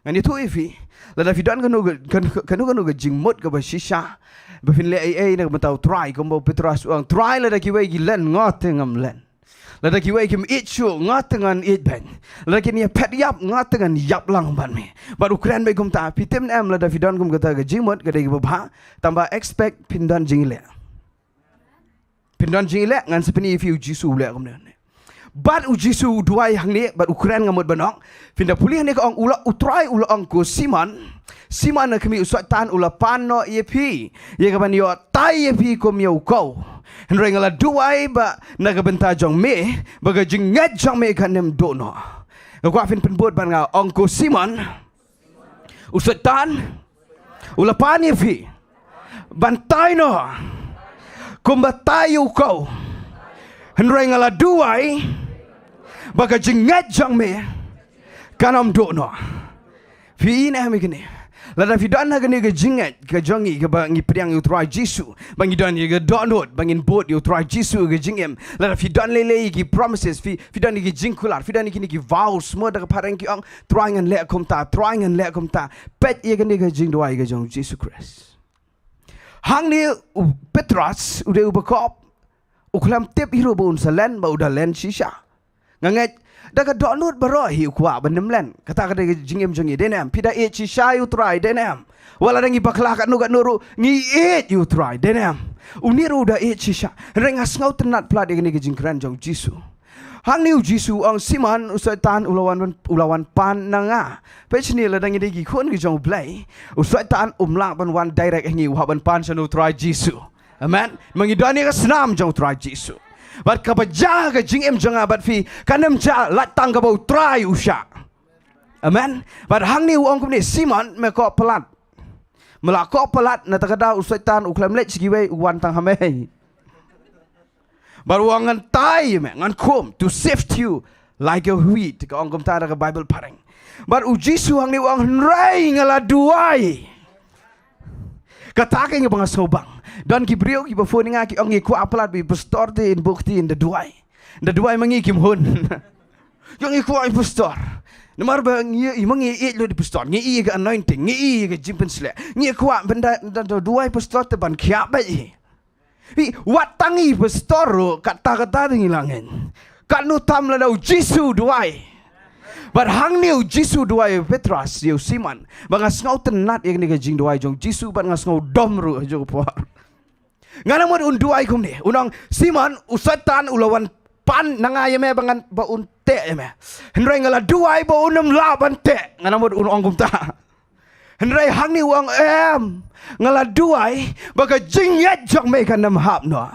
Ngan ïathuh ïa phi, lada phi don kano ka, kan-, kano kano ka jingmut kaba shisha ba phin leh ei ei na ka bynta u Trai, kumba u Petros u ong, "Trai, lada kiwei ki len, nga te ngam len. Lada kiwei kim ïeit shuh, nga te ngan ïeit beit. Lada kin ïa phet ïap, nga te ngan ïap lang bad me." Bad u kren beit kumta. Phi tip ne em, lada phi don kum kata ka jingmut, ka dei kaba bha, tangba expect phin don jingïaleh. Phin don jingïaleh, ngan sa pyni ïa phi u Jisu u leh kumne. Bad u Jisu u duwai hangne, bad u kren, nga mut ban ong. Phin da pule hangne ka ong, u la, u Trai u la ong, "Ko Simon, Simon, na khmih, u Soitan u la pan noh ïa phi ïa kaban ïoh tai ïa phi kum ïa u kaw. Hynrei nga la duwai ba na ka bynta jong me, ba ka jingngeit jong me kan ym duh noh." Nga kwah phin pynbud bad nga, ong, "Ko Simon, u Soitan u la pan ïa phi ban tai noh kumba tai ïa u kaw. Hynrei nga la duwai ba ka jingngeit jong me kan ym duh noh." Phi ïohi ne em ïa kane? Lada phi don ha kane ka jingngeit ka jong ngi, kaba ngi pdiang ïa u Trai Jisu, ba ngi don ïa ka dohnud ba ngin bud ïa u Trai Jisu ha ka jingim. Lada phi don lei lei ïa ki promises, phi, phi don ïa ki jingkular, phi don ïa kine ki vows, mo da ka phareng ki ong, "Trai ngan leh kumta, Trai ngan leh kumta." Peit ïa kane ka jingduwai ka jong u Jisu Khrist. Hangne u Petros, u dei uba kob, u khlem tip hi ruh ba un sa len, ba u da len shisha. Nga ngeit, da ka dohnud baroh hi u kwah ban ym len. Kata ka dei ka jingim jong ngi, dei ne em? Phi da ïeit shisha ïa u Trai, dei ne em? Wat la da ngi bakla katno katno ruh, ngi ïeit ïa u Trai, dei ne em? Une ruh u da ïeit shisha. Hynrei nga sngewtynnat palat ïa kane ka jingkren jong u Jisu. Hangne u Jisu u ong, "Simon, u Soitan u la wan, u la wan pan na nga." Peit shane, lada ngi dei ki khun ki jong u Blei, u Soitan um lah ban wan direct ha ngi, u hap ban pan sha u Trai Jisu. Amen. Ma ngi don ïa ka snam jong u Trai Jisu. Bad kaba jia ha ka jingim jong nga bad phi, kan ym jia lait tang kaba u Trai u shah. Amen. Bad hangne u ong kumne, "Simon, me kob palat. Me la kob palat, na ta ka daw u Soitan u khlem leit sha kiwei, u wan tang ha me. Bad u ong, ngan tai ïa me, ngan khum, to sift you like a wheat," ka ong kumta da ka Baibl phareng. Bad u Jisu hangne u ong, "Hynrei nga la duwai." Kata ka ïa ba nga sngewbang. Don ki briew kiba phone ïa nga ki ong, "Ngi kwah palat ba i pastor te in buh kti in da duwai. Da duwai ma ngi kim hun." Ki ong, "Ngi kwah i pastor. Namar ba ngi, i ma ngi ïeit lut i pastor. Ngi ïeit ka anointing, ngi ïeit ka jingpynsleh. Ngi kwah ban da, da, da duwai pastor te ban khiah beit hi." Phi, wat tang i pastor ruh, kata kata te ngi la ngeit. Katno tam lada u Jisu duwai. Bad hangne u Jisu duwai ïa u Petros, ïa u Simon. Bad nga sngewtynnat ïa kane ka jingduwai jong u Jisu, bad nga sngewdom ruh ha kajuh ka por. Nga la mut un duwai kumne, un ong, "Simon, u Soitan u la wan pan na nga ïa me ba ngan, ba un teh ïa me. Hynrei nga la duwai ba un ym lah ban teh." Nga la mut un ong kumta. Hynrei hangne u ong, "Em, nga la duwai ba ka jingngeit jong me kan ym hap noh."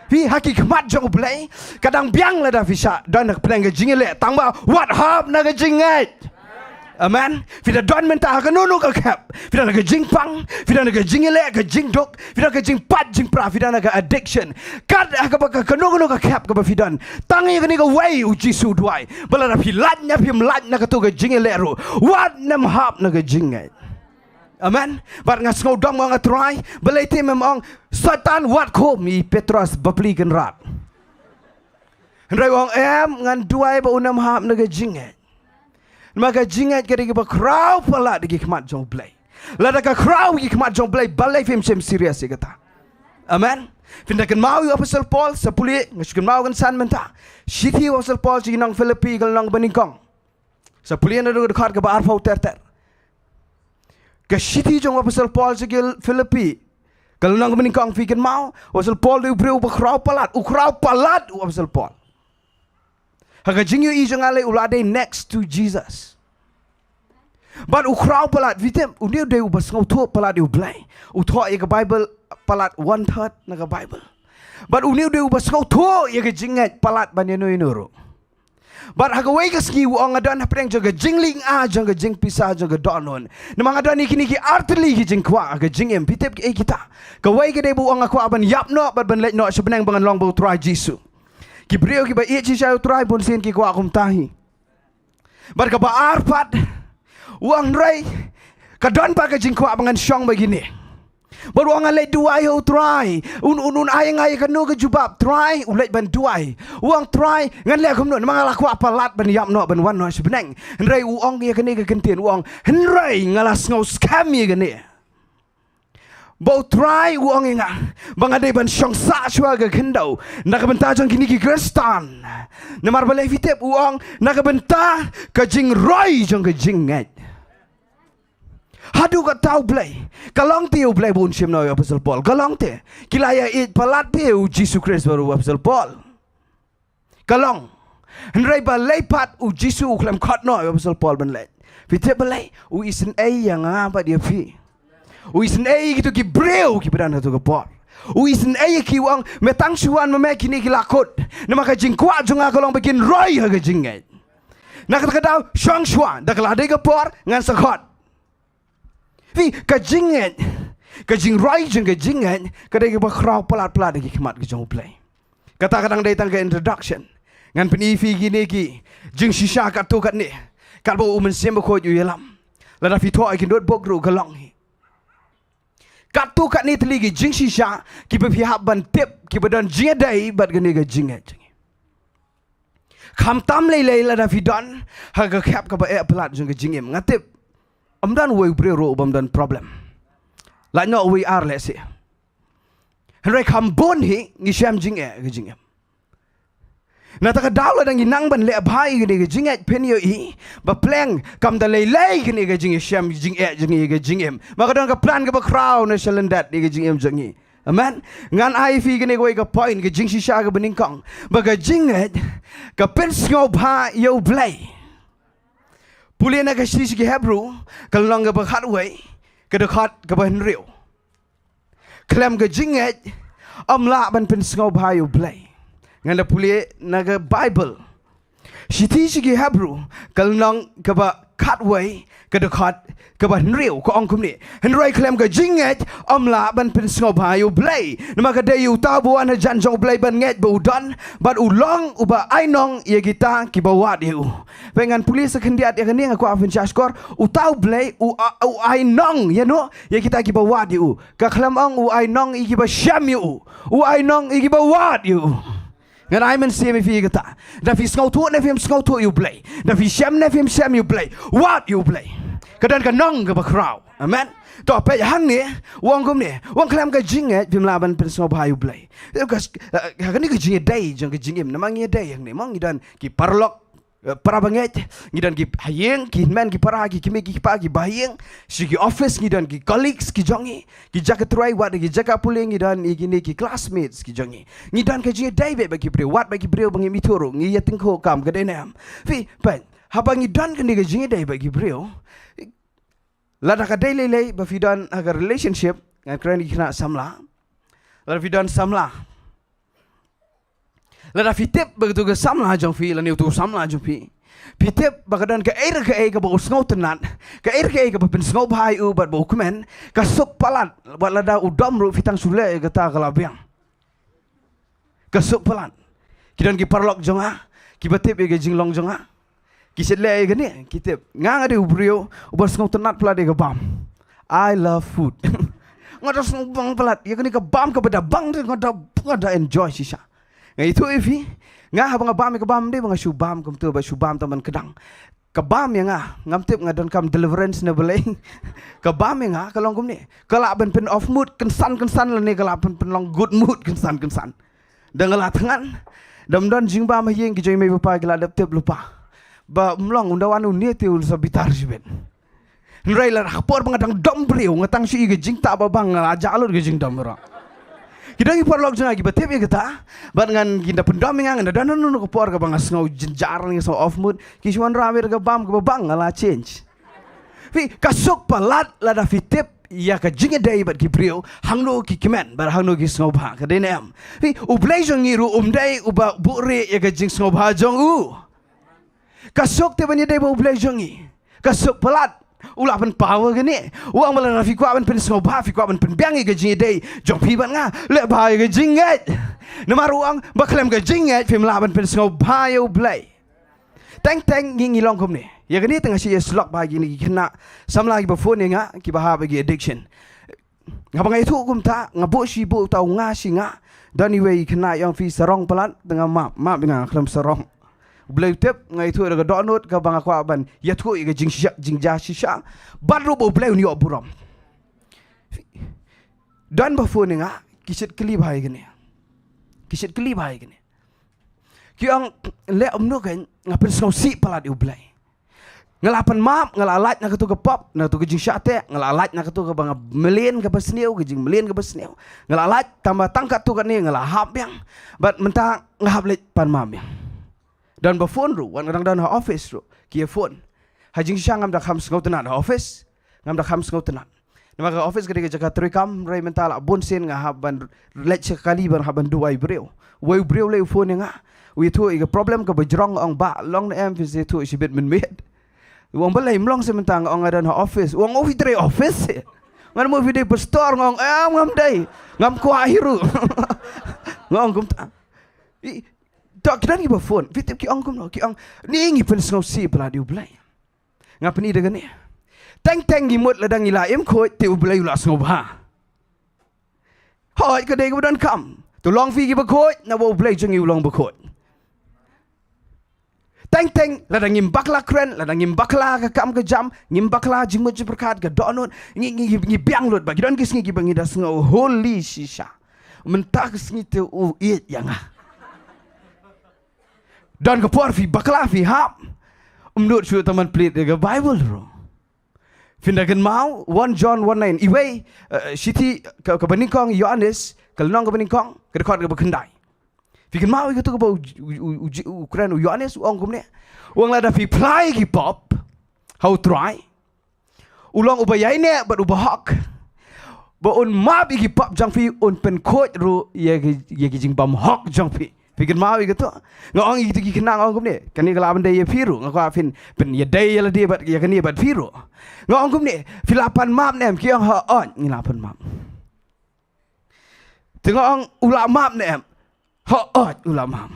Phi, ha ki khmat jong u Blei, ka dang biang lada phi shah don ha ka pdeng ka jingïaleh, tangba wat hap na ka jingngeit. Amen. Phi da don mynta ha kano kano ka khep. Phi don ha ka jingpang, phi don ha ka jingïaleh, ka jingduk, phi don ha ka jingpait jingpra, phi don ha ka addiction. Kat ha kaba ka kano kano ka khep kaba phi don, tang ïa kane kawei u Jisu u duwai. Ba lada phi lait ne phim lait na kato ka jingïaleh ruh, wat nym hap na ka jingngeit. Amen. Bad nga sngewdom, nga ong, A Trai, balei te mem ong, Soitan, wat khum ïa i Petros bapli kynrad? Hynrei u ong, em, ngan duwai ba un nym hap na ka jingngeit. Namar ka jingngeit ka dei kaba khraw palat ha ki khmat jong U Blei. Lada ka khraw ha ki khmat jong U Blei, balei phim shem serious ïa kata? Amen. Phin da kynmaw ïa u Apostol Paul, sa pule, nga shu kynmaw kynsan mynta. Shithi u Apostol Paul sha ki nong Philippi, ka lynnong ba nyngkong. Sa pule na ka dkhot kaba arphew ter ter. Ka shithi jong u Apostol Paul sha ki Philippi, ka lynnong ba nyngkong, phi kynmaw, u Apostol Paul u dei u briew uba khraw palat, u khraw palat u Apostol Paul. Ha ka jingïohi jong nga lei u la dei next to Jesus. Bad u khraw palat, phi tip, une u dei uba sngewthuh palat ïa U Blei. U thoh ïa ka Bible palat one third na ka Bible. Bad une u dei uba sngewthuh ïa ka jingngeit palat ban ïano ïano ruh. Bad ha kawei ka sngi u ong, nga don hapdeng jong ka jinglynga, jong ka jingpisa, jong ka dohnud. Namar nga don ïa kine ki artylli ki jingkwah ha ka jingim. Phi tip kiei kita? Kawei ka dei ba u ong, nga kwah ban ïap noh bad ban leit noh sha bneng ba ngan long bad u Trai Jisu. Ki briew kiba ïeit shisha ïa u Trai bunsien ki kwah kumta hi. Bad kaba ar pat, u ong, hynrei ka don pat ka jingkwah ba ngan shong bad kine. Bad u ong, nga leit duwai ha u Trai, un, un, un ai ïa nga ïa kano ka jubab, Trai, u leit ban duwai. U ong, Trai, ngan leh kumno, namar nga la kwah palat ban ïap noh, ban wan noh sha bneng. Hynrei u ong ïa kane ka kyntien, u ong, hynrei nga la sngew skhem ïa kane, ba u Trai u ong ïa nga ba nga dei ban shong sah shuwa ka khyndew na ka bynta jong kine ki Khristan. Namar balei, phi tip, u ong, na ka bynta ka jingroi jong ka jingngeit. Haduh katta U Blei, ka long te U Blei ba un shim noh ïa u Apostol Paul? Ka long te? Ki la ïa ïeit palat te ïa u Jisu Khrist bad u Apostol Paul? Ka long. Hynrei balei pat u Jisu u khlem khot noh ïa u Apostol Paul ban leit? Phi tip balei? U isynei ïa nga bad ïa phi. U isynei ïa kito ki briew kiba don ha kato ka por. U isynei ïa ki, u ong, me tang shu wan ma me, kine ki la kut. Namar ka jingkwah jong nga ka long ba kin roi ha ka jingngeit. Na kata ka daw, shong shuwa, da ka la dei ka por, ngan sa khot. Phi, ka jingngeit, ka jingroi jong ka jingngeit ka dei kaba khraw palat palat ha ki khmat ka jong U Blei. Kata ka dang dei tang ka introduction. Ngan pyni ïa phi kine ki jingshisha katto katne, katba u Mynsiem Bakhuid u ïalam. Lada phi thoh ïa ki notebook ruh ka long hi. Katto katne tylli ki jingshisha kiba phi hap ban tip, kiba don jingïadei bad kane ka jingngeit jong ngi. Khamtam lei lei lada phi don ha ka khep kaba eh palat jong ka jingim, nga tip ym don uwei u briew ruh u bym don problem. Lait noh uwei ar lehse. Hynrei kham bun hi ngi shem jingeh ha ka jingim. Na kata ka daw lada ngi nang ban leh bha ïa kane ka jingngeit, phin ïohi ba pleng kam da lei lei kane ka jingshem jingeh jong ngi ha ka jingim. Ma ka don ka plan kaba khraw na sha lyndet ïa ka jingim jong ngi. Amen. Ngan ai ïa phi kane kawei ka point, ka jingshisha kaba nyngkong, ba ka jingngeit ka pynsngewbha ïa U Blei. Pule na ka shithi sha ki Hebru, ka lynnong kaba khatwei, ka dkhot kaba hynriew. Khlem ka jingngeit ym lah ban pynsngewbha ïa U Blei. Ngan da pule na ka Bible. Shithi sha ki Hebru, ka lynnong kaba khatwei, ka dkhot kaba hynriew, ka ong kumne: Hynrei khlem ka jingngeit ym lah ban pynsngewbha ïa U Blei. Namar ka dei ïa uta uba wan hajan jong U Blei ban ngeit ba u don, bad u long uba ainong ïa kita kiba wad ïa u. Peit, ngan pule sa khyndiat ïa kane, nga kwah phin sngap shkor. Uta U Blei u, u ainong ïano? Ïa kita kiba wad ïa u. Ka khlem ong u ainong ïa kiba shem ïa u. U ainong ïa kiba wad ïa u. Ngan ai mynsiem ïa phi kata. Da phi sngewthuh ne phim sngewthuh ïa U Blei, da phi shem ne phim shem ïa U Blei, wad ïa U Blei. Ka don ka nong kaba khraw. Amen. To peit hangne, u ong kumne, u ong khlem ka jingngeit phim lah ban pynsngewbha ïa U Blei. Ka, ka, kane ka jingïadei jong ka jingim. Namar ngi ïadei hangne, ma ngi don ki paralok, eh, para bangeit, ngi don ki ha ïing, ki hynmen ki para, ki kmie ki kpa, ki bahaïing, sha ki office ngi don ki colleagues ki jong ngi, ki jaka trei, wat ki jaka pule ngi don ïa kine ki classmates ki jong ngi. Ngi don ka jingïadei bad ki briew, wat bad ki briew ba ngim ithuh ruh, ngi ïa tyngkhuh kam, ka dei ne em? Phi, peit, haba ngi don kane ka jingïadei bad ki briew, lada ka dei lei lei ba phi don ha ka relationship, ngan kren ïa ki khynnah samla. Lada phi don samla, lada phi tip ba uto ka samla jong phi lane uto u samla jong phi Phi tip ba ka don kaei re kaei kaba u sngewtynnat, kaei re kaei kaba pynsngewbha ïa u bad ba u kmen, ka suk palat, wat lada u dom ruh phi tang shu leh ïa kata ka la biang. Ka suk palat. Ki don ki paralok jong nga kiba tip ïa ka jinglong jong nga. Ki shait leh ïa kane, ki tip. Nga nga dei u briew uba sngewtynnat palat ïa ka bam. I love food. Nga da sngewbang palat ïa kane ka bam kaba da bang te nga da, nga da enjoy shisha. Nga ïathuh ïa phi, nga haba nga bam ïa ka bam, ym dei ba nga shu bam kumta, ba shu bam tang ban kdang. Ka bam ïa nga, ngam tip nga donkam deliverance na balei. Ka bam ïa nga ka long kumne. Ka lah ban pyn off mood kynsan kynsan lane ka lah ban pynlong good mood kynsan kynsan. Da nga la thngan, da ym don jingbam ha ïing, ki jong i mei bapa ki la dep tip lypa ba ym long, ynda wan une te un sa bitar shibit. Hynrei lada ka por ba nga dang dom briew, nga tang shu i ka jingtah ba bang, nga la jah lut ka jingdom baroh. Ki don ki paralok jong nga kiba tip ïa kata, bad ngan, ki da pyndom ïa nga, ngan da don, don, don ka por kaba nga sngew jynjar, nga sngew off mood, ki shu wanrah ïa ka bam kaba bang, nga la change. Phi, ka suk palat lada phi tip ïa ka jingïadei bad ki briew, hangno ki kmen bad hangno ki sngewbha, ka dei ne em? Phi, U Blei jong ngi ruh um dei uba buhrieh ïa ka jingsngewbha jong u. Ka suk te ban ïadei bad U Blei jong ngi, ka suk palat. U lah pynpaw ïa kane. U ong ba lada phi kwah ban pynsngewbha, phi kwah ban pynbiang ïa ka jingïadei jong phi bad nga, leh bha ïa ka jingngeit. Namar u ong ba khlem ka jingngeit phim lah ban pynsngewbha ïa U Blei. Teng teng ngi, ngi long kumne. Ïa kane te nga shu ïa slok bha ïa kine ki khynnah samla kiba phone ïa nga, kiba hap ïa ki addiction. Haba nga ïathuh kumta, nga buh shi buh uta u nga shi nga. Don iwei i khynnah i ong, phi sarong palat. Te nga map, map ïa nga, khlem sarong. U Blei u tip, nga ïathuh da ka dohnud kaba nga kwah ban ïathuh ïa ka jingshisha, jingjia shisha. Bad ruh ba U Blei un ïoh burom. Don ba phone ïa nga, ki shait kylli bha ïa kane. Ki shait kylli bha ïa kane. Ki ong, leh kumno kein, nga pynsngewsih palat ïa U Blei. Nga la pan map, nga la lait na katu ka pop, na katu ka jingshah teh, nga la lait na katu kaba nga mlien kaba sniew, ka jingmlien kaba sniew. Nga la lait, tangba tang katto katne nga la hap biang. Bad mynta nga hap leit pan map biang. Don ba phone ruh, wat nga dang don ha office ruh, ki ïa phone. Ha jingshisha ngam da kham sngewtynnat ha office, ngam da kham sngewtynnat. Namar ka office ka dei ka jaka treikam, hynrei mynta la bun sien nga hap ban leit sha kali ban hap ban duwai briew. Uwei u briew lei u phone ïa nga. U ïathuh ïa ka problem kaba jrong, ong, Bah, long ne em phi sa ïathuh shibit mynmiet? U ong, balei, ym long seh mynta? Nga ong, nga don ha office. U ong, o, phi trei office? Ngan ong, phi dei pastor? Nga ong, em, ngam dei. Ngam kwah hi ruh. Nga ong kumta. I, to ki don kiba phone, phi tip ki ong kumno, ki ong, ni ngi pynsngewsih palat ïa U Blei. Nga pyni da kane. Teng teng ngi mut lada ngi la im khuid te U Blei u la sngewbha. Hooid, ka dei kaba donkam. To long phi kiba khuid, naba U Blei jong ngi u long bakhuid. Teng teng lada ngim bakla kren, lada ngim bakla ka kam ka jam, ngim bakla jingmut jingpyrkhat, ka dohnud, ngi, ngi, ngi, ngi biang lut bha. Ki don ki sngi kiba ngi da sngew holy shisha. Mynta ka sngi te u ïeit ïa nga. Don ka por phi bakla, phi hap, ym nud shuh tang ban plie ïa ka Bible ruh. Phin da kynmaw one John one nine, iwei, eh, shithi ka, kaba nyngkong Ïoannis, ka lynnong kaba nyngkong, ka dkhot kaba khyndai. Phi kynmaw ïa katu kaba u, u, u, u, u kren u Ïoannis, u ong kumne. U ong lada phi phla ïa ki pop ha U Trai, u long uba ïaineh bad uba hok, ba un map ïa ki pop jong phi, un pynkhuid ruh ïa ki, ïa ki jingbymhok jong phi. Phi kynmaw ïa katu? Nga ong ïa kito ki khynnah, nga ong kumne, kane ka lah ban dei ïa phi ruh, nga kwah phin pynïadei ïa lade bad ïa kane bad phi ruh. Nga ong kumne, phi la pan map ne em? Ki ong, hooid, ngi la pan map. Te nga ong, u la map ne em? Hooid, u la map.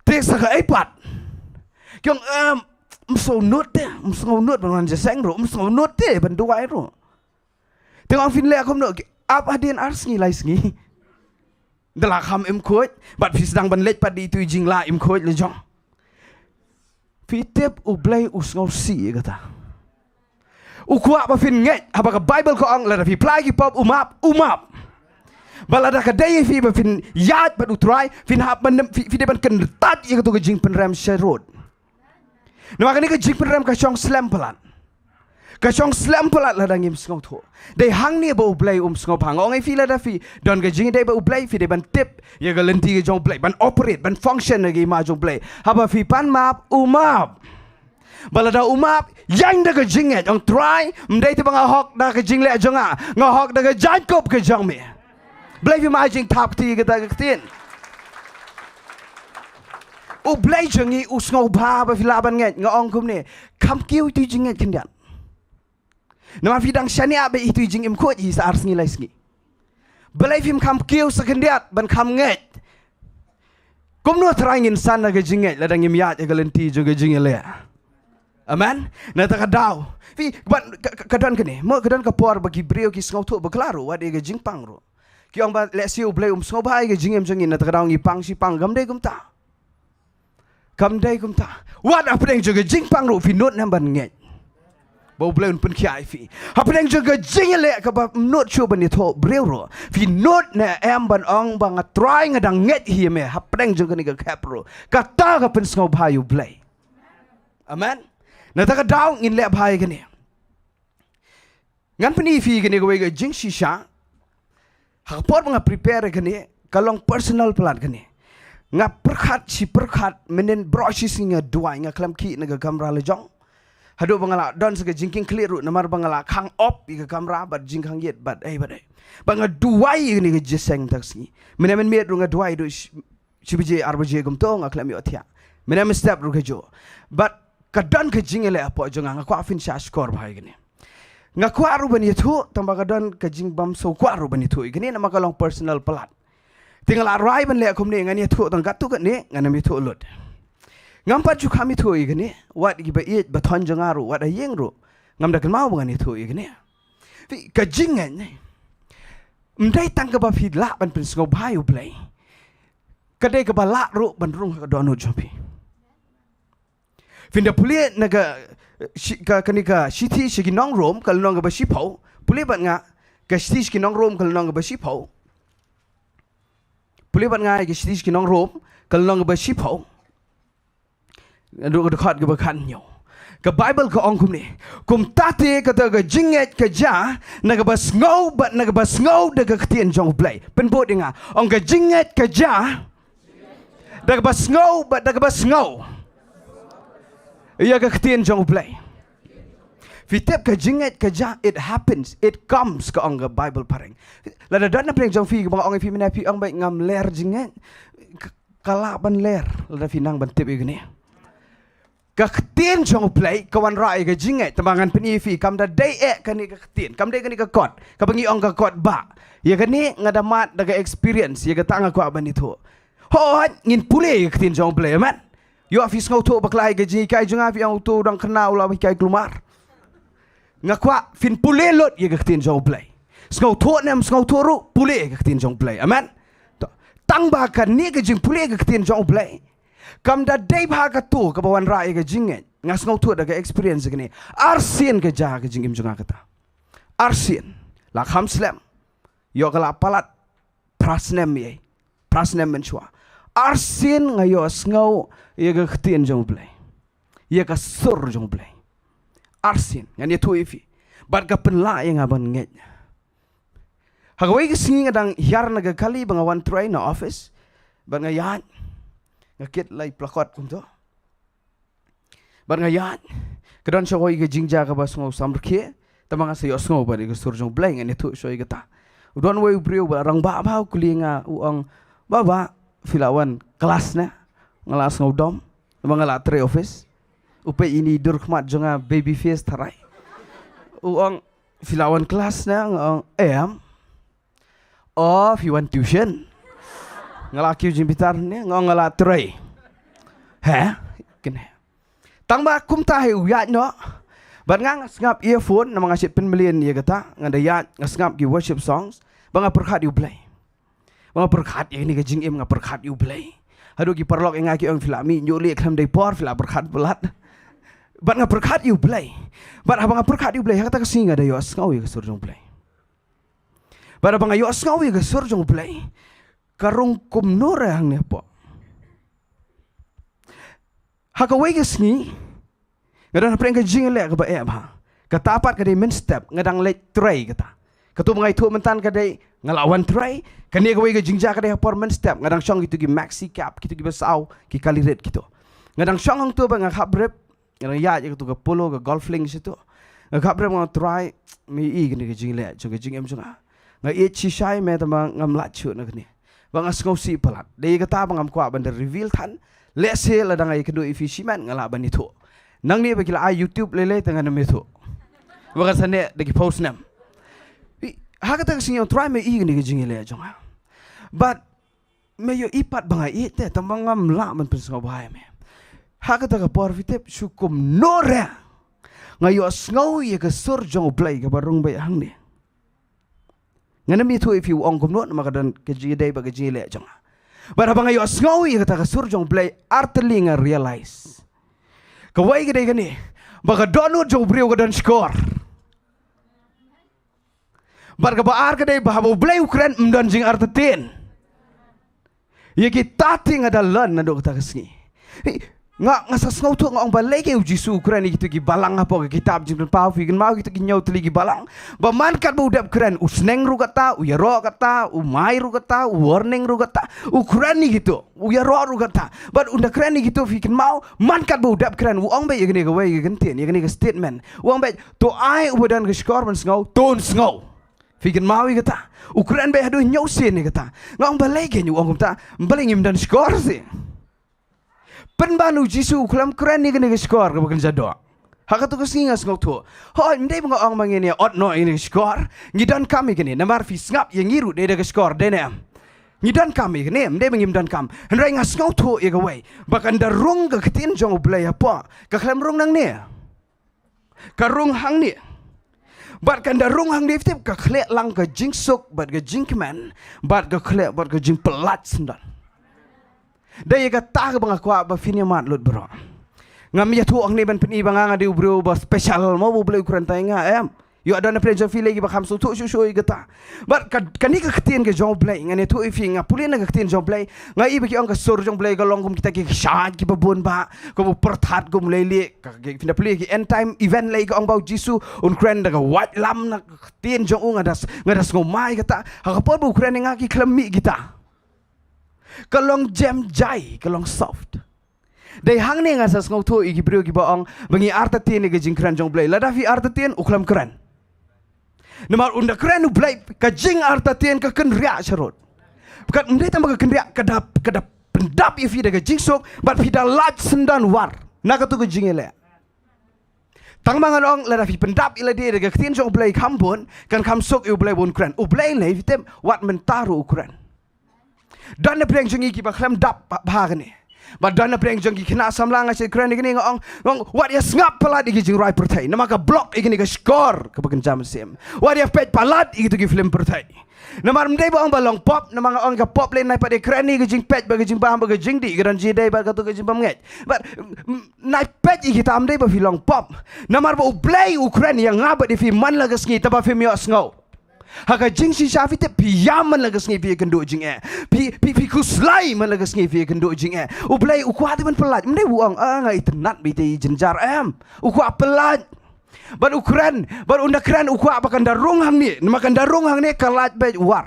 Te sa kaei pat? Ki ong, em, ym sngewnud te, ym sngewnud ban wan jingïaseng ruh, ym sngewnud te ban duwai ruh. Te nga ong, phin leh kumno? Ki ap hadien ar sngi lai sngi. Da la kham im khuid, bad phi sdang ban leit pat da itu i jingla im khuid la jong. Phi tip U Blei u sngewsih ïa kata. U kwah ba phin ngeit, haba ka Bible ka ong lada phi phla ïa ki pop u map, u map. Bad lada ka dei ïa phi ba phin ïaid bad U Trai, phin hap ban, phi, phi dei ban kyntait ïa katu ka jingpynrem sharud. Namar kane ka jingpynrem ka shong slem palat. Ka shong slem palat lada ngim sngewthuh. Dei hangne ba U Blei um sngewbha. Nga ong ïa phi, lada phi don ka jingïadei bad U Blei, phi dei ban tip ïa ka lynti ka jong U Blei, ban operate, ban function ha ka hima jong U Blei. Haba phi pan map, u map. Bad lada u map, ïaid da ka jingngeit, ong Trai, ym dei te ba nga hok da ka jingleh jong nga, nga hok da ka jaiñkup ka jong me. Balei phim ai jingthap kti ïa kata ka ktien? U Blei jong ngi u sngewbha ba phi lah ban ngeit, nga ong kumne, kham kiew ïa itu i jingngeit khyndiat. Namar phi dang shaniah beit ïa itu i jingim khuid hi sa ar sngi lai sngi. Balei phim kham kiew sa khyndiat ban kham ngeit? Kumno Trai ngin san na ka jingngeit lada ngim ïaid ha ka lynti jong ka jingïaleh? Amen. Na kata ka daw, phi, ban, ka, ka, ka don kane, mo, ka don ka por ba ki briew ki sngewthuh bakla ruh wat ïa ka jingpang ruh. Ki ong ba lehse U Blei um sngewbha ïa ka jingim jong ngi, na kata ka daw ngi pang shi pang. Kam dei kumta. Kam dei kumta. Wat hapdeng jong ka jingpang ruh phi nud ne em ban ngeit ba U Blei un pynkhiah ïa phi. Hapdeng jong ka jingïaleh kaba ym nud shuh ban ïathuh briew ruh, phi nud ne em ban ong ba nga Trai nga dang ngeit hi ïa me hapdeng jong kane ka khep ruh. Kata ka pynsngewbha ïa U Blei. Amen. Na kata ka daw ngin leh bha ïa kane. Ngan pyni ïa phi kane kawei ka jingshisha. Ha ka por ba nga prepare kane, ka long personal palat kane. Nga pyrkhat shi pyrkhat, mynnin baroh shi sngi nga duwai, nga khlem khih na ka kamra la jong. Haduh ba nga la don sa ka jingkynkhlieh ruh, namar ba nga la khang op ïa ka kamra bad jingkhang ïit bad ei bad ei. Ba nga duwai ïa kane ka jingïaseng mynta ka sngi. Mynne mynmiet ruh nga duwai haduh shi, shi baje, ar baje kumto, nga khlem ïohthiah. Mynne mynstep ruh kajuh. Bad ka don ka jingïaleh hapoh jong nga, nga kwah phin shah shkor bha ïa kane. Nga kwah ruh ban ïathuh, tangba ka don ka jingbym sngewkwah ruh ban ïathuh ïa kane, namar ka long personal palat. Te nga la rai ban leh kumne, ngan ïathuh tang katto katne, ngan ym ïathuh lut. Ngam pat ju kham ïathuh ïa kane, wat kiba ïeit ba thon jong nga ruh, wat ha ïing ruh, ngam da kynmaw ba ngan ïathuh ïa kane. Phi, ka jingngeit ne, ym dei tang kaba phi lah ban pynsngewbha ïa U Blei, ka dei kaba lah ruh ban rung ha ka dohnud jong phi. Phin da pule na ka, shi-, ka, kane ka shithi sha ki nong Rom, ka lynnong kaba shiphew. Pule bad nga, ka shithi sha ki nong Rom, ka lynnong kaba shiphew. Pule bad nga, ka shithi sha ki nong Rom, ka lynnong kaba shiphew. Naduh ka dkhot kaba khathynñiew. Ka Baibl ka ong kumne. Kumta te kata ka jingngeit ka jia na kaba sngew, bad na kaba sngew da ka ktien jong U Blei. Pynbud ïa nga. Ong ka jingngeit ka jia da kaba sngew, bad da kaba sngew ïa ka ktien jong U Blei. Phi tip ka jingngeit ka jia, it happens, it comes, ka ong ka Baibl phareng. Lada don na pdeng jong phi kaba nga ong ïa phi mynne phi ong ba ngam ler jingngeit, ka, ka lah ban ler lada phi nang ban tip ïa kane. Ka ktien jong U Blei ka wanrah ïa ka jingngeit, tangba ngan pyni ïa phi, kam da dei eh kane ka ktien, kam dei kane ka kot, kaba ngi ong ka kot ba. Ïa kane nga da mad da ka experience, ïa kata nga kwah ban ïathuh. Hooid, ngin pule ïa ka ktien jong U Blei, amen. Ïoh phi sngewthuh bakla ïa ka jinghikai jong nga, phi ong uto u dang khynnah u lah ban hikai kulmar. Nga kwah phin pule lut ïa ka ktien jong U Blei. Sngewthuh ne ym sngewthuh ruh, pule ïa ka ktien jong U Blei. Amen. To, tangba kane ka jingpule ïa ka ktien jong U Blei, kam da dei bha kato kaba wanrah ïa ka jingngeit. Nga sngewthuh da ka experience kane. Arsien ka jia ha ka jingim jong nga kata. Arsien. La kham slem. Ïoh ka la palat. Phra snem ïa. Phra snem mynshuwa. Arsien nga ïohsngew ïa ka ktien jong U Blei. Ïa ka sur jong U Blei. Arsien, ngan ïathuh ïa phi. Bad ka pynlah ïa nga ban ngeit. Ha kawei ka sngi nga dang hiar na ka kali ba nga wan trei na office. Bad nga ïaid. Nga kit lai plakot kumto. Bad nga ïaid. Ka don shawei ka jingjia kaba sngew samrkhie. Tangba nga sa ïohsngew bad ïa ka sur jong U Blei, ngan ïathuh shawei kata. U don uwei u briew ba la rangbah bha, u kylli nga, u ong, "Bah, bah, phi la wan klas ne?" Nga la sngew dom. Namar nga la trei office. U peit ïa ine i dur khmat jong nga, baby face tharai. U ong, "Phi la wan klas ne?" Nga ong, "Em." "O, phi wan tuition?" Nga la kiew jingbitar ne, nga ong, "Nga la trei." He? Kane. Tangba kumta hi u ïaid noh. Bad nga, nga sngap earphone, namar nga shait pynmlien ïa kata, nga da ïaid, nga sngap ki worship songs, bad nga pyrkhat ïa U Blei. Bad nga pyrkhat ïa kane ka jingim, nga pyrkhat ïa U Blei. Haduh ki paralok ïa nga ki ong, "Phi la mih ñiuh lieh, khlem dei por, phi la pyrkhat palat." Bad nga pyrkhat ïa U Blei. Bad haba nga pyrkhat ïa U Blei, ha kata ka sngi nga da ïohsngew ïa ka sur jong U Blei. Bad haba nga ïohsngew ïa ka sur jong U Blei, ka rung kumno re hangne hapoh. Ha kawei ka sngi, nga don hapdeng ka jingïaleh kaba eh bha. Kata pat ka dei mynstep, nga dang leit trei kata. Kato ba nga ïathuh mynta ka dei, nga la wan trei, kane kawei ka jingjia ka dei ha por mynstep, nga dang shong kito ki maxi cab, kito kiba saw, ki kali rit kito. Nga dang shong hangto bad nga khapbrip, nga dang ïaid ïa kato ka Polo, ka Golf Link shato. Nga khapbrip, nga ong, "Trai, me ïohi kane ka jingïaleh jong ka jingim jong nga. Nga ïeit shisha ïa me tangba ngam lait shuh na kane. Bad nga sngewsih palat." Dei kata ba ngam kwah ban da reveal than, Lehse lada nga ïakynduh ïa phi shimet nga lah ban ïathuh. Nangne ba ki la ai YouTube lei lei te ngan ym ïathuh. Ba kan sa neh da ki phew snem. I, ha kata ka sngi ong Trai, me i kane ka jingïaleh jong nga. Bad me ïohi pat ba nga ïeit te, tang ba ngam lah ban pynsngewbha ïa me. Ha kata ka por phi tip shu kumno re nga ïohsngew ïa ka sur jong U Blei kaba rung beit hangne. Ngan ym ïathuh ïa phi u ong kumno namar ka don ka jingïadei bad ka jingïaleh jong nga. Bad haba nga ïohsngew ïa kata ka sur jong U Blei, ar tylli nga realize. Kawei ka dei kane, ba ka dohnud jong u briew ka don shkor. Bad kaba ar ka dei ba haba U Blei u kren ym don jingartatien. Ïa kita te nga da learn naduh kata ka sngi. Hi, nga, nga sa sngewthuh, nga ong balei ke U Jisu u kren ïa kito ki balang hapoh ka kitab Jingpynpaw, phi kynmaw kito ki hynñiew tylli ki balang. Ba man katba u dep kren, u sneng ruh kata, u ïaroh kata, u mai ruh kata, u warning ruh kata, u kren ïa kito, u ïaroh ruh kata. Bad ynda kren ïa kito phi kynmaw, man katba u dep kren, u ong beit ïa kane kawei ka kyntien, ïa kane ka statement. U ong beit, to ai uba don ka shkor ban sngew, to un sngew. Phi kynmaw ïa kata. U kren beit haduh hynñiew sien ïa kata. Nga ong balei kein u ong kumta, balei ngim don shkor seh. Pynban U Jisu u khlem kren ïa kane ka shkor kaba kynja doh. Ha kato ka sngi nga sngewthuh. Hooid, ym dei ba nga ong ba ngin ïa ot noh ïa kane ka shkor. Ngi donkam ïa kane, namar phi sngap ïa ngi ruh dei da ka shkor, dei ne em? Ngi donkam ïa kane, ym dei ba ngim donkam. Hynrei nga sngewthuh ïa kawei, ba kan da rung ka ktien jong U Blei hapoh, ka khlem rung nangne. Ka rung hangne. Bad kan da rung hangne phi tip, ka khleh lang ka jingsuk bad ka jingkmen, bad ka khleh bad ka jingpyllait syndon. Dei ïa kata kaba nga kwah ba phin ïa mad lut baroh. Ngam ïathuh hangne ban pyni ba nga nga dei u briew ba special mo ba U Blei u kren tang ïa nga, em. Ïoh don na pdeng jong phi lei kiba kham sngewthuh shuh shuh ïa kata. Bad ka, kane ka ktien ka jong U Blei, ngan ïathuh ïa phi, nga pule na ka ktien jong U Blei, nga i ba ki ong ka sur jong U Blei ka long kum kita ki kshaid kiba bun bha, kum u pyrthat, kum lei lei, ka, ka, phin da pule ki end time event lei ka ong ba U Jisu un kren da ka waitlam na ka ktien jong u, nga da s-, nga da sngewmai kata. Ha ka por ba u kren ïa nga ki khlem mih kita. Ka long jem jai, ka long soft. Dei hangne nga sa sngewthuh ïa ki briew kiba ong ba ngi artatien ïa ka jingkren jong U Blei. Lada phi artatien, u khlem kren. Namar ynda kren U Blei, ka jingartatien ka kynriah sharud. Bad ym dei tang ba ka kynriah, ka da, ka da pyndap ïa phi da ka jingsuk, bad phi da lait syndon war na kato ka jingïaleh. Tang ba ngan ong lada phi pyndap ïa lade da ka ktien jong U Blei kham bun, kan kham suk ïa U Blei ba un kren. U Blei lei phi tip, wat mynta ruh u kren. Don na pdeng jong ngi kiba khlem dap bha, bha kane. Bad don na pdeng jong ngi ki khynnah samla, nga shu kren ïa kane, nga ong, nga ong, wat ïa sngap palat ïa ki jingrwai pyrthei. Namar ka block ïa kane ka shkor kaba kynja mynsiem. Wat ïa peit palat ïa kito ki film pyrthei. Namar ym dei ba ong ba long pop, namar nga ong ka pop lei nai pat ïa kren ïa ka jingpeit bad ka jingbam bad ka jingdih, ka don jingïadei bad kato ka jingbymngeit. Bad, mm, nai peit ïa kita, ym dei ba phi long pop. Namar ba U Blei u kren ïa nga bad ïa phi man la ka sngi, tang ba phim ïohsngew. Ha ka jingshisha phi tip phi ïam man la ka sngi phi ïakynduh jingeh. Phi, phi, phi khuslai man la ka sngi phi ïakynduh jingeh. U Blei u kwah te ban pyllait. Ym dei u ong, ah, nga itynnad beit ïa i jynjar, em. U kwah pyllait. Bad u kren, bad ynda kren u kwah ba kan da rung hangne. Namar kan da rung hangne ka lait beit war.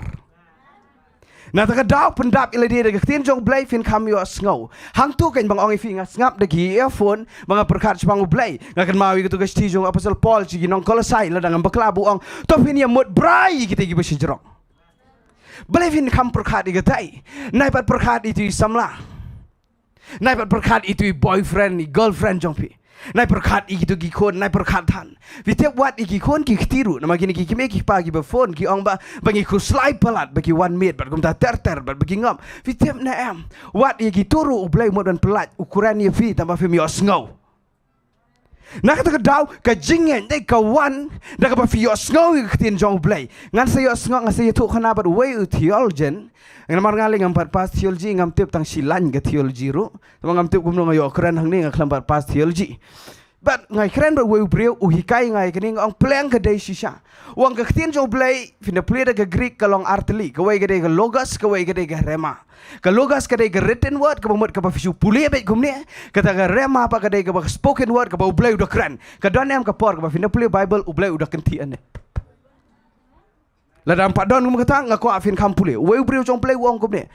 Na kata ka daw pyndap ïa lade da ka ktien jong U Blei phin kham ïohsngew. Hangto kein ba nga ong ïa phi nga sngap da ki earphone, ba nga pyrkhat shaphang U Blei. Nga kynmaw ïa kato ka shithi jong u Apostol Paul sha ki nong Kolosai, lada ngam bakla, ba u ong, to phin ïa mut brai ïa kita kiba shajrong. Balei phin kham pyrkhat ïa katai? Nai pat pyrkhat ïa itu i samla. Nai pat pyrkhat ïa itu i boyfriend, i girlfriend jong phi. Nai pyrkhat ïa kito ki khun, nai pyrkhat than. Phi tip, wat ïa ki khun ki kti ruh, namar kine ki kmie ki kpa kiba phone, ki ong ba, ba ngi khuslai palat, ba ki wan miet, bad kumta ter ter, bad ba ki ngop. Phi tip ne em, wat ïa kito ruh U Blei u mut ban pyllait, u kren ïa phi, tang ba phim ïohsngew. Na kata ka daw, ka jingngeit, dei ka wan, da kaba phi ïohsngew ïa ka ktien jong U Blei. Ngan sa ïohsngew, ngan sa ïathuh khana bad uwei u theologian. Namar nga lei ngam pat pass theology, ngam tip tang shi lain ka theology ruh. Namar ngam tip kumno nga ïoh kren hangne, nga khlem pat pass theology. Bad nga kren bad uwei u briew, u hikai nga ïa kane, nga ong, pleng ka dei shisha. U ong ka ktien jong U Blei, phin da pule da ka Greek, ka long ar tylli, kawei ka dei ka logos, kawei ka dei ka rhema. Ka logos ka dei ka written word, kaba mut kaba phi shu pule beit kumne. Kata ka rhema pat ka dei kaba spoken word, kaba U Blei u da kren. Ka don em ka por kaba phin da pule Bible, U Blei u da kynthih hangne? Lada ym pat don kum kata, nga kwah phin kham pule. Uwei u briew jong U Blei u ong kumne.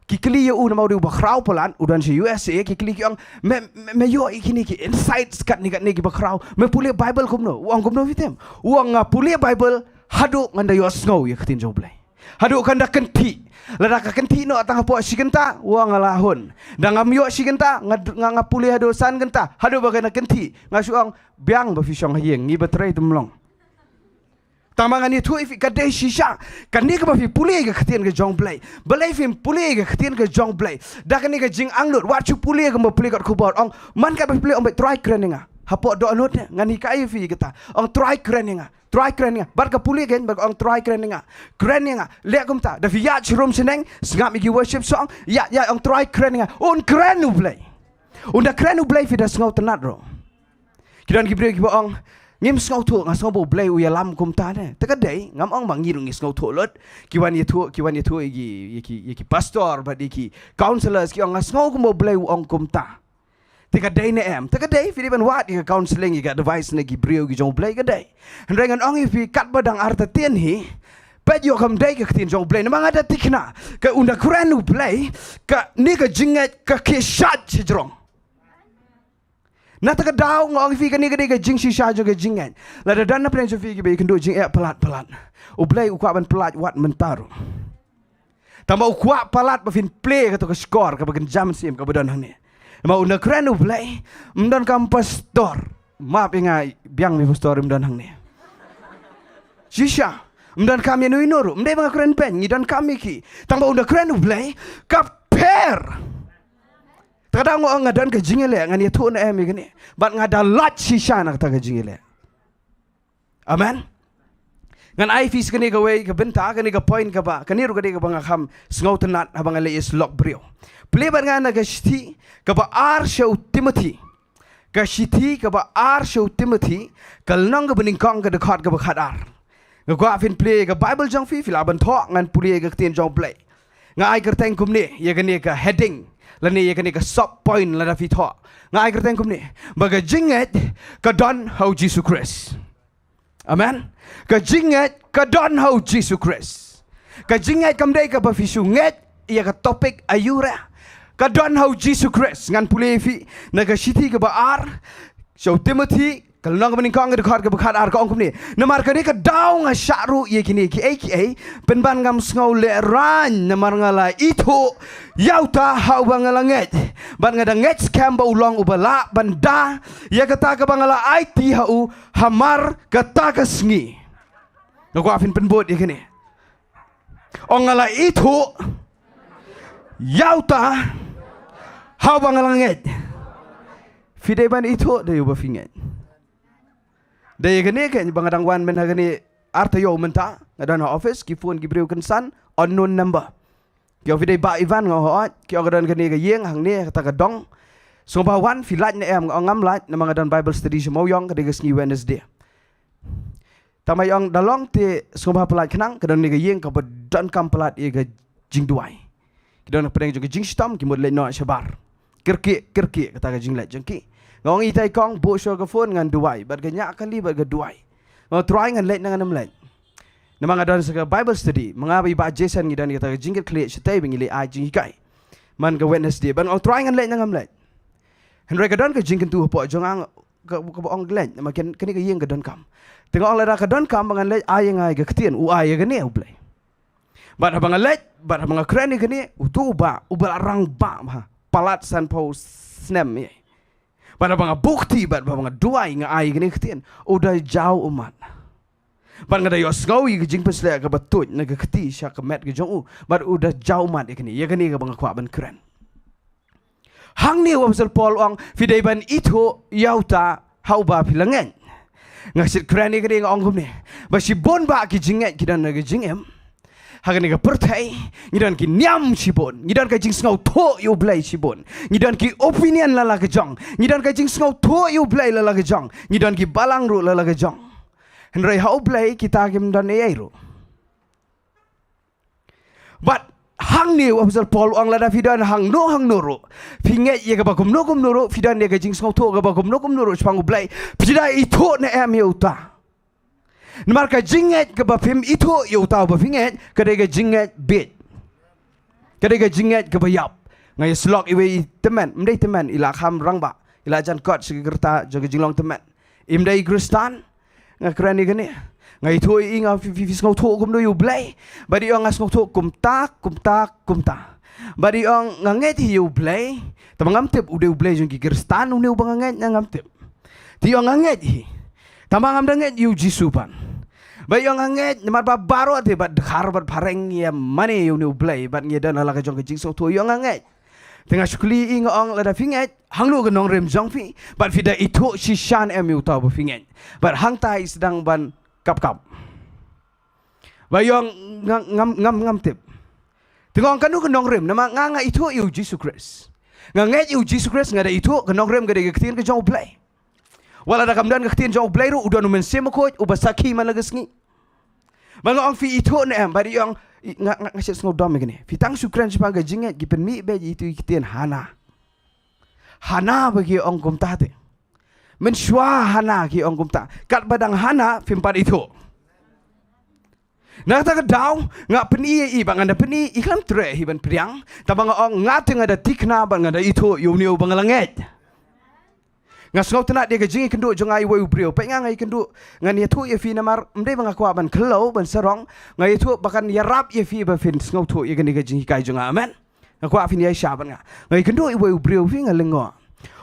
Ki kylli ïa u namar u dei uba khraw palat, u don sha U S A, ki kylli ki ong, me, me, me ïoh ïa kine ki insights katne katne kiba khraw. Me pule Bible kumno? U ong kumno phi tip? U ong nga pule Bible, haduh ngan da ïohsngew ïa ka ktien jong U Blei. Haduh kan da kynthih. Lada ka kynthih noh tang hapoh shi kynta, wa nga la hun. Da ngam ïoh shi kynta, nga, nga, nga pule haduh san kynta. Haduh ba kan da kynthih, nga shu ong, biang ba phi shong ha ïing, ngi ba trei tymlong. Tang ba ngan ïathuh ïa phi ka dei shisha. Kane kaba phi pule ka ktien ka jong Blei. Balei phim pule ka ktien ka jong Blei? Da kane ka jingangnud, wat shu pule kumba pule kot khubor. Ong, man katba phi pule ong, Trai kren ïa nga. Hapoh dohnud ne, ngan hikai ïa phi kata. Ong, Trai kren ïa nga. Trai kren ïa nga. Bad ka pule kein, bad ong, Trai kren ïa nga. Kren ïa nga. Leh kumta. Da phi ïaid sharum shaneng, sngap ïa ki worship song. Ïaid, ïaid, ong, Trai kren ïa nga. Un kren U Blei. Un da kren U Blei, phi da sngewtynnad ruh. Ki don ki briew kiba ong, ngim sngewthuh, nga sngew ba U Blei u ïalam kumta ne. Te ka dei, ngam ong ba ngi ruh ngi sngewthuh lut. Ki wan ïathuh, ki wan ïathuh ïa ki, ïa ki, ïa ki pastor, bad ïa ki counselors, ki ong nga sngew kumba U Blei u ong kumta. Te ka dei ne em? Te ka dei, phi dei ban wad ïa ka counseling, ïa ka advice na ki briew ki jong U Blei, ka dei. Hynrei ngan ong ïa phi katba dang artatien hi, peit ïoh kam dei ka ktien jong U Blei, namar nga da thikna, ka un da kren U Blei, kane ka jingngeit ka khie shait shajrong. Na kata ka daw nga ong ïa phi kane ka dei ka jingshisha jong ka jingngeit. Lada don na pdeng jong phi kiba ïakynduh jingeh palat palat, U Blei u kwah ban pyllait wat mynta ruh. Tang ba u kwah palat ba phin plie kato ka shkor kaba kynja mynsiem kaba don hangne. Namar un da kren U Blei, ym donkam pastor. Map ïa nga, biang me pastor, ym don hangne. Shisha, ym donkam ïano ïano ruh, ym dei ba nga kren beiñ, ngi donkam ïa ki. Tang ba un da kren U Blei, ka pher. Te ka daw nga ong nga don ka jingïaleh, ngan ïathuh ne em ïa kane. Bad nga da lait shisha na kata ka jingïaleh. Amen. Ngan ai phi sa kane kawei ka bynta, kane ka point kaba, kane ruh ka dei kaba nga kham sngewtynnad haba nga leit ïa slok briew. Plie bad nga na ka shithi kaba ar sha u Timothi. Ka shithi kaba ar sha u Timothi, ka lynnong kaba nyngkong, ka dkhot kaba khatar. Nga kwah phin plie ka Bible jong phi, phi lah ban thoh, ngan pule ka ktien jong U Blei. Nga ai kyrteng kumne ïa kane ka heading, lane ïa kane ka sub point lada phi thoh. Nga ai kyrteng kumne, ba ka jingngeit ka don ha u Jisu Khrist. Amen. Ka jingngeit ka don ha u Jisu Khrist. Ka jingngeit kam dei kaba phi shu ngeit ïa ka topic aiu re. Ka don ha u Jisu Khrist. Ngan pule ïa phi na ka shithi kaba ar sha u Timothi, ka lynnong kaba nyngkong, ka dkhot kaba khatar, ka ong kumne. Namar kane ka daw nga shah ruh ïa kine kiei kiei, pynban ngam sngew lehraiñ, namar nga la ithuh ïa uta ha uba nga la ngeit. Bad nga da ngeit skhem ba u long uba lah ban da ïa kata kaba nga la aiti ha u hamar kata ka sngi. Nga kwah phin pynbud ïa kane. Ong nga la ithuh ïa uta ha uba nga la ngeit. Phi dei ban ithuh da uba phi ngeit. Dei ïa kane kein ba nga dang wan mynta ha kane ar taïew mynta, nga don ha office, ki phone ki briew kynsan, unknown number. Ki ong phi dei Bah Ivan, nga ong hooid. Ki ong ka don kane ka ïing hangne, kata ka dong. Sngewbha wan, phi lait ne em? Nga ong ngam lait, namar nga don Bible study sha Mawïong, ka dei ka sngi Wednesday. Tang ba i ong da long te sngewbha pyllait khnang, ka don kane ka ïing kaba donkam palat ïa ka jingduwai. Ki don hapdeng jong ka jingshitom, ki mut leit noh shabar. Kyrkieh, kyrkieh, kata ka jingleit jong ki. Nga ong itai kong, buh shuwa ka phone ngan duwai, bad ka ñiah kali, bad ka duwai. Nga ong Trai ngan leit ne ngan ym leit. Namar nga don sa ka Bible study, ma nga bad i Bah Jason ngi don kata ka jingkitkhlieh shatei ba ngi leit ai jinghikai man ka Wednesday. Bad nga ong Trai ngan leit ne ngam leit. Hynrei ka don ka jingkyntu hapoh jong nga ka, kaba ong leit, namar kane ka ïing ka donkam. Te nga ong lada ka donkam ba ngan leit, ai ïa nga ïa ka ktien, u ai ïa kane U Blei. Bad haba nga leit, bad haba nga kren ïa kane, uto u bah, uba la rangbah bha, palat sanphew snem ïa. Bad haba nga buh kti, bad haba nga duwai, nga ai ïa kane ka ktien, u da jaw ummat. Bad nga da ïohsngew ïa ka jingpynshlur kaba tuid na ka kti sha ka met ka jong u, bad u da jaw ummat ïa kane, ïa kane kaba nga kwah ban kren. Hangne u Apostol Paul u ong, phi dei ban ithuh ïa uta ha uba phi la ngeit. Nga shait kren ïa kane, nga ong kumne, ba shibun bah ki jingngeit ki don ha ka jingim. Ha kane ka pyrthei ngi don ki niam shibun, ngi don ka jingsngewthuh ïa U Blei shibun, ngi don ki opinion la la ka jong, ngi don ka jingsngewthuh ïa U Blei la la ka jong, ngi don ki balang ruh la la ka jong. Hynrei ha U Blei kita kim don ei ei ruh. Bad hangne u Apostol Paul u ong lada phi don hangno hangno ruh, phi ngeit ïa kaba kumno kumno ruh, phi don ïa ka jingsngewthuh kaba kumno kumno ruh shaphang U Blei, phi da ithuh ne em ïa uta? Namar ka jingngeit kaba phim ithuh ïa uta uba phi ngeit, ka dei ka jingngeit bieit. Ka dei ka jingngeit kaba ïap. Nga ïasyllok iwei i tymmen, ym dei tymmen, i la kham rangbah, i la jan kot sha ka rta jong ka jinglong tymmen. Im dei i Khristan, nga kren ïa kane. Nga ithuh ïa i, nga phi, phi, phi sngewthuh kumno ïa u Blei? Bad i ong nga sngewthuh kumta, kumta, kumta. Bad i ong nga ngeit hi ïa u Blei. Tangba ngam tip u dei u Blei jong ki Khristan une uba nga ngeit, nga ngam tip. Te i ong nga ngeit hi. Tangba ngam da ngeit ïa u Jisu pat. Bad i ong nga ngeit namar ba baroh te bad dkhar bad phareng ïa mane ïa une u Blei bad ngi don ha la ka jong ka jingsngewthuh, i ong nga ngeit. Te nga shu kylli i, nga ong lada phi ngeit, hangno ka nongrim jong phi? Bad phi da ithuh shisha ne em ïa uta uba phi ngeit? Bad hangta i sdang ban kap kap. Bad i ong nga, ngam, ngam, ngam tip. Te nga ong kano ka nongrim, namar nga, nga ithuh ïa u Jisu Khrist. Nga ngeit ïa u Jisu Khrist, nga da ithuh ka nongrim ka dei ka ktien ka jong u Blei. Wat lada kam don ka ktien jong u Blei ruh, u don u Mynsiem Bakhuid uba sakhi man la ka sngi. Bad nga ong phi ithuh ne em? Bad i ong, i, nga, nga, nga sngewdom ïa kane. Phi tang shu kren shaphang ka jingngeit, ki pynmih beit ïa itu i ktien hana. Hana ba ki ong kumta te. Mynshuwa hana ki ong kumta. Katba dang hana phim pat ithuh. Na kata ka daw nga pyni ïa i, ba ngan da pyni, i khlem treh hi ban pdiang. Tangba nga ong nga te nga da thikna bad nga da ithuh ïa une uba nga la ngeit. Nga sngewtynnat ïa ka jingïakynduh jong nga ïa uwei u briew. Peit nga, nga ïakynduh, ngan ïathuh ïa phi namar ym dei ba nga kwah ban khlaw ban sarong. Nga ïathuh ba kan ïarap ïa phi ba phin sngewthuh ïa kane ka jinghikai jong nga. Amen. Nga kwah phin ïaishah bad nga. Nga ïakynduh ïa uwei u briew, phi, nga lyngngoh.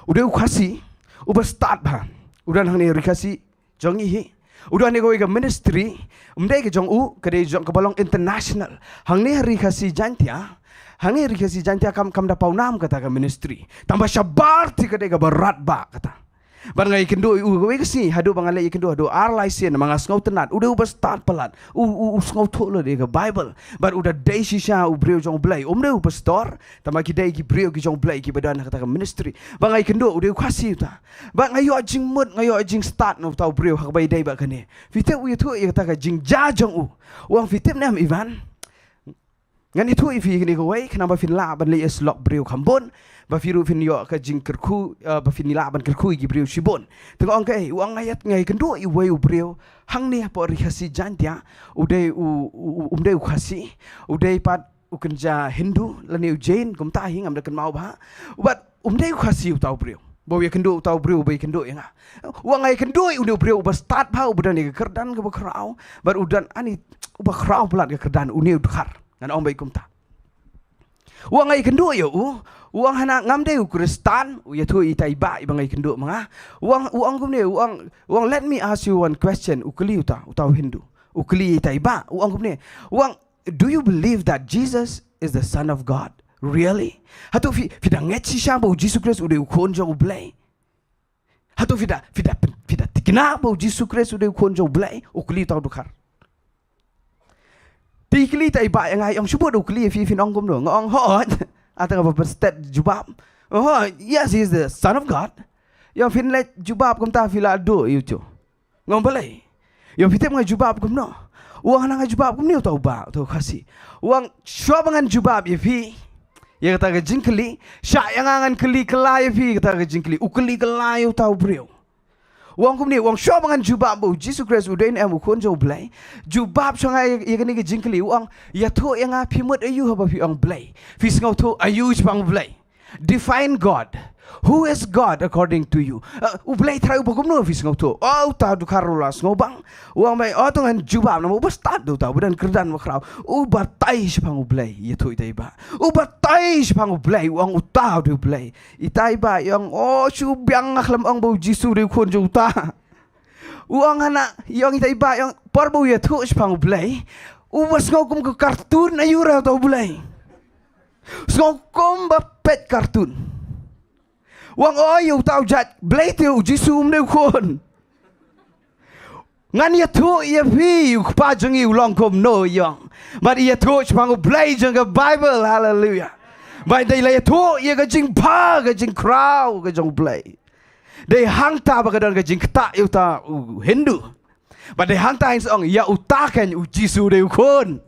U dei u Khasi uba stad bha. U don hangne ha ri Khasi jong ngi hi. U don ha kawei ka ministry, ym dei ka jong u, ka dei jong kaba long international. Hangne ha ri Khasi Jaiñtia, hangne ha ri Khasi Jaiñtia kam, kam da pawnam kata ka ministry. Tangba shabar te ka dei kaba radbah kata. Bad nga ïakynduh ïa u kawei ka sngi, haduh ba nga leit ïakynduh haduh ar lai sien, namar nga sngewtynnat. U dei uba stad palat. U, u, u sngewthuh lut ïa ka Bible. Bad u da dei shisha u briew jong u Blei. Um dei u pastor, tangba ki dei ki briew ki jong u Blei kiba don ha kata ka ministry. Bad nga ïakynduh, u dei u Khasi uta. Bad nga ïoh jingmut, nga ïoh jingstad na uta u briew ha kaba ïadei bad kane. Phi tip u ïathuh ïa kata ka jingjia jong u. U ong, phi tip ne em Ivan, ngan ïathuh ïa phi kane kawei, khnang ba phin lah ban leit ïasyllok briew kham bun, ba phi ruh phin ïoh ka jingkyrkhu, eh, ba phin lah ban kyrkhu ïa ki briew shibun. Te nga ong kaei? U ong nga ïa, nga ïakynduh ïa uwei u briew hangne hapoh ri Khasi Jaiñtia. U dei u, u, u, um dei u Khasi, u dei pat u kynja Hindu lane u Jain, kumta hi, ngam da kynmaw bha. Bad um dei u Khasi uta u briew ba u ïakynduh, uta u briew ba ïakynduh ïa nga. U ong nga ïakynduh ïa une u briew uba stad bha, uba don ïa ka kyrdan kaba khraw. Bad u don ani uba khraw palat ka kyrdan, une u dkhar, ngan ong beit kumta. U ong nga ïakynduh ïa u. U ong hana ngam dei u Khristan, u ïathuh ïa ita i bah iba nga ïakynduh ma nga. U ong, u ong kumne, u ong, u ong, "Let me ask you one question." U kylli uta, uta u Hindu. U kylli ïa ita i bah, u ong kumne. U ong, "Do you believe that Jesus is the Son of God? Really? Hato phi, phi da ngeit shisha ba u Jisu Khrist u dei u Khun jong u Blei? Hato phi da, phi da, phi da thikna ba u Jisu Khrist u dei u Khun jong u Blei?" U kylli uta u dkhar. Te i kylli ita i bah ïa nga, i ong, "Shu bud u kylli ïa phi, phin ong kumno?" Nga ong, "Hooid." Ata nga ba pynstet jubab. "Oh, yes, he is the Son of God." I ong, "Phin leit jubab kumta phi la duh ïa u." Nga ong, "Balei?" I ong, "Phi tip nga jubab kumno?" U ong, "Hana nga jubab kumne, uta u bah, uta u Khasi." U ong, "Shuwa ba ngan jubab ïa phi ïa kata ka jingkylli, shah ïa nga ngan kylli kylla ïa phi ïa kata ka jingkylli." U kylli kylla ïa uta u briew. U ong kumne, u ong, "Shuwa ba ngan jubab ba u Jisu Khrist u dei ne em u Khun jong u Blei, jubab shuwa nga ïa, ïa kane ka jingkylli." U ong, "Ïathuh ïa nga, phi mut aïu haba phi ong Blei? Phi sngewthuh aïu shaphang u Blei? Define God. Who is God according to you? Uh, u Blei trai uba kumno phi sngewthuh?" Oh, uta u dkhar u la sngewbang. U ong, "Mei, oh, to ngan jubab namar uba stad uta, uba don kyrdan ba khraw, u batai shaphang u Blei." Ïathuh ita i bah, "U batai shaphang u Blei." U ong, "Uta u dei u Blei." Ita i bah i ong, "Oh, shu biang, nga khlem ong ba u Jisu u dei u Khun jong uta." U ong hana, i ong ita i bah, i ong, "Por ba u ïathuh shaphang u Blei, uba sngew kum ka cartoon aïu ruh uta u Blei. Sngew kum ba peit cartoon." U ong, "Oh, ïa uta u jait Blei te u Jisu um dei u Khun. Ngan ïathuh ïa phi, u Kpa jong ngi u long kumno," i ong. Bad i ïathuh shaphang u Blei jong ka Bible. Haleluia. Bad dei la ïathuh ïa ka jingbha, ka jingkhraw ka jong u Blei. Dei hangta ba ka don ka jingktah ïa uta u Hindu. Bad dei hangta i ong, "Ïa uta kein u Jisu u dei u Khun."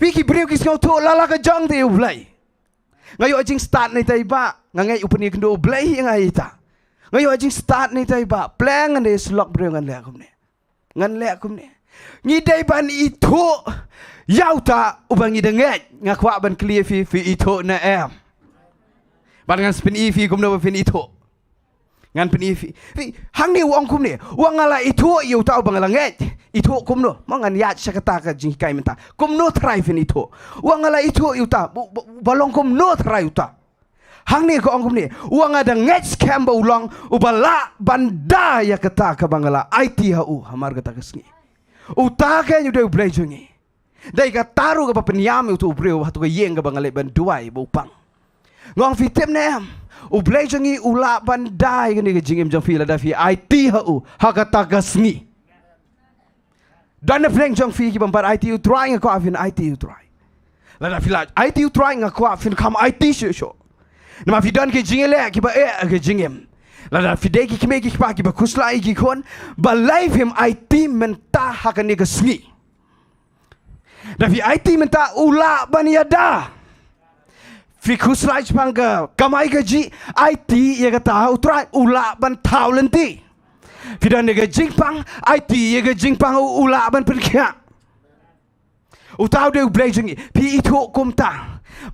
Phi, ki briew ki sngewthuh la la ka jong te ïa u Blei. Nga ïoh jingstad na ita i bah, nga ngeit u pynïakynduh u Blei ïa nga ïa ita. Nga ïoh jingstad na ita i bah, pleng ngan dei syllok briew ngan leh kumne. Ngan leh kumne. Ngi dei ban ithuh ïa uta uba ngi da ngeit. Nga kwah ban kylli ïa phi, phi ithuh ne em? Bad ngan sa pyni ïa phi kumno ba phin ithuh. Ngan pyni phi. Phi, hangne u ong kumne. U ong nga la ithuh ïa uta uba nga la ngeit. Ithuh kumno? Mo ngan ïaid sha kata ka jinghikai mynta. Kumno trai phin ithuh? U ong nga la ithuh ïa uta. Ba, ba, ba long kumno trai uta? Hangne ka ong kumne. U ong nga da ngeit skhem ba u long uba lah ban da ïa kata kaba nga la aiti ha u hamar kata ka sngi. Uta keiñ u dei U Blei jong ngi. Dei kata ruh kaba pynïam ïa uto u briew ha kato ka ïing kaba nga leit ban duwai ba u pang. Nga ong phi tip ne em, U Blei jong ngi u lah ban da ïa kane ka jingim jong phi lada phi aiti ha u ha kata ka sngi. Don na pdeng jong phi ki bym pat aiti ïa U Trai, nga kwah phin aiti ïa U Trai. Lada phi la aiti ïa U Trai nga kwah phin kham aiti shuh shuh. Namar phi don ki jingïaleh kiba eh ha ka jingim. Lada phi dei ki kmie ki kpa kiba khuslai ïa ki khun, balei phim aiti mynta ha kane ka sngi? Da phi aiti mynta u lah ban ïada. Phi khuslai shaphang ka kamai kajih, aiti ïa kata ha U Trai u lah ban thaw lynti. Phi don ïa ka jingpang, aiti ïa ka jingpang u, u lah ban pynkhiah. Uta u dei U Blei jong ngi, phi ithuh kumta.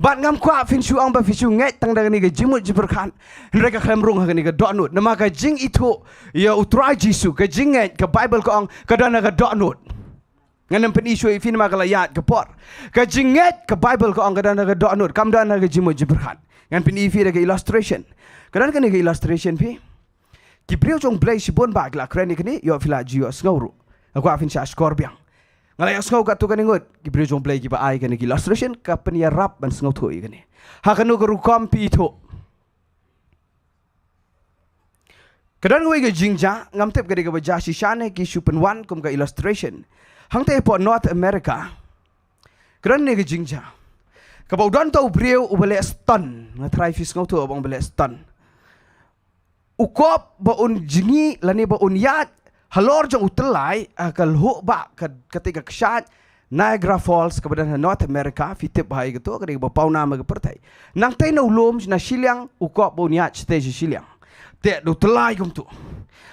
Bad ngam kwah phin shu ong ba phi shu ngeit tang da kane ka jingmut jingpyrkhat. Hynrei ka khlem rung ha kane ka dohnud. Namar ka jingithuh ïa U Trai Jisu, ka jingngeit, ka Baibl ka ong ka don ha ka dohnud. Ngan ym pyni shuh ïa phi namar ka la ïaid ka por. Ka jingngeit ka Baibl ka ong ka don ha ka dohnud, kam don ha ka jingmut jingpyrkhat. Ngan pyni ïa phi da ka illustration. Ka don kane ka illustration phi. Ki briew jong U Blei shibun ba ki la kren ïa kane, ïoh phi la ju ïohsngew ruh. Nga kwah phin shah shkor biang. Nga la ïohsngew katto katne ngut ki briew jong U Blei kiba ai kane ka illustration, ka pynïarap ban sngewthuh ïa kane. Ha kano ka rukom phi ithuh? Ka don kawei ka jingjia, ngam tip ka dei kaba jia shisha ne ki shu pynwan kum ka illustration. Hangta hapoh North America, ka don kane ka jingjia kaba u don uta u briew uba leh stun. Nga tharai phi sngewthuh ba ong ba leh stun. U kop ba un jngi lane ba un ïaid halor jong u tyllai, ah, ka lhuh ba ka, kata ka kshaid Niagara Falls kaba don ha North America, phi tip bha ïa kato, ka dei kaba pawnam ha ka pyrthei. Nangta na u lum na shiliang u kop ba un ïaid shatei sha shiliang. Teh da u tyllai kumto.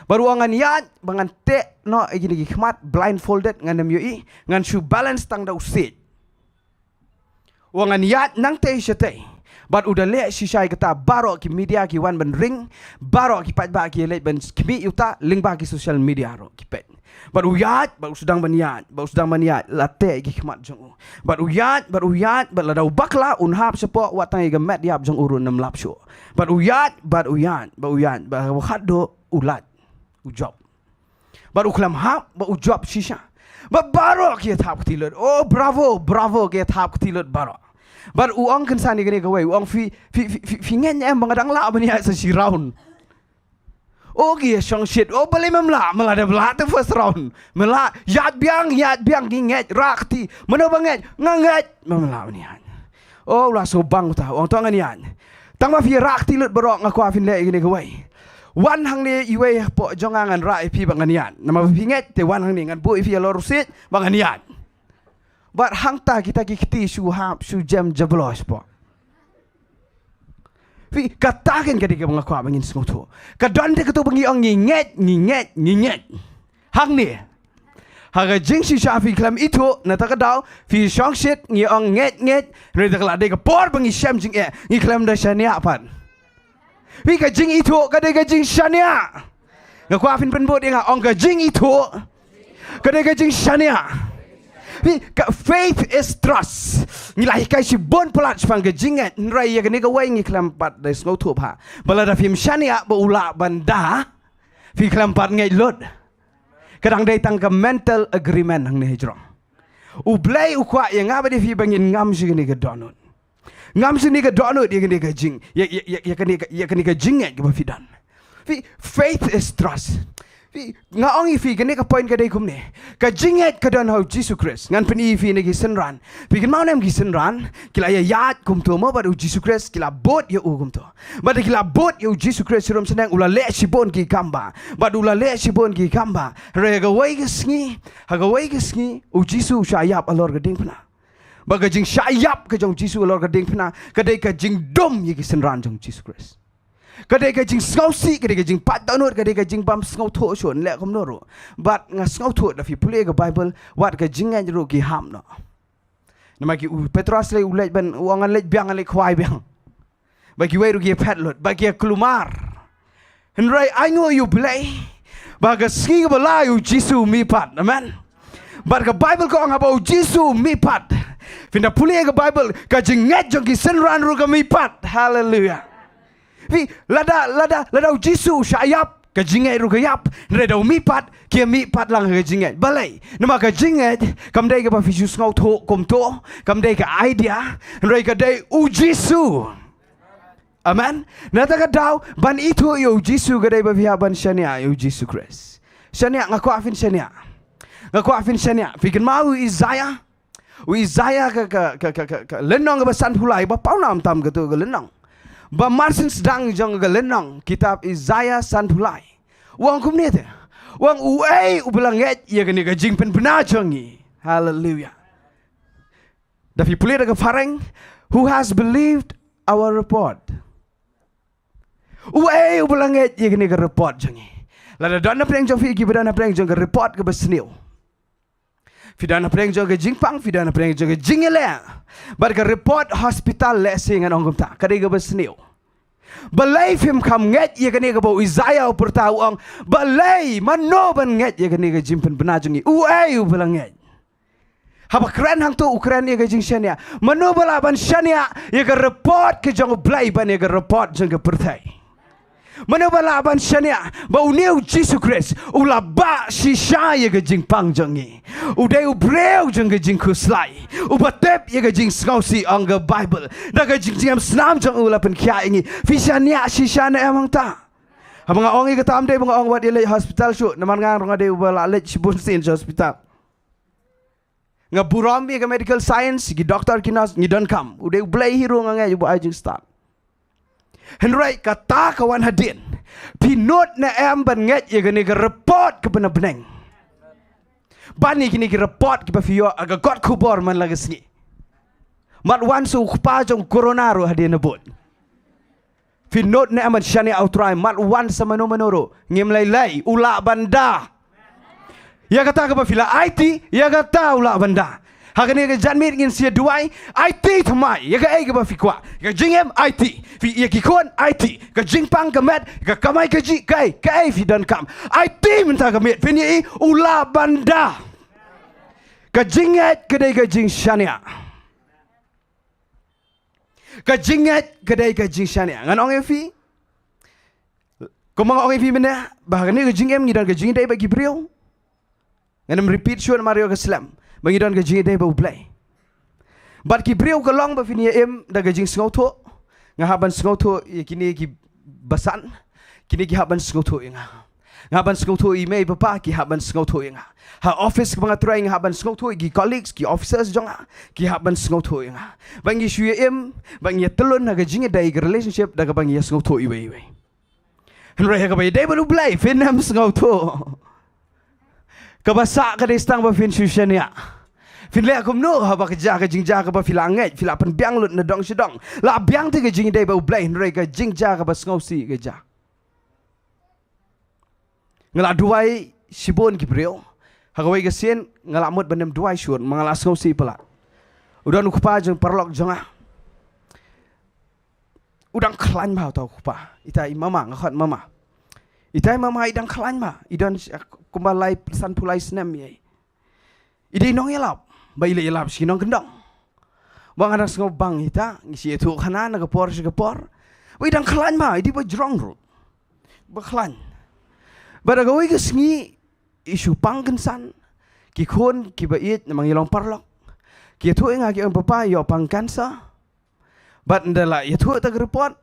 Bad u ong ngan ïaid ba ngan teh noh ïa kine ki khmat blindfolded, ngan ym ïohi, ngan shu balance tang da u siej. U ong ngan ïaid nangtei shatei. Bad u da leh shisha ïa kata, baroh ki media ki wan ban ring, baroh ki paidbah ki leit ban khmih ïa uta, lyngba ki social media ruh ki peit. Bad u ïaid, bad u sdang ban ïaid, bad u sdang ban ïaid, la teh ïa ki khmat jong u. Bad u ïaid, bad u ïaid, bad lada u bakla, un hap shapoh, wat tang ïa ka met ïap jong u ruh ym lap shuh. Bad u ïaid, bad u ïaid, bad u ïaid, bad u khatduh, u lait, u jop. Bad u khlem hap ba u jop shisha. Bad baroh ki ïa thap kti lut. Oh, bravo, bravo, ki ïa thap kti lut baroh. Bad u ong kynsan ïa kane kawei, u ong phi, phi, phi, phi, phi ngeit ne em ba nga dang lah ban ïaid sa shi round. Oh, ki ïa shongshit. Oh, balei mem lah, me la dep lah te first round. Me lah, ïaid biang, ïaid biang, ngi ngeit, rah kti. Mano ba ngeit, nga ngeit, mem lah ban ïaid. Oh, u la sngewbang uta, u ong to ngan ïaid. Tang ba phi rah kti lut baroh, nga kwah phin leh ïa kane kawei. Wan hangne iwei hapoh jong nga, ngan rah ïa phi ba ngan ïaid. Namar ba phi ngeit te wan hangne, ngan buh ïa phi halor u siej ba ngan ïaid. Bad hangta kita ki kti shu hap shu jem jabloh shapoh. Phi, kata keiñ ka dei kaba nga kwah ba ngin sngewthuh. Ka don te kato ba ngi ong ngi ngeit, ngi ngeit, ngi ngeit. Hangne. Ha ka jingshisha phi khlem ithuh, na kata ka daw phi shongshit, ngi ong ngeit, ngeit. Hynrei da ka la dei ka por ba ngi shem jingeh, ngi khlem da shaniah pat. Phi, ka jingithuh ka dei ka jingshaniah. Nga kwah phin pynbud ïa nga, ong ka jingithuh ka dei ka jingshaniah. Phi, ka faith is trust. Ngi la hikai shibun palat shaphang ka jingngeit, hynrei ïa kane kawei ngi khlem pat da sngewthuh bha. Ba lada phim shaniah ba u lah ban da, phi khlem pat ngeit lut. Ka dang dei tang ka mental agreement hangne hajrong. U Blei u kwah ïa nga bad ïa phi ba ngin ngam sha kane ka dohnud. Ngam sha kane ka dohnud ïa kane ka jing, ïa, ïa, ïa, ïa kane ka, ïa kane ka jingngeit kaba phi don. Phi, faith is trust. Phi, nga ong ïa phi kane ka point ka dei kumne. Ka jingngeit ka don ha u Jisu Khrist. Ngan pyni ïa phi na ki synran. Phi kynmaw ne em ki synran, ki la ïa ïaid kumto mo bad u Jisu Khrist, ki la bud ïa u kumto. Bad ki la bud ïa u Jisu Khrist shirom shaneng, u la leh shibun ki kam ba. Bad u la leh shibun ki kam ba. Hynrei ha kawei ka sngi, ha kawei ka sngi, u Jisu u shah ïap halor ka diengphna. Bad ka jingshah ïap ka jong u Jisu halor ka diengphna, ka dei ka jingdum ïa ki synran jong u Jisu Khrist. Ka dei ka jingsngewsih, ka dei ka jingpait dohnud, ka dei ka jingbym sngewthuh shuh, leh kumno ruh. Bad nga sngewthuh da phi pule ka Baibl, wat ka jingngeit ruh ki hap noh. Namar ki u Petros lei u leit ban, u ong ngan leit biang, ngan leit khwai biang. Bad kiwei ruh ki ïa phet lut, bad ki ïa kulmar. Hynrei ai nguh ïa U Blei ba ka sngi kaba lai U Jisu u mihpat. Amen. Bad ka Baibl ka ong haba U Jisu u mihpat, phin da pule ïa ka Baibl, ka jingngeit jong ki synran ruh ka mihpat. Haleluia. Phi, lada, lada, lada U Jisu u shah ïap, ka jingngeit ruh ka ïap. Hynrei da u mihpat, ki ïa mihpat lang ha ka jingngeit. Balei? Namar ka jingngeit kam dei kaba phi shu sngewthuh kumto, kam dei ka idea, hynrei ka dei U Jisu. Amen. Na kata ka daw ban ithuh ïa U Jisu ka dei ba phi hap ban shaniah ïa U Jisu Khrist. Shaniah, nga kwah phin shaniah. Nga kwah phin shaniah. Phi kynmaw u Isaiah? U Isaiah ka, ka, ka, ka, ka, ka lynnong kaba sanphew lai, ba pawnam tam kato ka lynnong. Ba marsien sdang jong ka lynnong kitab Isaiah sanphew lai. U ong kumne te. U ong, uei uba la ngeit ïa kane ka jingpynbna jong ngi. Haleluia. Da phi pule da ka phareng, who has believed our report? Uei uba la ngeit ïa kane ka report jong ngi? Lada don na pdeng jong phi kiba don na pdeng jong ka report kaba sniew. Phi don na pdeng jong ka jingpang, phi don na pdeng jong ka jingïaleh. Bad ka report hospital lehse ngan ong kumta, ka dei kaba sniew. Balei phim kham ngeit ïa kane kaba u Isaiah u pyrta, u ong, balei, mano ban ngeit ïa kane ka jingpynbna jong ngi? Uei uba la ngeit? Haba kren hangto u kren ïa ka jingshaniah. Mano ba lah ban shaniah ïa ka report ka jong U Blei ban ïa ka report jong ka pyrthei? Mano ba lah ban shaniah ba une U Jisu Khrist u la bah shisha ïa ka jingpang jong ngi? U dei u briew jong ka jingkhuslai, uba tip ïa ka jingsngewsih, ong ka Baibl. Da ka jingjngem snam jong u la pynkhiah ïa ngi. Phi shaniah shisha ne em hangta? Haba nga ong ïa kata, ym dei ba nga ong wat ïaleit hospital shuh, namar nga ruh nga dei uba la leit shibun sien sha hospital. Nga burom ïa ka medical science, ki doktor, ki nurse, ngi donkam. U dei U Blei hi ruh nga ngeit uba ai jingstad. Hynrei kata ka wan hadien. Phi nud ne em ban ngeit ïa kane ka report kaba na bneng? Ban ïa kine ki report kiba phi ïoh ha ka kot khubor man la ka sngi. Mat wan sa u kpa jong corona ruh hadien na bud. Phi nud ne em ban shaniah ha U Trai, mat wan sa mano mano ruh, ngim lei lei, u lah ban da. Ïa kata kaba phi la aiti, ïa kata u lah ban da. Ha kane ka janmiet ngin sa ïa duwai, aiti thymmai ïa kaei kaba phi kwah. Ïa ka jingim, aiti. Phi, ïa ki khun, aiti. Ka jingpang, ka met, ka kamai kajih, kaei, kaei phi donkam, aiti mynta ka miet, phin ïohi u lah ban da. Ka jingngeit ka dei ka jingshaniah. Ka jingngeit ka dei ka jingshaniah. Ngan ong ïa phi, kumba nga ong ïa phi mynne, ba ha kane ka jingim ngi don ka jingïadei bad ki briew. Ngan ym repeat shuh namar ïoh ka slem ba ngi don ka jingïadei bad U Blei. Bad ki briew ka long ba phin ïa im da ka jingsngewthuh. Nga hap ban sngewthuh ïa kine ki basan, kine ki hap ban sngewthuh ïa nga. Nga hap ban sngewthuh ïa i mei i papa, ki hap ban sngewthuh ïa nga. Ha office kaba nga trei nga hap ban sngewthuh ïa ki colleagues, ki officers jong nga, ki hap ban sngewthuh ïa nga. Ba ngi shu ïa im, ba ngi ïa tylun ha ka jingïadei, ka relationship, da kaba ngi ïa sngewthuh iwei iwei. Hynrei ha kaba ïadei bad U Blei phin ym sngewthuh. Kaba sah ka dei tang ba phin shu shaniah. Phin leh kumno haba ka jia ka jingjia kaba phi la ngeit, phi la pynbiang lut na dong sha dong? La biang te ka jingïadei bad U Blei, hynrei ka jingjia kaba sngewsih ka jia. Nga la duwai shibun ki briew. Ha kawei ka sien nga la mut ban ym duwai shuh, ma nga la sngewsih palat. U don u kpa jong paralok jong nga. U dang khlaiñ bha uta u kpa. Ita i mama, nga khot mama. Ita i mama i dang khlaiñ bha. I don sh-, kumba lai, sanphew lai snem ïa i. I dei nongïalap. Ba i leit ïalap sha ki nongkyndong. Ba nga dang sngewbang ita, ngi shu ïathuh khana na ka por sha ka por. Ba i dang khlaiñ bha, i dei ba jrong ruh. Ba khlaiñ. Bad ha kawei ka sngi, i shu pang kynsan. Ki khun kiba ïeit namar ngi long paralok, ki ïathuh ïa nga, ki ong, papa, i ïoh pang cancer. Bad ynda la ïathuh ïa ka report,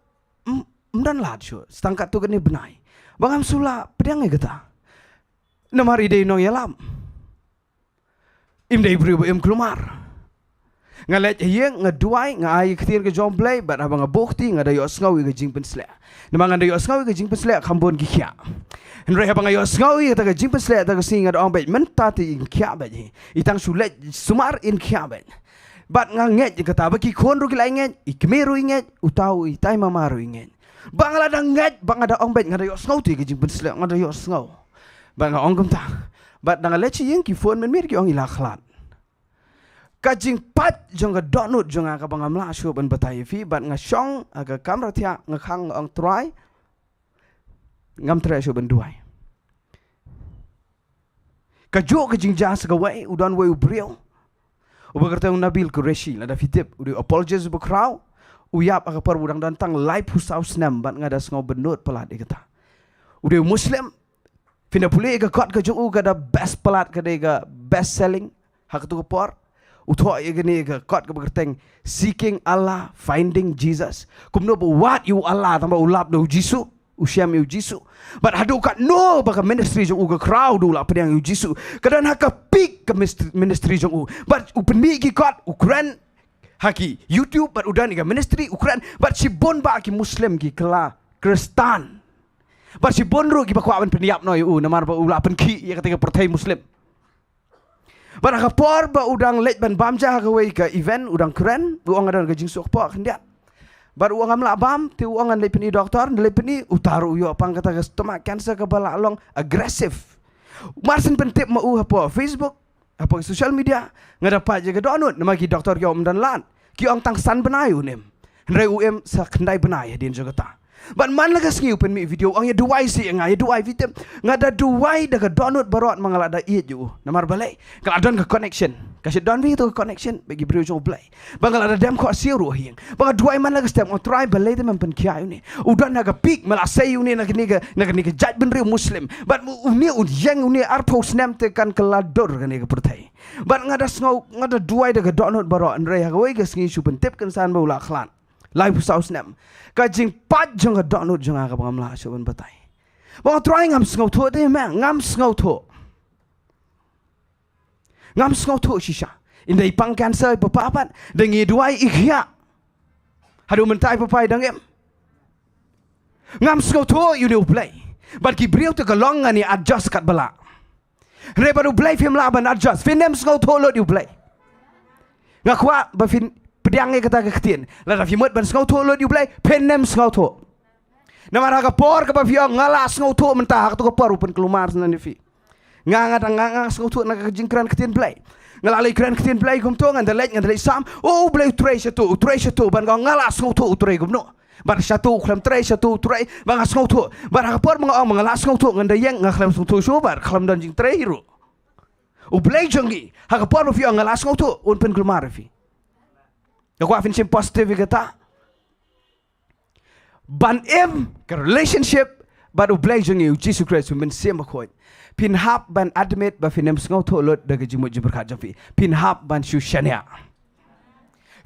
ym, ym don lad shuh, sa tang katto katne bnai. Ba ngam shu lah pdiang ïa kata. Namar i dei nongïalap. Im dei briew ba im kulmar. Nga leit ha ïing, nga duwai, nga ai ïa ka ktien ka jong U Blei, bad haba nga buh kti nga da ïohsngew ïa ka jingpynsleh. Namar nga da ïohsngew ïa ka jingpynsleh, kham bun ki khiah. Hynrei haba nga ïohsngew ïa kata ka jingpynsleh, kata ka sngi nga da ong beit, mynta te in khiah beit hi. I tang shu leit sumar in khiah beit. Bad nga ngeit ïa kata, ba ki khun ruh ki la ngeit, i kmie ruh i ngeit, uta u, ita i mama ruh i ngeit. Ba nga la dang ngeit, ba nga da ong beit, nga da ïohsngew te ïa ka jingpynsleh, nga da ïohsngew. Bad nga ong kumta. Bad da nga leit sha ïing, ki phone mynmiet ki ong i la khlad. Ka jingpait jong ka dohnud jong nga kaba ngam lah shuh ban batai ïa phi, bad nga shong ha ka kamra thiah, nga khang, nga ong, Trai, Ngam treh shuh ban duwai. Ka juh ka jingjia sa kawei, u don wei u briew uba kyrteng u Nabil Qureshi, lada phi tip, u dei u apologist uba khraw. U ïap ha ka por ba u dang don tang laiphew saw snem, bad nga da sngew bynnud palat ïa kata. U dei u Muslim. Phin da pule ïa ka kot ka jong u, ka da best palat, ka dei ka best selling ha kato ka por. U thoh ïa kane ka kot kaba kyrteng Seeking Allah, Finding Jesus. Kumno ba u wad ïa u Allah, tangba u lap da u Jisu, u shem ïa u Jisu. Bad haduh katno ba ka ministry jong u ka khraw, haduh u la pdiang ïa u Jisu. Ka don ha ka peak ka mist-, ministry jong u. Bad u pynmih ki kot, u kren ha ki YouTube, bad u don ïa ka ministry, u kren, bad shibun bah ki Muslim ki kylla Khristan. Bad shibun ruh kiba kwah ban pynïap noh ïa u, namar ba u la pynkhih ïa kata ka pyrthei Muslim. Bad ha ka por ba u dang leit ban bam ja ha kawei ka event, u dang kren, u ong nga don ka jingsuk kpoh khyndiat. Bad u ong ngam lah bam, te u ong ngan leit pyni doktor, ngan leit pyni, uta ruh u ïoh pang kata ka stomach cancer kaba la long aggressive. Mar shen pyntip ma u hapoh Facebook, hapoh social media, nga da pait ïa ka dohnud, namar ki doktor ki ong ym don lad. Ki ong tang san bnai un im. Hynrei u im sa khyndai bnai hadien jong kata. Bad man la ka sngi u pynmih video, u ong ïa duwai seh ïa nga, ïa duwai, phi tip. Nga da duwai da ka dohnud baroh, ma nga la da ïeit ïa u. Namar balei? Ka la don ka connection. Ka shu don beit kato ka connection bad ki briew jong U Blei. Ba nga la da dem khohsiew ruh ha ïing. Ba nga duwai man la ka step, nga ong Trai, balei te mem pynkhiah ïa une. U don ha ka peak, me la sei ïa une na kane ka, na kane ka jaitbynriew Muslim. Bad une u ïeng, une arphew snem te kan kylla dur kane ka pyrthei. Bad nga da sngew, nga da duwai da ka dohnud baroh, hynrei ha kawei ka sngi shu pyntip kynsan ba u la khlad. Laiphew saw snem. Ka jingpait jong ka dohnud jong nga kaba ngam lah shuh ban batai. Ba nga ong Trai, ngam sngewthuh te me, ngam sngewthuh. Ngam sngewthuh shisha. Ynda i pang cancer i papa pat, da ngi duwai i khiah. Haduh mynta i papa i dang im. Ngam sngewthuh ïa une U Blei. Bad ki briew te ka long ngan ïa adjust katba lah. Hynrei bad U Blei phim lah ban adjust. Phin ym sngewthuh lut ïa U Blei. Nga kwah ba phin pdiang ïa kata ka ktien. Lada phi mut ban sngewthuh lut ïa U Blei, phin ym sngewthuh. Namar ha ka por kaba phi ong nga lah sngewthuh mynta, ha kato ka por u pynkulmar sa na phi. Nga, nga dang, nga, nga sngewthuh na ka jingkren ktien Blei. Nga lah leit kren ktien Blei kumto, ngan da leit, ngan da leit sam. O, U Blei u trei shato, u trei shato, ban nga ong nga lah sngewthuh u trei kumno. Bad shato u khlem trei, shato u trei, ba nga sngewthuh. Bad ha ka por ba nga ong ba nga lah sngewthuh, ngan da ïeng, nga khlem sngewthuh shuh, bad khlem don jingtrei ruh. U Blei jong ngi, ha ka por ba phi ong nga lah sngewthuh, un pynkulmar ïa phi. Nga kwah phin shim positive ïa kata. Ban im ka relationship bad U Blei jong ngi, U Jisu Khrist, U Mynsiem Bakhuid, phin hap ban admit ba phin ym sngewthuh lut da ka jingmut jingpyrkhat jong phi. Phin hap ban shu shaniah.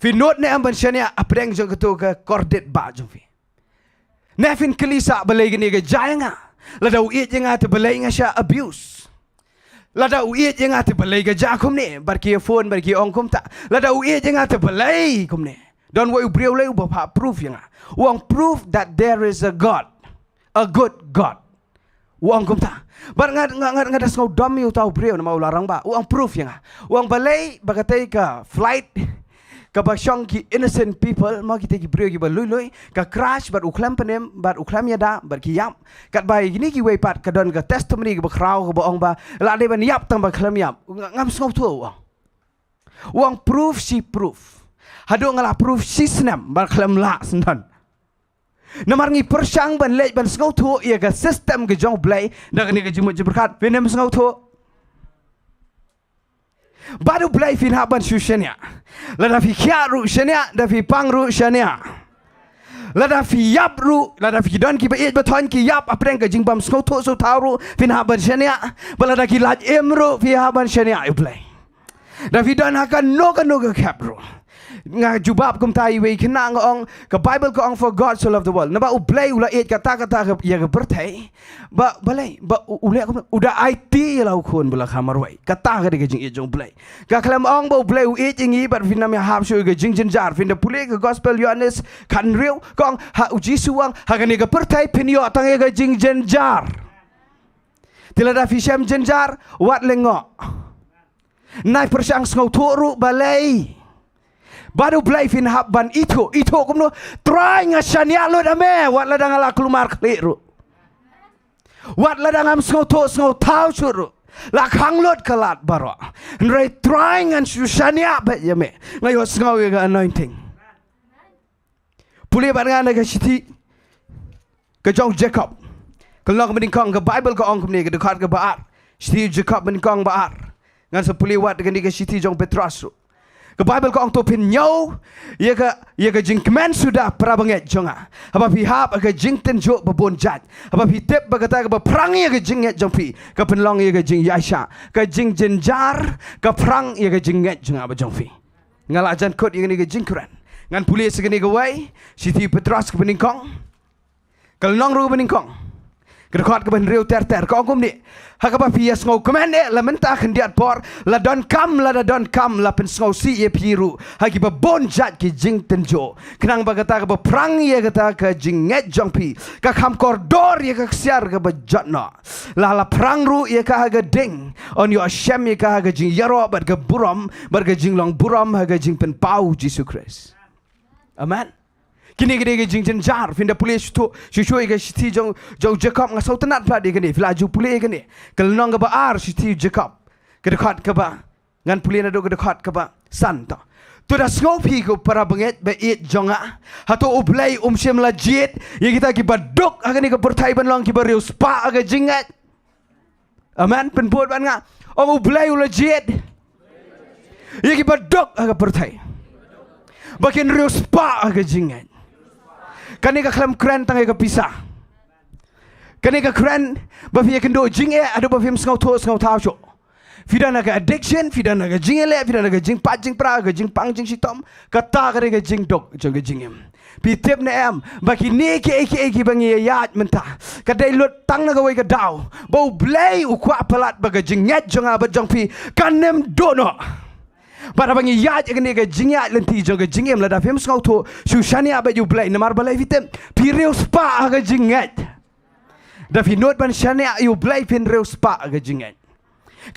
Phin nud ne em ban shaniah hapdeng jong kato ka kordit bah jong phi? Ne phin kylli sah, balei kane ka jia ïa nga? Lada u ïeit ïa nga te balei nga shah abuse? Lada u ïeit ïa nga te balei ka jia kumne? Bad ki ïa phone, bad ki ong kumta. Lada u ïeit ïa nga te balei kumne? Don wei u briew lei uba phah proof ïa nga. U ong, "Prove that there is a God. A good God." U ong kumta. Bad nga, nga, nga, nga da sngew dom ïa uta u briew namar u la rangbah. U ong, "Prove ïa nga." U ong, "Balei ba katei ka flight kaba shong ki innocent people, mo, kitei ki briew kiba lui lui, ka crash bad u khlem pynim, bad u khlem ïada, bad ki ïap. Katba ïa kine kiwei pat ka don ka testimony kaba khraw kaba ong ba la dei ban ïap tang ba khlem ïap." Nga, ngam sngewthuh, u ong. U ong, "Prove shi prove. Haduh nga la prove shi snem, bad khlem lah sngewthuh." Namar ngi pyrshang ban leit ban sngewthuh ïa ka system ka jong U Blei da kane ka jingmut jingpyrkhat, phin ym sngewthuh. Bad U Blei phin hap ban shu shaniah. Lada phi khiah ruh shaniah, da phi pang ruh shaniah. Lada phi ïap ruh, lada phi don kiba ïeit ba thoh ki ïap hapdeng ka jingbym sngewthuh sngewthaw ruh, phin hap ban shaniah. Bad lada ki lait im ruh, phi hap ban shaniah ïa U Blei. Da phi don ha kano kano ka khep ruh. Nga jubab kumta iwei i khynnah, nga ong, ka Bible ka ong, "For God so loved the world." Naba U Blei u la ïeit kata kata ka, ïa ka pyrthei. Ba, balei, ba u, u leh kumno, u da aiti ïa la u khun ba la kha marwei. Kata ka dei ka jingïeit jong U Blei. Ka khlem ong ba U Blei u ïeit ïa ngi bad phin ym ïahap shuh ïa ka jingjynjar. Phin da pule ka gospel Ïohannes khathynriew, ka ong, ha, U Jisu u ong, "Ha kane ka pyrthei phin ïoh tang ïa ka jingjynjar. Te lada phi shem jynjar, wat lyngngoh. Nai pyrshang sngewthuh ruh balei. Bad U Blei phin hap ban ithuh, ithuh kumno, Trai nga shaniah lut ha me, wat lada nga la kulmar khlieh ruh. Wat lada ngam sngewthuh sngewthaw shuh ruh. La khang lut ka lad baroh. Hynrei Trai ngan shu shaniah beit ïa me. Nga ïohsngew ïa ka anointing." Pule bad nga na ka shithi ka jong u Jakob. Ka lynnong kaba nyngkong ka Baibl ka ong kumne, ka dkhot kaba ar, shithi Jakob banyngkong ba ar. Ngan sa pule wat kane ka shithi jong Petros ruh. Ka Baibl ka ong, to phin ñiew ïa ka, ïa ka jingkmen suda, para bangeit jong nga, haba phi hap ha ka jingtynjuh ba bun jait, haba phi tip ba kata kaba phrang ïa ka jingngeit jong phi ka pynlong ïa ka jingïaishah, ka jingjynjar, ka phrang ïa ka jingngeit jong nga bad jong phi. Nga la jan kut ïa kane ka jingkren. Ngan pule sa kane kawei, shithi Petros kaba nyngkong, ka lynnong ruh kaba nyngkong, ka dkhot kaba hynriew ter ter, ka ong kumne: Ha kaba phi ïa sngewkmen eh la mynta khyndiat por, la donkam, lada donkam, la pynsngewsih ïa phi ruh ha kiba bun jait ki jingtynjuh, khnang ba kata kaba phrang ïa kata ka jingngeit jong phi ka kham kordor ïa ka ksiar kaba jot noh. La, la phrang ruh ïa ka ha ka ding, yn ïoh shem ïa ka ha ka jingïaroh bad ka burom bad ka jinglong burom ha ka jingpynpaw Jisu Khrist. Amen. Kine ki dei ki jingjynjar. Phin da pule shuh shuh ïa ka shithi jong, jong Jakob, nga sngewtynnat palat ïa kane, phi la ju pule ïa kane. Ka lynnong kaba ar shithi Jakob, ka dkhot kaba, ngan pule naduh ka dkhot kaba san to. To da sngew phi ko para bangeit ba ïeit jong nga, hato U Blei um shym la jied ïa kita kiba duk ha kane ka pyrthei ban long kiba riewspah ha ka jingngeit? Amen. Pynbud bad nga. Ong U Blei u la jied ïa kiba duk ha ka pyrthei ba kin riewspah ha ka jingngeit. Kane ka khlem kren tang ïa ka pisa. Kane ka kren ba phi ïakynduh jingeh haduh ba phim sngewthuh sngewthaw shuh. Phi don ha ka addiction, phi don ha ka jingïaleh, phi don ha ka jingpait jingpra, ka jingpang jingshitom. Kata ka dei ka jingduk jong ka jingim. Phi tip ne em ba kine kiei kiei kiba ngi ïaid mynta ka dei lut tang na kawei ka daw, ba U Blei u kwah palat ba ka jingngeit jong nga bad jong phi kan ym duh noh. Bad haba ngi ïaid ïa kane ka jingïaid lynti jong ka jingim, lada phim sngewthuh, shu shaniah bad U Blei, namar balei? Phi tip, phi riewspah ha ka jingngeit. Da phi nud ban shaniah ïa U Blei, phin riewspah ha ka jingngeit.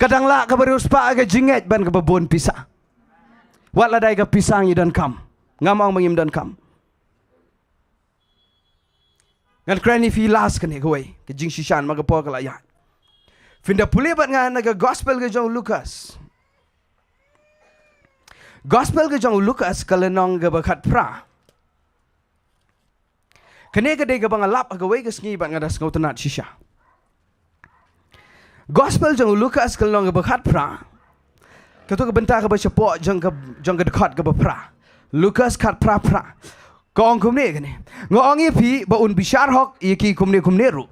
Ka dang lah kaba riewspah ha ka jingngeit ban kaba bun pisa. Wat la dei ka pisa ngi donkam, ngam ong ba ngim donkam. Ngan kren ïa phi last kane kawei, ka jingshisha namar ka por ka la ïaid. Phin da pule bad nga na ka gospel ka jong u Lukas. Gospel ka jong u Lukas, ka lynnong kaba khatphra. Kane ka dei kaba nga lap ha kawei ka sngi bad nga da sngewtynnat shisha. Gospel jong u Lukas, ka lynnong kaba khatphra, kato ka bynta kaba shapoh jong ka, jong ka dkhot kaba phra. Lukas khatphra phra. Ka ong kumne kane: Nga ong ïa phi ba un bishar hok ïa ki kumne kumne ruh.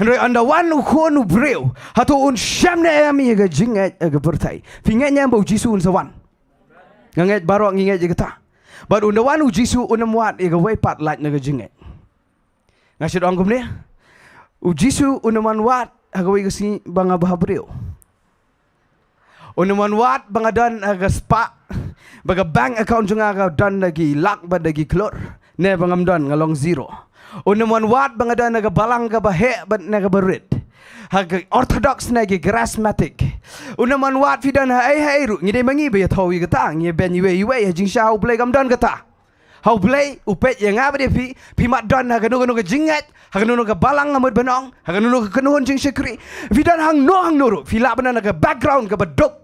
Hynrei ynda wan u Khun u briew, hato un shem ne em ïa ka jingngeit ha ka pyrthei? Phi ngeit ne em ba u Jisu un sa wan? Nga ngeit baroh ngi ngeit ïa kata. Bad ynda wan u Jisu, un ym wad ïa kawei pat lait na ka jingngeit. Nga shu ong kumne, u Jisu un ym wan wad ha kawei ka sngi ba nga bhabriew. Un ym wan wad ba nga don ha ka spah, ba ka bank account jong nga ka don da ki lak bad da ki klur, ne ba ngam don, nga long zero. Un ym wan wad ba nga don ha ka balang kaba heh bad ne kaba rit, ha ka orthodox ne ki charismatic. Un ym wan wad, phi don ha ei ha ei ruh, ngi dei ma ngi ba ïathuh ïa kata, ngi ïa beiñ iwei iwei, ha jingshisha ha U Blei kam don kata. Ha U Blei u peit ïa nga bad ïa phi, phi mat don ha kano kano ka jingngeit, ha kano kano ka balang, nga mut ban ong, ha kano kano ka kynhun jingshakri. Phi don hangno hangno ruh, phi lah ban don ha ka background kaba duk,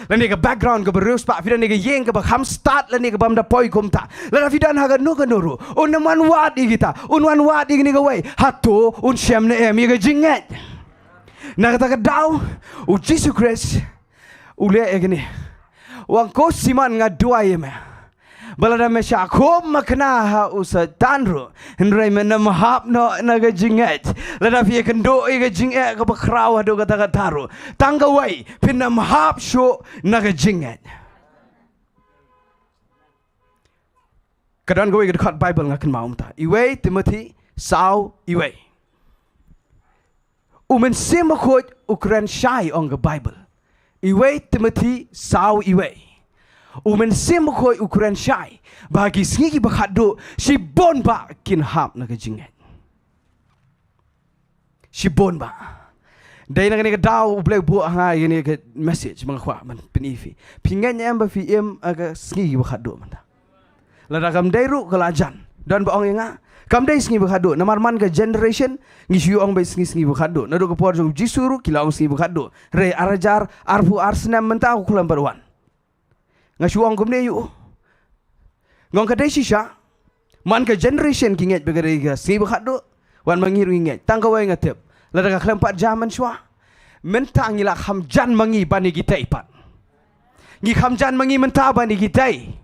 lane ka background kaba riewspah, phi don ha ka ïing kaba kham stad lane ka bym da poi kumta. Lada phi don ha kano kano ruh, un ym wan wad ïa kita, un wan wad ïa kane kawei. Hato un shem ne em ïa ka jingngeit? Na kata ka daw u Jisu Khrist u leh ïa kane, u ong, ko Simon, nga duwai ïa me ba lada me shah khum makna ha u Soitan ruh, hynrei men ym hap noh na ka jingngeit. Lada phi ïakynduh ïa ka jingeh kaba khraw haduh katta katta ruh, tang kawei, phin ym hap shuh na ka jingngeit. Ka don kawei ka dkhot Baibl nga kynmaw mynta, Iwei Timothi saw iwei. U Mynsiem Bakhuid u kren shai, ong ka Baibl. Iwei Timothi saw iwei. U Mynsiem Bakhuid u kren shai ba ha ki sngi kiba khatduh shibun bah kin hap na ka jingngeit. Shibun bah. Dei na kane ka daw U Blei u buh ha nga ïa kane ka message ba nga kwah ban pyni ïa phi. Phi ngeit ne em ba phi im ha ka sngi kiba khatduh mynta? Lada kam dei ruh ka la jan. Don ba ong ïa nga, kam dei sngi ba khatduh, namar man ka generation ngi shu ong ba sngi, sngi ba khatduh. Naduh ka por jong u Jisu ruh ki la ong sngi ba khatduh. Hynrei ar hajar arphew ar snem mynta u khlem pat wan. Nga shu ong kumne ïa u. Nga ong ka dei shisha. Man ka generation ki ngeit ba ka dei ka sngi ba khatduh. Wan ma ngi ruh ngi ngeit. Tang kawei nga tip, Lada ka khlem pat jia mynshuwa, mynta ngi la kham jan ma ngi ban ïa kitei pat. Ngi kham jan ma ngi mynta ban ïa kitei.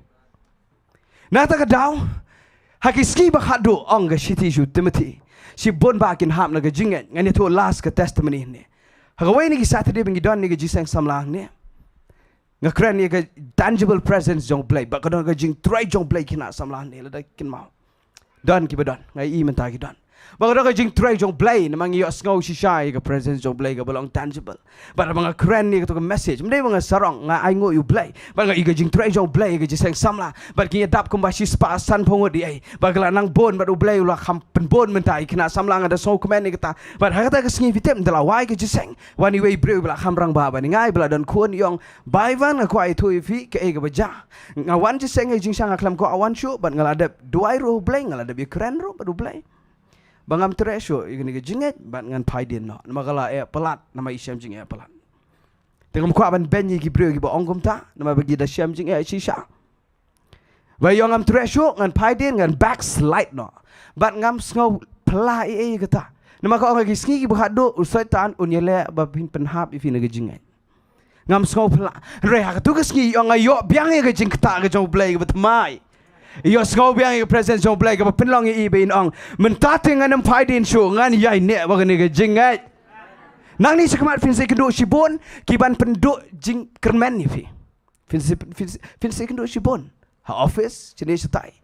Na kata ka daw, ha ki sngi ba khatduh, ong ka shithi sha u Timothy, shibun ba kin hap na ka jingngeit. Ngan ïathuh last ka testimony hangne. Ha kawei na ki Saturday ba ngi don ïa ka jingïaseng samla hangne, nga kren ïa ka tangible presence jong u Blei, ba ka don ka jingtrei jong u Blei ha ki khynnah samla hangne, lada kynmaw. Don kiba don, nga i mynta ki don. Ba ka don ka jingtrei jong u Blei, namar ngi ïohsngew shisha ïa ka presence jong u Blei kaba long tangible. Bad haba nga kren ïa kato ka message, ym dei ba nga sarong, nga ainguh ïa u Blei. Bad nga i ka jingtrei jong u Blei ïa ka jingïaseng samla. Bad ki ïadap kumba shispah sanphew ngut ïa. Bad ka la nang bun, bad u Blei u la kham pynbun mynta ïa ki khynnah samla, nga da sngewkmen ïa kata. Bad ha kata ka sngi, phi tip, ynda la wai ka jingïaseng, wan iwei i briew ba la kham rangbah bad nga, ba la don khun, i ong, Bai Van, nga kwah ïathuh ïa phi kaei kaba jia. Nga wan jingïaseng ha ka jingshisha, nga khlem kwah wan shuh, bad nga la dep duwai ruh ha u Blei, nga la dep ïakren ruh bad u Blei ba ngam treh shuh ïa kane ka jingngeit, bad ngan phai dien noh, namar ka la eh palat, namar i shem jingeh palat. Te ngam kwah ban beiñ ïa ki briew kiba ong kumta, namar ba ki da shem jingeh shisha. Ba i ong ngam treh shuh, ngan phai dien, ngan backslide noh. Bad ngam sngewphylla ei ei ïa kata. Namar ka ong ha ki sngi kiba khatduh, u Soitan un ïaleh ba phin pynhap ïa phi na ka jingngeit. Ngam sngewphylla. Hynrei ha kato ka sngi i ong nga ïoh biang ïa ka jingktah ka jong u Blei kaba thymmai. I ïohsngew biang ïa ka presence jong u Blei kaba pynlong ïa i ba in ong, mynta te ngan ym phai dien shuh, ngan ïaineh bad kane ka jingngeit. Nangne shakhmat phin sa ïakynduh shibun ki ban pynduh jingkyrmen ïa phi. Phin sa, phin sa, phin sa ïakynduh shibun ha office, shane shatai.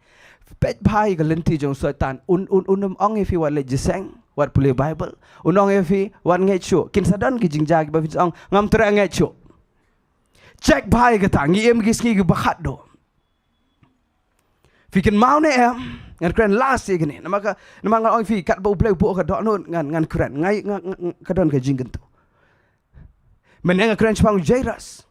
Peit bha ïa ka lynti jong u Soitan. Un, un, un ym ong ïa phi wat leit jingïaseng, wat pule Bible. Un ong ïa phi wat ngeit shuh. Kin sa don ki jingjia kiba phin sa ong, ngam treh ngeit shuh. Check bha ïa kata, ngi im ha ki sngi kiba khatduh. Phi kynmaw ne em, ngan kren last ïa kane. Namar ka, namar ngan ong ïa phi, katba u Blei u buh ka dohnud, ngan, ngan kren. Nga i, nga, nga, nga, ka don ka jingkyntu. Mynne nga kren shaphang u Jairus.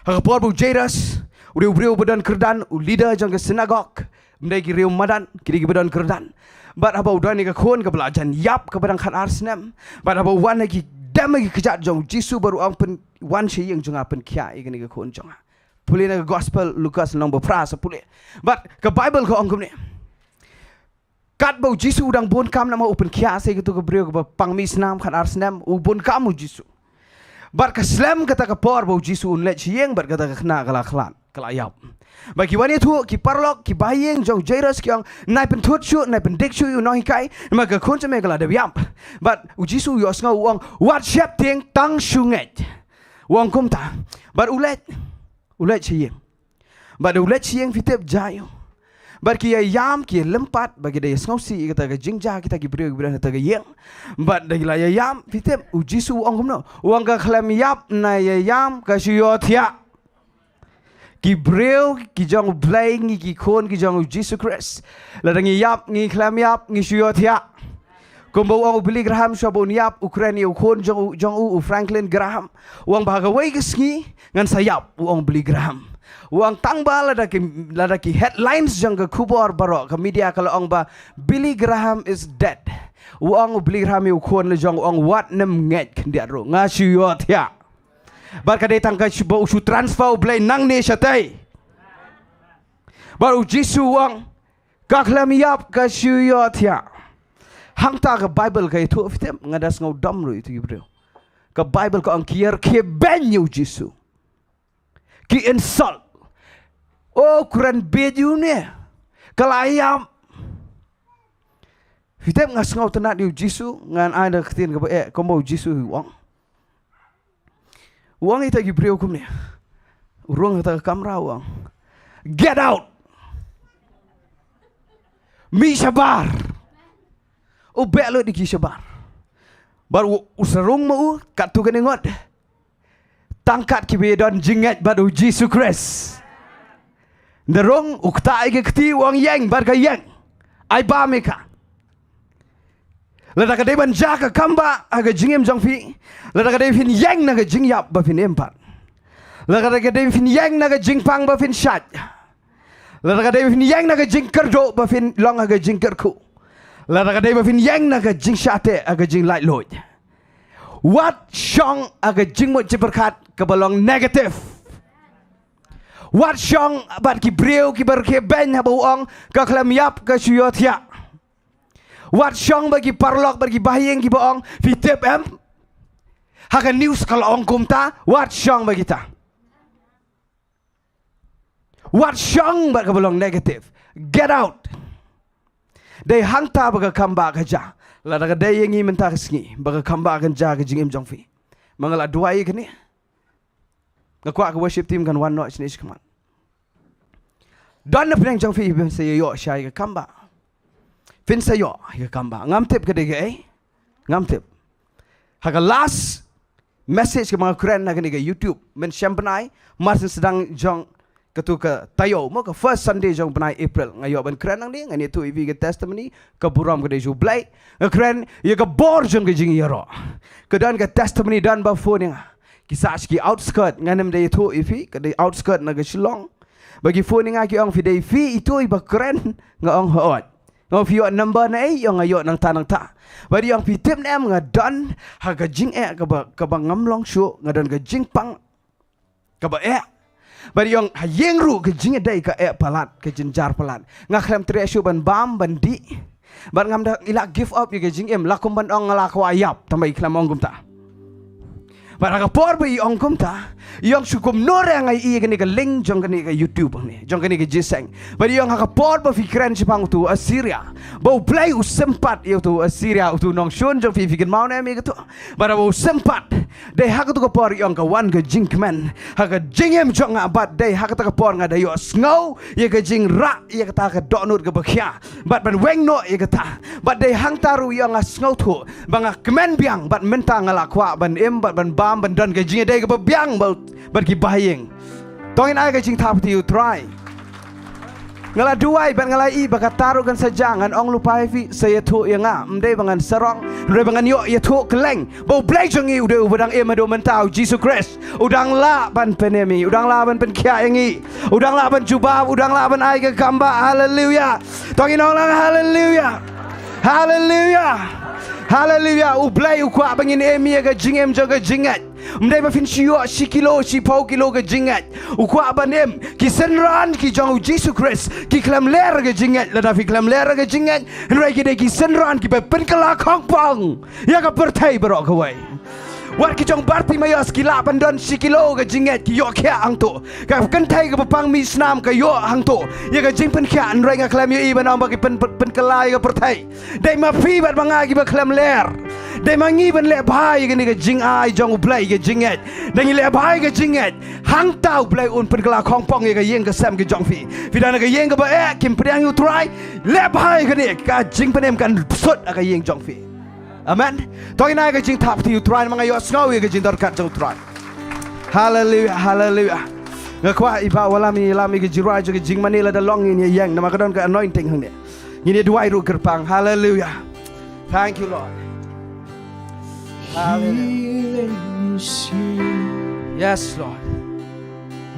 Ha ka por ba u Jairus, u dei u briew uba don kyrdan, u leader jong ka synagogue. Ym dei ki riew madan, ki dei kiba don kyrdan. Bad haba u don ïa ka khun kaba la jan ïap kaba dang khatar snem. Bad haba u wan ha ki, dem ha ki kjat jong u Jisu bad u ong, pyn, wan sha ïing jong nga, pynkhiah ïa kane ka khun jong nga. Pule na ka gospel Lukas lynnong ba phra, sa pule. Bad ka Bible ka ong kumne. Katba u Jisu u dang bun kam, namar u pynkhiah sa ïa kato ka briew kaba pang mih snam, khatar snem, u bun kam u Jisu. Bad ka slem kata ka por ba u Jisu un leit sha ïing, bad kata ka khynnah ka la khlad, ka la ïap. Bad ki wan ïathuh, ki paralok, ki bahaïing jong u Jairus ki ong, nai pynthut shuh, nai pyndik shuh ïa u nonghikai, namar ka khun jong me ka la dep ïap. Bad u Jisu u ïohsngew, u ong, wat sheptieng, tang shu ngeit. U ong kumta. Bad u leit. U leit sha ïing. Bad u leit sha ïing, phi tip jia u. Bad ki ïaïam, ki ïalympat, bad ki da ïasngewsih ïa kata ka jingjia kita ki briew kiba don ha kata ka ïing. Bad da ki la ïaïam, phi tip, u Jisu u ong kumno? U ong ka khlem ïap ne ïaïam ka shu ïohthiah. Ki briew ki jong u Blei, ngi ki khun ki jong u Jisu Khrist. Lada ngi ïap, ngi khlem ïap, ngi shu ïohthiah. Kumba u ong u Billy Graham, shuwa ba un ïap, u kren ïa u khun jong u, jong u, u Franklin Graham. U ong ba ha kawei ka sngi ngan sa ïap, u ong Billy Graham. U ong tang ba lada ki, lada ki headlines jong ka khubor baroh, ka media ka la ong ba Billy Graham is dead, u ong u Billy Graham ïa u khun la jong, u ong wat nym ngeit khyndiat ruh, nga shu ïohthiah. Bad ka dei tang ka shu, ba u shu transfer u Blei nangne shatei. Bad u Jisu u ong, ka khlem ïap ka shu ïohthiah. Hangta ka Bible ka ïathuh, phi tip, nga da sngew dom ruh ïa kito ki briew. Ka Bible ka ong ki ïarkhie beiñ ïa u Jisu. Ki insult. O, kren beit ïa une. Ka la ïap. Phi tip, nga sngewtynnat ïa u Jisu, ngan ai da ka ktien kaba eh, kumba u Jisu u ong. U ong ïa kita ki briew kumne. U rung ha kata ka kamra u ong, "Get out! Mih shabar!" U beh lut ïa ki shabar. Bad u, u sa rung ma u katto katne ngut. Tang kat kiba ïadon jingngeit bad u Jisu Khrist. Ynda rung, u ktah ïa ka kti, u ong, "Ïeng," bad ka ïeng. Ai bam ïa ka. Lada ka dei ban jia ka kam ba ha ka jingim jong phi, lada ka dei phin ïeng na ka jingïap ba phin im pat, lada ka dei phin ïeng na ka jingpang ba phin shait, lada ka dei phin ïeng na ka jingkyrduh ba phin long ha ka jingkyrkhu, lada ka dei ba phin ïeng na ka jingshah teh ha ka jinglaitluid, wat shong ha ka jingmut jingpyrkhat kaba long negative. Wat shong bad ki briew kiba rkhie beiñ haba u ong, "Ka khlem ïap ka shu ïohthiah." Wat shong bad ki paralok bad ki bahaïing kiba ong, phi tip em, ha ka news ka la ong kumta. Wat shong bad kita. Wat shong bad kaba long negative. Get out. Dei hangta ba ka kam ba ka jia. Lada ka dei ïa ngi mynta ka sngi ba ka kam ba kan jia ka jingim jong phi, ma nga la duwai ïa kane. Nga kwah ka worship team kan wan noh shane shakhmat. Don na pdeng jong phi, phin sa ïoh shai ka kam ba, phin sa ïoh ka kam ba. Ngam tip ka dei kaei. Ngam tip. Ha ka last message kaba nga kren na kane ka YouTube mynshem bnai, mar syn sdang jong katu ka taïew, mo, ka first Sunday jong bnai April, nga ïoh ban kren nangne. Ngan ïathuh ïa phi ka testimony. Ka burom ka dei sha U Blei. Nga kren ïa ka bor jong ka jingïaroh. Ka don ka testimony, don ba phone ïa nga. Ki sah sha ki outskirt, ngan ym dei ïathuh ïa phi, ka dei outskirt na ka Shillong. Ba ki phone ïa nga ki ong, phi dei phi itu iba kren? Nga ong hooid. Nga ong, phi ïoh number na ei? Ïong, nga ïoh nangta nangta. Bad ïong, phi tip ne em, nga don ha ka jingeh kaba, kaba ngam long shuh, nga don ka jingpang kaba eh. Bad ïong, ha ïing ruh ka jingïadei ka eh palat, ka jynjar palat. Nga khlem treh shuh ban bam ban dih. Bad ngam da, ngi la give up ïa ka jingim, la kum ban ong nga la kwah ïap, tang ba i khlem ong kumta. Bad ha ka por ba i ong kumta, ïong, shu kumno re nga ïohi ïa kane ka link jong kane ka YouTube ne, jong kane ka jingïaseng. Bad ïong, ha ka por ba phi kren shaphang utu u Assyria, ba U Blei u sympat ïa utu u Assyria, utu u nongshun jong phi, phi kynmaw ne em ïa katu? Bad haba u sympat, dei ha katu ka por ïong ka wan ka jingkmen ha ka jingim jong nga, bad dei ha katu ka por nga da ïohsngew ïa ka jingrah ïa kata ka dohnud kaba khia. Bad ban weng noh ïa kata. Bad dei hangta ruh ïong nga sngewthuh ba nga kmen biang, bad mynta nga la kwah ban im, bad ban bam, ban don ka jingïadei kaba biang bad, bad ki bahaïing. To ngin ai ka jingthap ïa U Trai. Nga la duwai bad nga la ïohi ba kata ruh kan sa jia. Ngan ong lypa ïa phi, sa ïathuh ïa nga, ym dei ba ngan sarong, hynrei ba ngan ïoh ïathuh kylleng ba U Blei jong ngi u dei uba dang im haduh mynta, U Jisu Khrist. U dang lah ban pynim ïa ngi, u dang lah ban pynkhiah ïa ngi, u dang lah ban jubab, u dang lah ban ai ka kam ba. Haleluia. To ngin ong lang haleluia. Haleluia. Haleluia. U Blei u kwah ba ngin im ïa ka jingim jong ka jingngeit. Ym dei ba phin shu ïoh shi kilo, shiphew kilo ka jingngeit. U kwah ban im. Ki synran ki jong U Jisu Khrist ki khlem ler ka jingngeit. Lada phi khlem ler ka jingngeit, hynrei ki dei ki synran kiba pynkylla khongpong ïa ka pyrthei baroh kawei. Wat ki jong Bartimaeus ki lah ban don shi kilo ka jingngeit, ki ïoh khiah hangto. Ka kynthei kaba pang mih snam ka ïoh hangto ïa ka jingpynkhiah, hynrei nga khlem ïohi ban ong ba ki pyn, pyn, pynkylla ïa ka pyrthei. Dei ma phi bad ma nga kiba khlem ler. Dei ma ngi ban leh bha ïa kane ka jingai jong U Blei, ka jingngeit. Dei ngi leh bha ïa ka jingngeit, hangta U Blei un pynkylla khongpong ïa ka ïing ka sem ka jong phi. Phi don ha ka ïing kaba eh, kim pdiang ïa U Trai, leh bha ïa kane, ka jingpynim kan sut ha ka ïing jong phi. Amen. To ngin ai ka jingthap ïa U Trai, namar nga ïohsngew ïa ka jingdonkam jong U Trai. Haleluia, haleluia. Nga kwah i Bah Wallam i lam ïa ka jingrwai jong ka jingmane lada long ngin ïeng, namar ka don ka anointing hangne. Ngin ïa duwai ruh kyrpang. Haleluia. Thank you, Lord. Haleluia. Yes, Lord.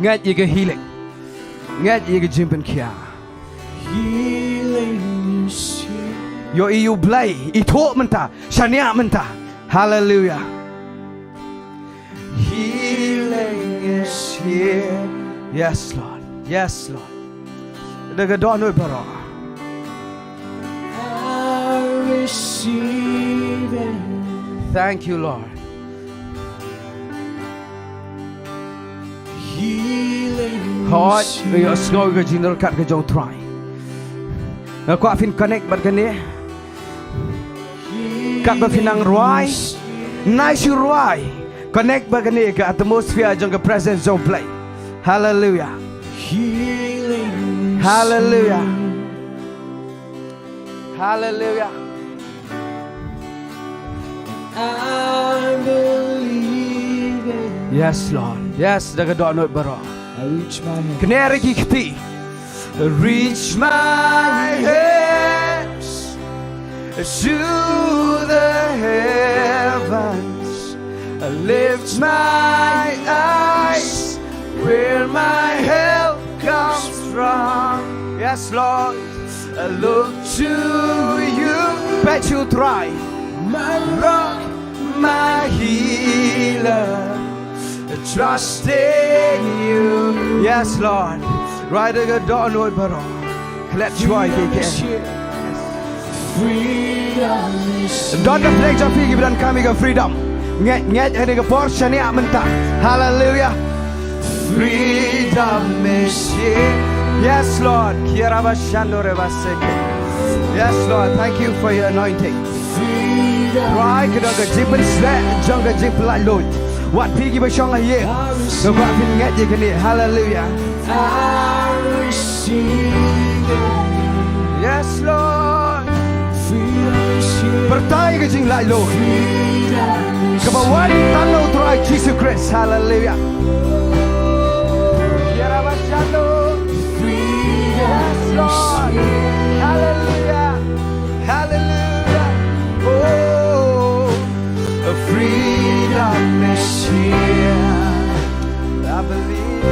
Ngeit ïa ka healing. Ngeit ïa ka jingpynkhiah. Ïohi U Blei, ithuh mynta, shaniah mynta. Haleluia. Yes, Lord. Yes, Lord. Da ka dohnud baroh. Thank you, Lord. Hooid, nga ïohsngew ïa ka jingdonkam ka jong U Trai. Nga kwah phin connect bad kane. Katba phi nang rwai, nai shu rwai. Connect bad kane ka atmosphere jong ka presence jong U Blei. Haleluia. Haleluia. Haleluia. Yes, Lord. Yes, da ka dohnud baroh. Kner ïa ki kti. Reach my hands to the heavens. Lift my eyes where my help comes from. Yes, Lord. I look to you. Peit sha U Trai. My rock, my healer. Trust in you. Yes, Lord. Rwai da ka dohnud baroh. Klet shuwa ïa ki. Don na pdeng jong phi kiba donkam ïa ka freedom. Ngeit, ngeit ha kane ka por, shaniah mynta. Hallelujah. Freedom is here. Yes, Lord. Kiarabashandorabaseke. Yes, Lord. Thank you for your anointing. Trai, ka don ka jingpynshlur jong ka jingpynlait luid. Wat phi kiba shong ha ïing. Nga kwah phin ngeit ïa kane. Hallelujah. Yes, Lord. Pyrta ïa ka jinglaitluid kaba wan tang na u Trai Jisu Khrist. Hallelujah. Yes, Lord. Hallelujah. Hallelujah. Oh, freedom is here. I believe.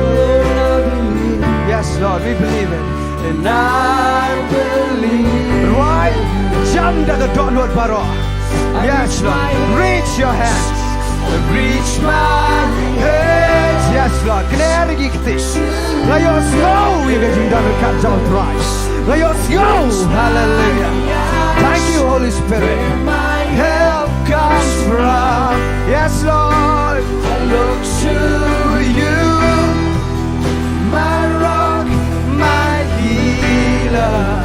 Yes, Lord, we believe it. And I believe. Right? Jump da ka dohnud baroh. Yes, Lord. Reach your hands. Reach my hands. Yes, Lord. Kner ïa ki kti. Nga ïohsngew ïa ka jingdon ryngkat jong u Trai. Nga ïohsngew. Hallelujah. Thank you, Holy Spirit. Help comes from. Yes, Lord. I look to you, my rock, my healer.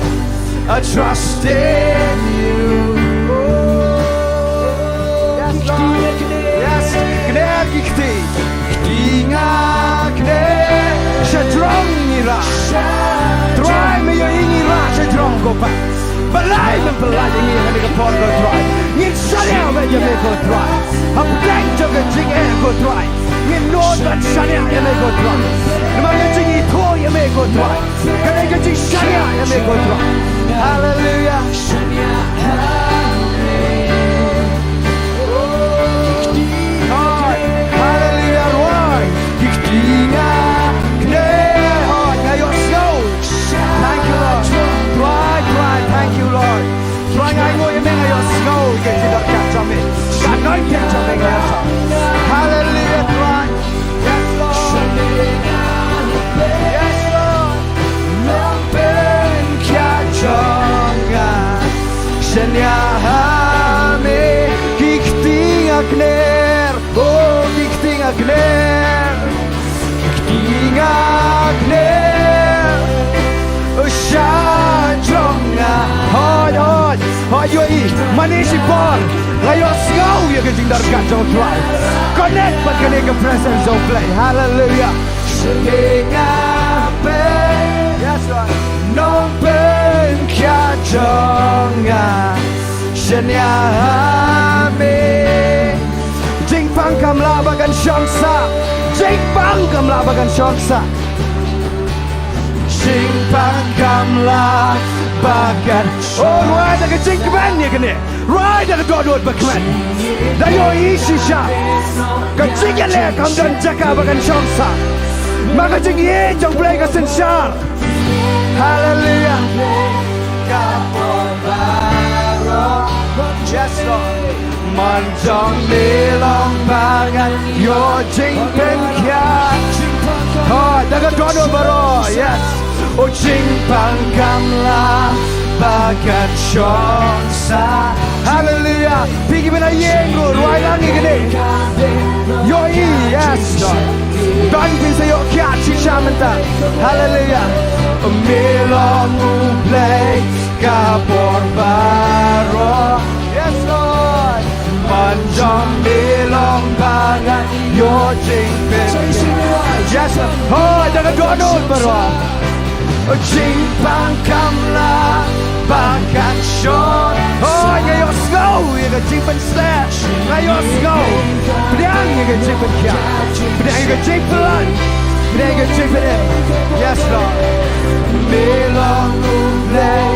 I trust in you. Yes, Lord. Yes, kner ki kti. Kti nga kner. Sha jrong ngi rah. Trai, me ïohi ngi rah sha jrong ko Pa. Balei mem pynlait ïa ngi ha kane ka por ko Trai? Ngin shaniah ïa me ko Trai. Hapdeng jong ka jingeh ko Trai, ngin nud ban shaniah ïa me ko Trai. Namar ka jingithuh ïa me ko Trai ka dei ka jingshaniah ïa me ko Trai. Hallelujah. Hallelujah, Lord. Ki kti nga kner, Lord, nga ïohsngew. Thank you, Lord. Trai, Trai, thank you, Lord. Trai, nga ainguh ïa me, nga ïohsngew ïa ka jingdonkam jong me. Ka anointing jong me nga ïohsngew. Hallelujah, Trai. Yes, Lord. Yes, Lord. Nongpynkhiah jong nga, shaniah ha me. Ki kti nga kner. Oh, ki kti nga kner. Ki kti nga kner. Oh, sha jrong nga. Hooid, hooid. Hooid, ïohi. Mane shi por nga ïohsngew ïa ka jingdonkam jong u Trai. Connect bad kane ka presence jong u Blei. Hallelujah. Shane nga peit. Yes, Lord. Nongpynkhiah jong nga, shaniah ha me. Jingpang kam lah ba kan shong sah. Jingpang kam lah ba kan shong sah. Jingpang kam lah ba kan. Oh, rwai da ka jingkmen ïa kane. Rwai da ka dohnud ba kmen. Da ïohi shisha ka jingïaleh kam don jaka ba kan shong sah. Ma ka jingïeit jong u Blei ka synshar. Hallelujah. Yes, Lord. Man jong me long ba ngan ïoh jingpynkhiah. Ha, da ka dohnud baroh. Yes. Oh, jingpang kam lah ba kan shong sah. Hallelujah. Phi kiba na ïing ruh, rwai lang ïa kane. Ïohi, yes, Lord. Don phin sa ïoh khiah shisha mynta. Hallelujah. Me long U Blei ka por baroh. Yes, Lord. Man jong me long ba ngan ïoh jingpynkhiah. Yes, Lord. Hooid, da ka dohnud baroh. Jingpang kam lah ba kan shong. Hooid, nga ïohsngew ïa ka jingpynshlur. Nga ïohsngew. Pdiang ïa ka jingpynkhiah. Pdiang ïa ka jingpyllait. Pdiang ïa ka jingpynim. Yes, Lord. Me long U Blei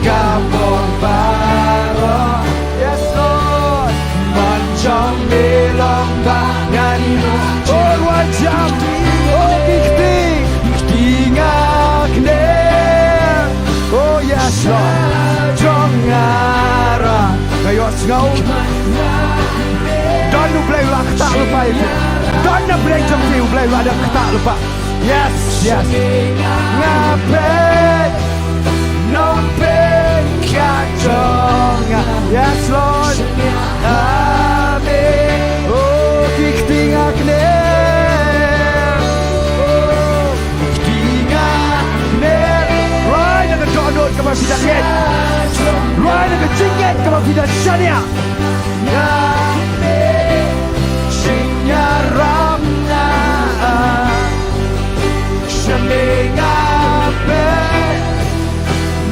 ka por baroh. Yes, Lord. Man jong me long ba ngan. Oh, rwai jam. Oh, ki kti. Ki kti nga kner. Oh, yes, Lord. Jong nga rah. Nga ïohsngew. Don U Blei u la ktah lypa ïa phi. Don na pdeng jong phi U Blei u la dang ktah lypa. Yes, yes. Nga peit. Nongpynkhiah. Yes, Lord. Amen. Oh, ki kti nga kner. Oh, ki kti nga kner. Rwai na ka dohnud kaba phi da ngeit. Rwai na ka jingngeit kaba phi da shaniah. Shaniah ram nga. Shaniah nga peit.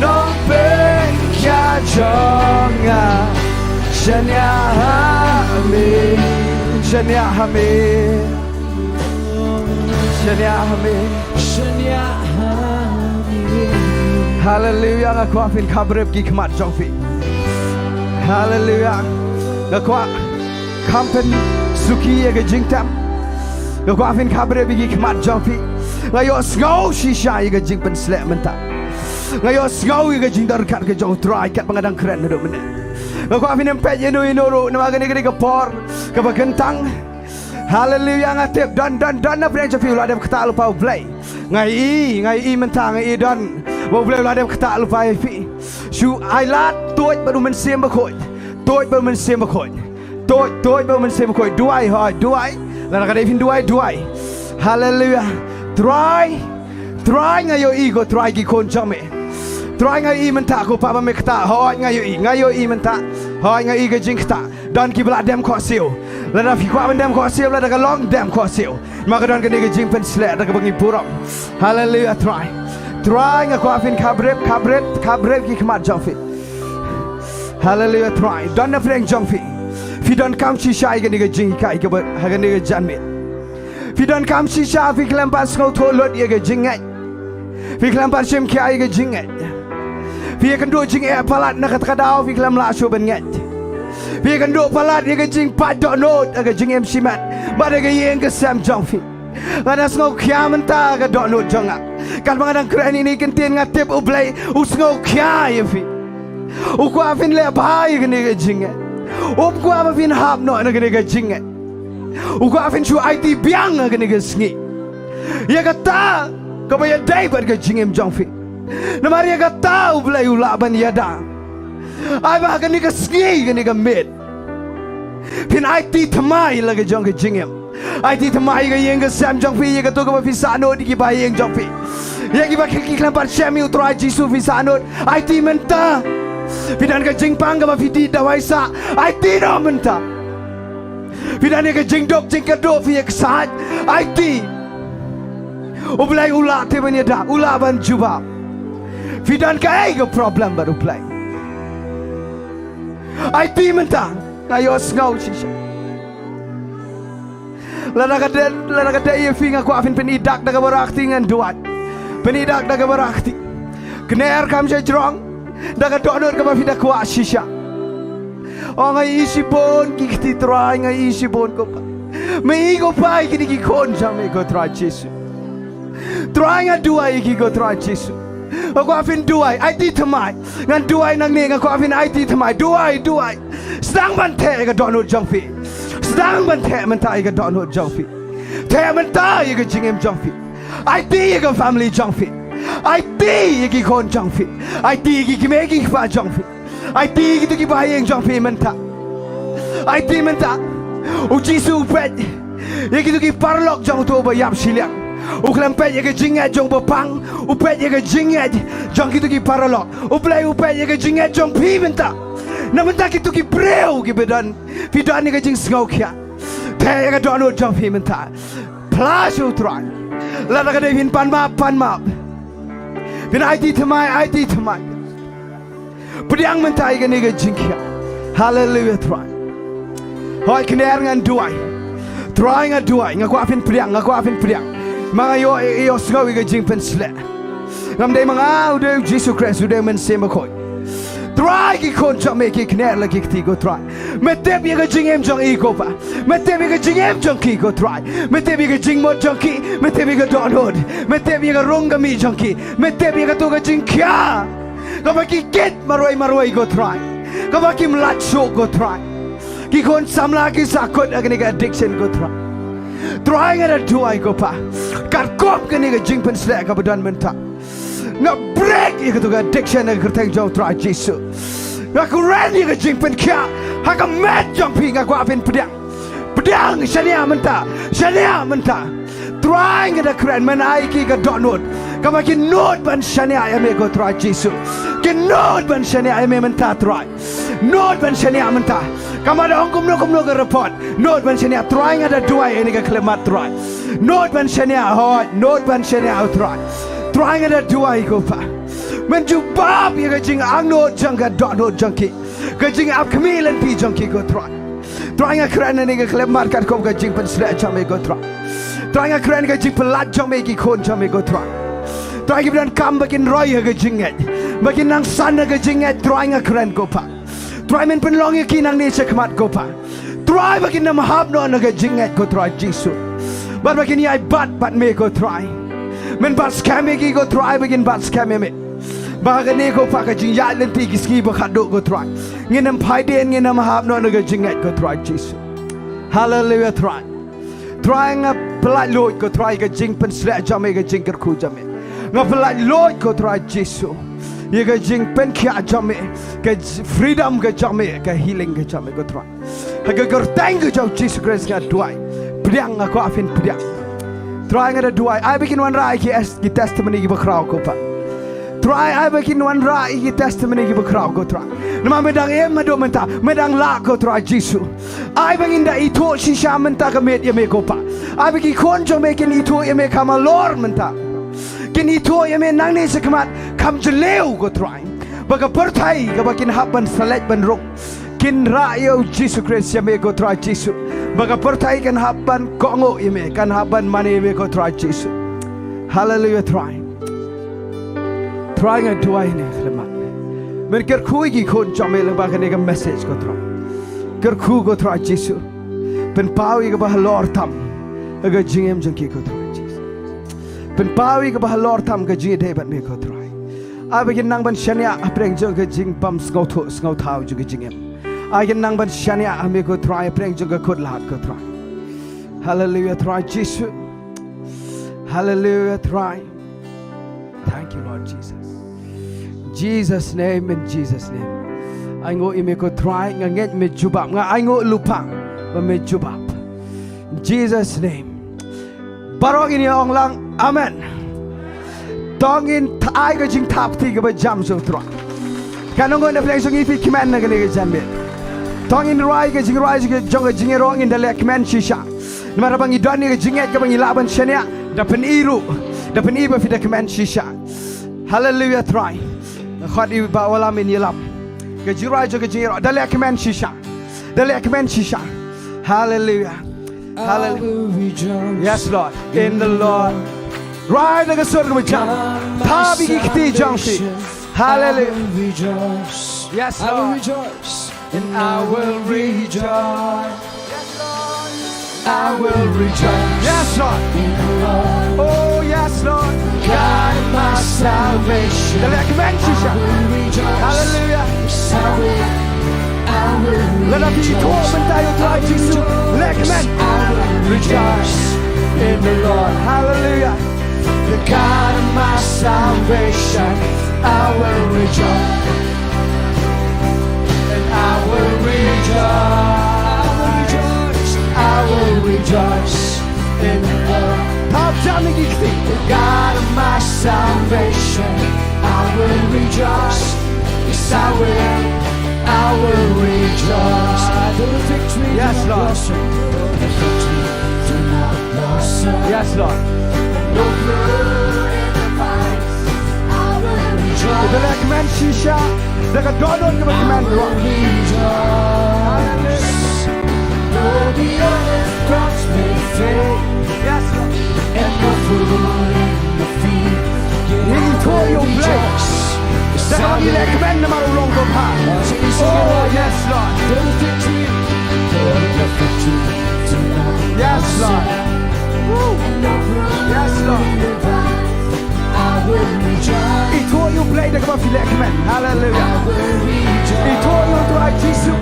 Nongpeit ïa jong nga. Shaniah ha me. Shaniah ha me. Shaniah ha me. Haleluia, nga kwah phin khabrip ki khmat jong phi. Haleluia. Nga kwah kham pynsuki ïa ka jingtem. Nga kwah phin khabrip ïa ki khmat jong phi. Nga ïohsngew shisha ïa ka jingpynsleh mynta. Nga ïohsngew ïa ka jingdon kat ka jong U Trai katba nga dang kren naduh mynne. Nga kwah phin ym peit ïa no ïa no ruh namar kane ka dei ka por kaba kyntang. Haleluia, nga tip don, don, don na pdeng jong phi u la dep ktah lypa U Blei. Nga ïohi, nga ïohi mynta nga ïohi don ba U Blei u la dep ktah lypa ïa phi. Shu ailad, tuid bad U Mynsiem Bakhuid. Tuid bad U Mynsiem Bakhuid. Tuid, tuid bad U Mynsiem Bakhuid. Duwai, hooid, duwai. Lada ka dei phin duwai, duwai. Haleluia. Trai, Trai nga ïohi ko Trai ki khun jong me. Trai nga ïohi mynta ko Kpa ba me ktah, hooid nga ïohi, nga ïohi mynta. Hooid nga ïohi ka jingktah. Don kiba la dem khohsiew. Lada phi kwah ban dem khohsiew, lada ka long dem khohsiew. Ma ka don kane ka jingpynsleh da kaba ngi burom. Haleluia Trai. Trai nga kwah phin khabrip, khabrip, khabrip ki khmat jong phi. Haleluia Trai. Don na pdeng jong phi. Phi donkam shisha ïa kane ka jinghikai kaba ha kane ka janmiet. Phi donkam shisha, phi khlem pat sngewthuh lut ïa ka jingngeit. Phi khlem pat shim khia ïa ka jingngeit. Phi ïakynduh jingeh palat na kata ka daw phi khlem lah shuh ban ngeit. Phi ïakynduh palat ïa ka jingpait dohnud ha ka jingim shimet bad ha ka ïing ka sem jong phi. Nga dang sngewkhia mynta ka dohnud jong nga. Katba nga dang kren ïa kane ka ktien nga tip U Blei u sngewkhia ïa phi. U kwah phin leh bha ïa kane ka jingngeit. Um kwah ba phin hap noh na kane ka jingngeit. U kwah phin shu aiti biang ha kane ka sngi ïa kata kaba ïadei bad ka jingim jong phi. Namar ïa kata U Blei u lah ban ïada. Ai ba ha kane ka sngi, kane ka miet, phin aiti thymmai la ka jong ka jingim. Aiti thymmai ïa ka ïing ka sem jong phi, ïa kato kaba phi sahnud, ïa ki bahaïing jong phi, ïa kiba ki khlem pat shem ïa U Trai Jisu phi sahnud. Aiti mynta. Phi don ka jingpang kaba phi dih dawai sah, aiti noh mynta. Phi don ïa ka jingduk jingkyrduh phi ïaksaid, aiti. U Blei u lah te ban ïada, u lah ban jubab. Phi don kaei ka problem bad U Blei? Aiti mynta. Nga ïohsngew shisha. Lada ka dei, lada ka dei ïa phi nga kwah phin pyni dak da kaba rakti ngan duwai. Pyni dak da kaba rakti. Kner kham shajrong da ka dohnud kaba phi da kwah shisha. O nga ïohi shibun ki kti Trai, nga ïohi shibun ko Pa. Me ïohi ko Pa ïa kine ki khun jong me ko Trai Jisu. Trai nga duwai ïa ki ko Trai Jisu. Nga kwah phin duwai, aiti thymmai. Ngan duwai nangne, nga kwah phin aiti thymmai. Duwai, duwai. Sdang ban theh ïa ka dohnud jong phi. Sdang ban theh mynta ïa ka dohnud jong phi. Theh mynta ïa ka jingim jong phi. Aiti ïa ka family jong phi. Aiti ïa ki khun jong phi. Aiti ïa ki kmie ki kpa jong phi. Aiti ïa kito ki bahaïing jong phi mynta. Aiti mynta. U Jisu u peit ïa kito ki paralok jong uto uba ïap shiliang. U khlem peit ïa ka jingngeit jong uba pang. U peit ïa ka jingngeit jong kito ki paralok. U Blei u peit ïa ka jingngeit jong phi mynta. Na mynta kito ki briew kiba don, phi don ïa ka jingsngewkhia. Theh ïa ka dohnud jong phi mynta. Phla sha U Trai. Lada ka dei phin pan map, pan map. Phin aiti thymmai, aiti thymmai. Pdiang mynta ïa kane ka jingkhia. Haleluia Trai. Hooid kner ngan duwai. Trai nga duwai, nga kwah phin pdiang, nga kwah phin pdiang. Ma nga ïoh, ïohsngew ïa ka jingpynsleh. Ngam dei ma nga, u dei u Jisu Khrist, u dei u Mynsiem Bakhuid. Trai ki khun jong me ki kner la ki kti ko Trai. Me tip ïa ka jingim jong i ko Pa. Me tip ïa ka jingim jong ki ko Trai. Me tip ïa ka jingmut jong ki. Me tip ïa ka dohnud. Me tip ïa ka rung ka mih jong ki. Me tip ïa kato ka jingkhia kaba ki kit marwei marwei ko Trai. Kaba kim lait shuh ko Trai. Ki khun samla ki sahkut ha kane ka addiction ko Trai. Trai nga da duwai ko Pa. Katkum kane ka jingpynsleh kaba don mynta. Nga break ïa kato ka addiction ha ka kyrteng jong u Trai Jisu. Nga kren ïa ka jingpynkhiah ha ka met jong phi, nga kwah phin pdiang. Pdiang, shaniah mynta, shaniah mynta. Trai, nga da kren, men ai ki ka dohnud kaba kin nud ban shaniah ïa me ko Trai Jisu. Kin nud ban shaniah ïa me mynta Trai. Nud ban shaniah mynta. Kaba da ong kumno kumno ka report. Nud ban shaniah Trai, nga da duwai ïa kane ka khyllipmat Trai. Nud ban shaniah, hooid, nud ban shaniah Trai. Trai, nga da duwai ko Pa. Men jubab ïa ka jingangnud jong ka dohnud jong ki. Ka jingap khmih lynti jong ki ko Trai. Trai, nga kren ha kane ka khyllipmat katkum ka jingpynshlur jong me ko Trai. Trai, nga kren ka jingpyllait jong me ki khun jong me ko Trai. Trai, kiba donkam ba kin roi ha ka jingngeit, ba kin nang san ha ka jingngeit, Trai, nga kren ko Pa. Trai, men pynlong ïa ki nangne shakhmat ko Pa. Trai, ba kin ym hap noh na ka jingngeit ko Trai Jisu. Bad ba kin ïai bat bad me ko Trai. Men bat skhem ïa ki ko Trai, ba kin bat skhem ïa me. Ba kane ko Pa ka jingïaid lynti ki sngi ba khatduh ko Trai, ngin ym phai dien, ngin ym hap noh na ka jingngeit ko Trai Jisu. Haleluia Trai. Trai, nga pyllait luid ko Trai ka jingpynshlur jong me, ka jingkyrkhu jong me. Nga pyllait luid ko Trai Jisu ïa ka jingpynkhiah jong me, ka j-, freedom ka jong me, ka healing ka jong me ko Trai. Ha ka kyrteng ka jong u Jisu Khrist nga duwai. Pdiang, nga kwah phin pdiang. Trai, nga da duwai, ai ba kin wanrah ïa ki es-, ki testimony kiba khraw ko Pa. Trai, ai ba kin wanrah ïa ki testimony kiba khraw ko Trai. Namar me dang im haduh mynta, me dang lah ko Trai Jisu. Ai ba ngin da ithuh shisha mynta ka miet ïa me ko Pa. Ai ba ki khun jong me kin ithuh ïa me kham halor mynta. Kin ithuh ïa me nangne shakhmat kham jylliew ko Trai. Ba ka pyrthei kaba kin hap ban sa leit ban rung, kin rah ïa u Jisu Khrist, ïa me ko Trai Jisu. Ba ka pyrthei kan hap ban kohnguh ïa me, kan hap ban mane ïa me ko Trai Jisu. Haleluia Trai. Trai, nga duwai ha kane ka khyllipmat, men kyrkhu ïa ki khun jong me lyngba kane ka message ko Trai. Kyrkhu ko Trai Jisu. Pynpaw ïa kaba halor tam ha ka jingim jong ki ko Trai Jisu. Pynpaw ïa kaba halor tam ha ka jingïadei bad me ko Trai. Ai ba kin nang ban shaniah hapdeng jong ka jingbym sngewthuh sngewthaw jong ka jingim. Ai kin nang ban shaniah ha me ko Trai hapdeng jong ka khutlad ko Trai. Haleluia Trai Jisu. Haleluia Trai. Thank you Lord Jesus. Jesus name, in Jesus name. Ainguh ïa me ko Trai, nga ngeit me jubab, nga ainguh lypa ba me jubab. In Jesus name. Baroh ngin ïa ong lang amen. To ngin th-, ai ka jingthap kti kaba jam sha u Trai. Katno ngut na pdeng jong ngi phi kmen ha kane ka janmiet? To ngin rwai ka jingrwai jong ka jingïaroh, ngin da leh kmen shisha. Namar ba ngi don ïa ka jingngeit kaba ngi lah ban shaniah, da pyni ruh, da pyni ba phi da kmen shisha. Haleluia Trai. Nga khot ïa u Bah Wallam in ïalam. Ka jingrwai jong ka jingïaroh, da leh kmen shisha. Da leh kmen shisha. Haleluia. Haleluia. Yes Lord. In the Lord. Rwai da ka sur kaba jam. Thap ïa ki kti jong phi. Haleluia. Yes Lord. And I will rejoice. I will rejoice. Yes Lord. In the Lord. Oh yes Lord. God of my salvation. Da leh kmen shisha. I will rejoice. Haleluia. Yes, I will. I will rejoice. Lada phi ithuh mynta ïa u Trai Jisu, leh kmen. I will rejoice in the Lord. Haleluia. The God of my salvation, I will rejoice. And I will rejoice. I will rejoice in the Lord. Thap jam ïa ki kti. The God of my salvation, I will rejoice. Yes, I will. I will rejoice. Though the victory, yes, Lord, may not blossom, though the victory may not blossom. Yes, Lord. No blue in the vines, I will rejoice. Ïa ka leh kmen shisha da ka dohnud kaba kmen ruh. I will rejoice. Though the olive branch may fade, yes, Lord, and the thorn in the field, ngi ithuh ïa u Blei da kaba ngi leh kmen namar u long babha. Oh yes, Lord. Yes, Lord. Woo. Yes, Lord. Ithuh ïa u Blei da kaba phi leh kmen. Haleluia. Ithuh ïa u Trai Jisu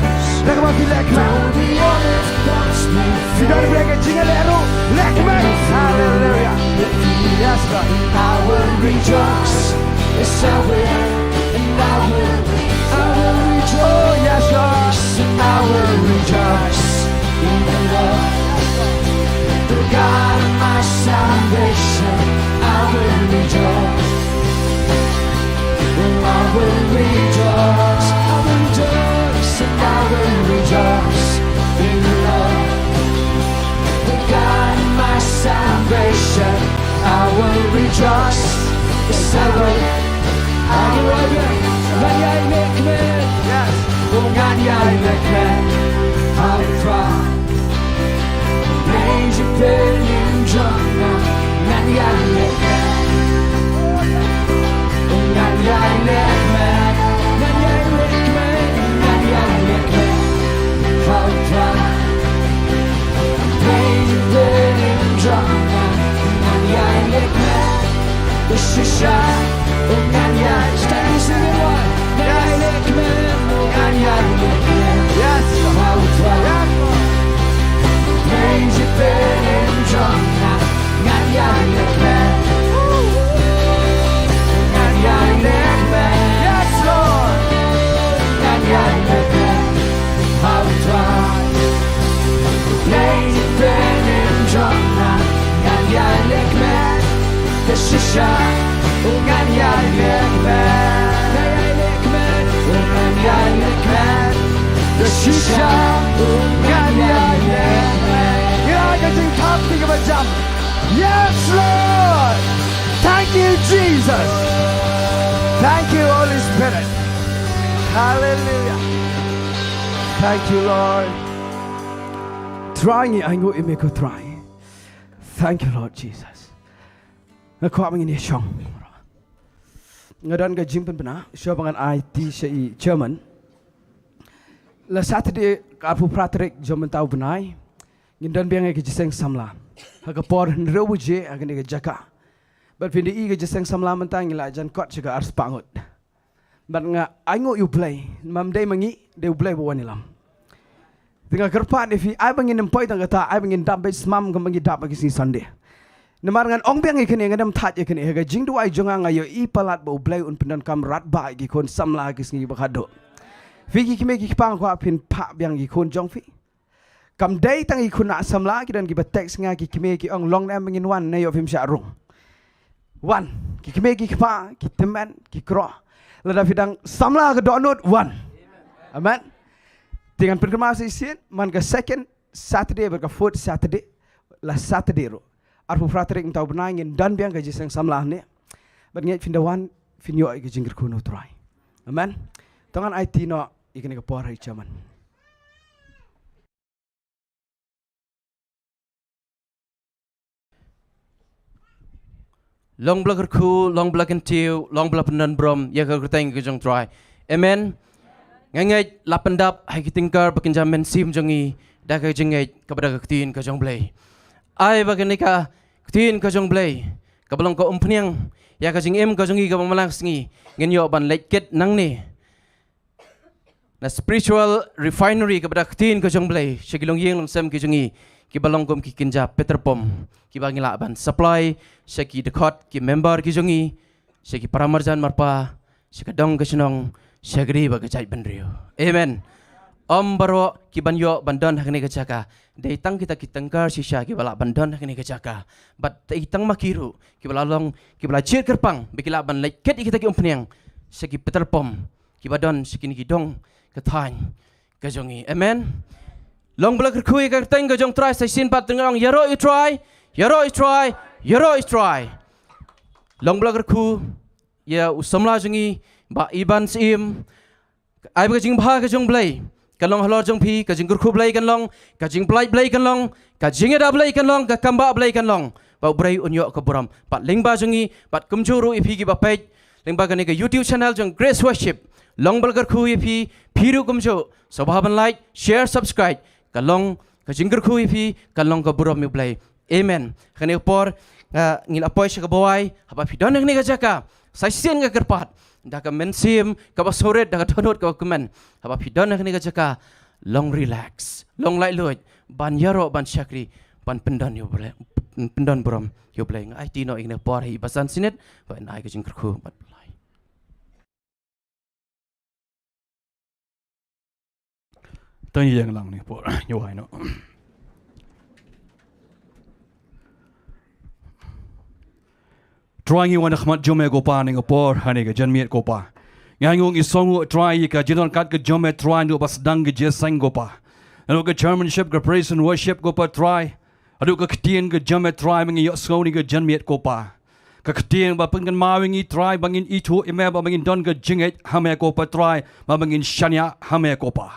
da kaba phi leh kmen. Phi don bad ka jingïaleh ruh, leh kmen. Haleluia. Yes, Lord. I will rejoice. Yes, I will, and I will, I will rejoice. Oh, yes, Lord. And I will rejoice in the Lord. The God of my salvation, I will rejoice. And I will rejoice. I will rejoice, and I will rejoice in the Lord. The God of my salvation, I will rejoice. Yes, I will. Are you ready? Ngan ïaileh kmen. Yes. Oh, ngan ïaileh kmen. I'll try. Praise you, praise you, Jonah. Ngan ïaileh kmen. Oh, ngan ïaileh kmen. Ngan ïaileh kmen. Ngan ïaileh kmen. I'll try. Praise you, praise you, Jonah. Ngan ïaileh kmen. Shisha, oh, ngan ïai-, stand and sing it, one. Ngan ïaileh kmen, oh, ngan ïaileh kmen. Yes. I'll try. Yes. Praise you, praise you, Jonah. Ngan ïaileh kmen. Ngan ïaileh kmen. Yes, Lord. Ngan ïaileh kmen. I'll try. Praise you, praise you, Jonah. Ngan ïaileh kmen. Shisha. Oh, ngan ïaileh kmen. Ngan ïaileh kmen. Oh, ngan ïaileh kmen. Shisha. Oh, ngan ïaileh kmen. Ïa ka jingthap kaba jam. Yes, Lord. Thank you, Jesus. Thank you, Holy Spirit. Hallelujah. Thank you, Lord. Trai, ngi ainguh ïa me ko Trai. Thank you, Lord Jesus. Nga kwah ba ngin ïa shong. Nga don ka jingpynbna, shuwa ba ngan aiti sha i chairman. La Saturday, ka arphew phra tarik jong mynta u bnai, ngin don biang ïa ka jingïaseng samla ha ka por hynriew baje ha kane ka jaka. Bad phin da ïohi ka jingïaseng samla mynta ngi la jan kot sha ka arspah ngut. Bad nga ainguh ïa u Blei, ym dei ma ngi, dei u Blei ba wan ïalam. Te nga kyrpad ïa phi, ai ba ngin ym poi tang kata, ai ba ngin dap beit smam kumba ngi dap ha ki sngi Sunday. Namar ngan ong biang ïa kane, ngan ym thait ïa kane, ha ka jingduwai jong nga nga ïohi palat ba u Blei un pyndonkam radbah ïa ki khun samla ha ki sngi ba khadduh. Phi ki kmie ki kpa, nga kwah phin phah biang ïa ki khun jong phi. Kam dei tang ki khynnah samla, ki don kiba text nga, ki kmie ki ong, long ne em ba ngin wan, ne ïoh phim shah rung. Wan, ki kmie ki kpa, ki tymmen, ki kro. Lada phi dang samla ka dohnud, wan. Amen. Te ngan pynkynmaw shisien, man ka second Saturday bad ka fourth Saturday, la Saturday ruh, arphew phra tarik mynta u bnai, ngin don biang ka jingïaseng samla hangne. Bad ngeit phin da wan, phin ïoh ïa ka jingkyrkhu na u Trai. Amen. To ngan aiti noh ïa kane ka por ha i chairman. Long ba la kyrkhu, long ba la kyntiew, long ba la pyndonburom ïa ka kyrteng ka jong u Trai. Amen. Nga ngeit la pyndap ha ki tyngkar ba kynja mynsiem jong ngi da ka jingngeit kaba da ka ktien ka jong u Blei. Ai ba kane ka ktien ka jong u Blei kaba long ka umphniang ïa ka jingim ka jong ngi kaba man la ka sngi, ngin ïoh ban leit kit nangne na spiritual refinery kaba da ka ktien ka jong u Blei, sha ki longïing longsem ki jong ngi, kiba long kum ki kynja petrol pump, kiba ngi lah ban supply sha ki dkhot, ki member ki jong ngi, sha ki para marjan marpa, sha ka dong ka shnong, sha ka ri bad ka jaitbynriew. Amen. Ym baroh kiban ïoh ban don ha kane ka jaka, dei tang kita ki tyngkar shisha kiba lah ban don ha kane ka jaka. Bad dei tang ma ki ruh kiba la long, kiba la jied kyrpang ba ki lah ban leit kit ïa kita ki umphniang sha ki petrol pump kiba don sha kine ki dong ka thaiñ ka jong ngi. Amen. Long ba la kyrkhu ïa ka kyrteng ka jong u Trai, sa shisien pat te ngan ong, ïaroh ïa u Trai, ïaroh ïa u Trai, ïaroh ïa u Trai. Long ba la kyrkhu ïa u samla jong ngi, Bah Iban Syiem. Ai ba ka jingbha ka jong u Blei kan long halor jong phi, ka jingkyrkhu Blei kan long, ka jingpynlait Blei kan long, ka jingïada Blei kan long, ka kam bah Blei kan long. Ba u briew un ïoh ka burom. Bad lyngba jong ngi, bad kumjuh ruh ïa phi kiba peit lyngba kane ka YouTube channel jong Grace Worship. Long ba la kyrkhu ïa phi, phi ruh kumjuh. Sngewbha ban like, share, subscribe. Ka long ka jingkyrkhu ïa phi, ka long ka burom ïa u Blei. Amen. Kane ka por, ah, ngi la poi sha kaba wai, haba phi don ha kane ka jaka, sa shisien nga kyrpad da ka mynsiem kaba surit, da ka dohnud kaba kmen, haba phi don ha kane ka jaka, long relax, long laitluid, ban ïaroh, ban shakri, ban pyndon ïa u Blei, pyndonburom ïa u Blei. Nga aiti noh ïa kane ka por ha i Bah San Sinit, ba yn ai ka jingkyrkhu bad pyllait. Tang ïeng lang ne por. Ïa wai noh. Trai ngi wan ha khmat jong me ko Pa ha kane ka por, ha kane ka janmiet ko Pa. Ngi ainguh ngi sngewnguh Trai ïa ka jingdon kat ka jong me Trai naduh ba sdang ka jingïaseng ko Pa. Naduh ka chairmanship, ka praise and worship ko Pa Trai. Haduh ka ktien ka jong me Trai ba ngi ïohsngew ha kane ka janmiet ko Pa. Ka ktien ba pynkynmaw ïa ngi Trai ba ngin ithuh ïa me bad ba ngin don ka jingngeit ha me ko Pa Trai bad ba ngin shaniah ha me ko Pa.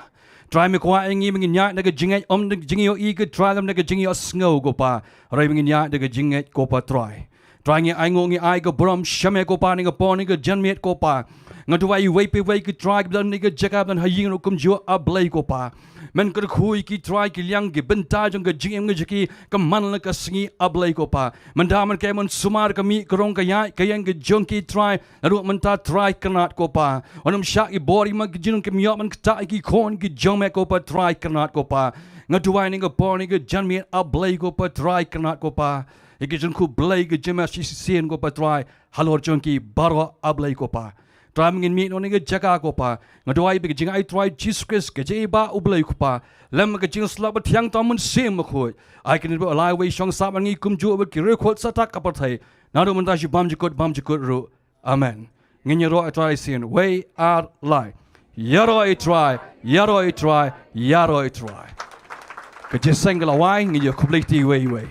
Trai me kwah ïa ngi ba ngin ïaid da ka jingngeit, ym da ka jingïohi ko Trai, ym da ka jingïohsngew ko Pa. Hynrei ba ngin ïaid da ka jingngeit ko Pa Trai. Trai ngi ainguh ngi ai ka burom sha me ko Pa ha kane ka por ha kane ka janmiet ko Pa. Nga duwai ïa iwei pa iwei ki Trai kiba don ha kane ka jaka, ba don ha ïing ruh kumjuh A Blei ko Pa. Men kyrkhu ïa ki Trai, ki liang ki bynta jong ka jingim ka jong ki, ka man la ka sngi A Blei ko Pa. Mynta mynta men sumar ka mih ka rong ka ïaid ka ïeng ka jong ki Trai. Naduh mynta Trai Kynrad ko Pa. Wat nym shah ïa ki bor ïa ki jinglong, kim ïoh ban ktah ïa ki khun ki jong me ko Pa Trai Kynrad ko Pa. Nga duwai ha kane ka por ha kane ka janmiet A Blei ko Pa Trai Kynrad ko Pa. Ïa ki jingkhublei ka jingma shisien ko Pa Trai halor jong ki baroh A Blei ko Pa. Trai mynta ngin mih noh ha kane ka jaka ko Pa. Nga duwai ba ka jingai Trai Jisu Khrist, ka jingïeit U Blei ko Pa, lem ka jingïasyllok ba thiang Trai Mynsiem Bakhuid, ai kane ba la wei shong sah bad ngi kumjuh bad ki riewkhuid sah tak ka pyrthei. Naduh mynta sha bymjukut bymjukut ruh. Amen. Ngin ïaroh ïa Trai shisien. Wei ar lai. Ïaroh ïa Trai, ïaroh ïa Trai, ïaroh ïa Trai. Ka jingïaseng ka la wai, ngin ïakhublei ïa iwei iwei.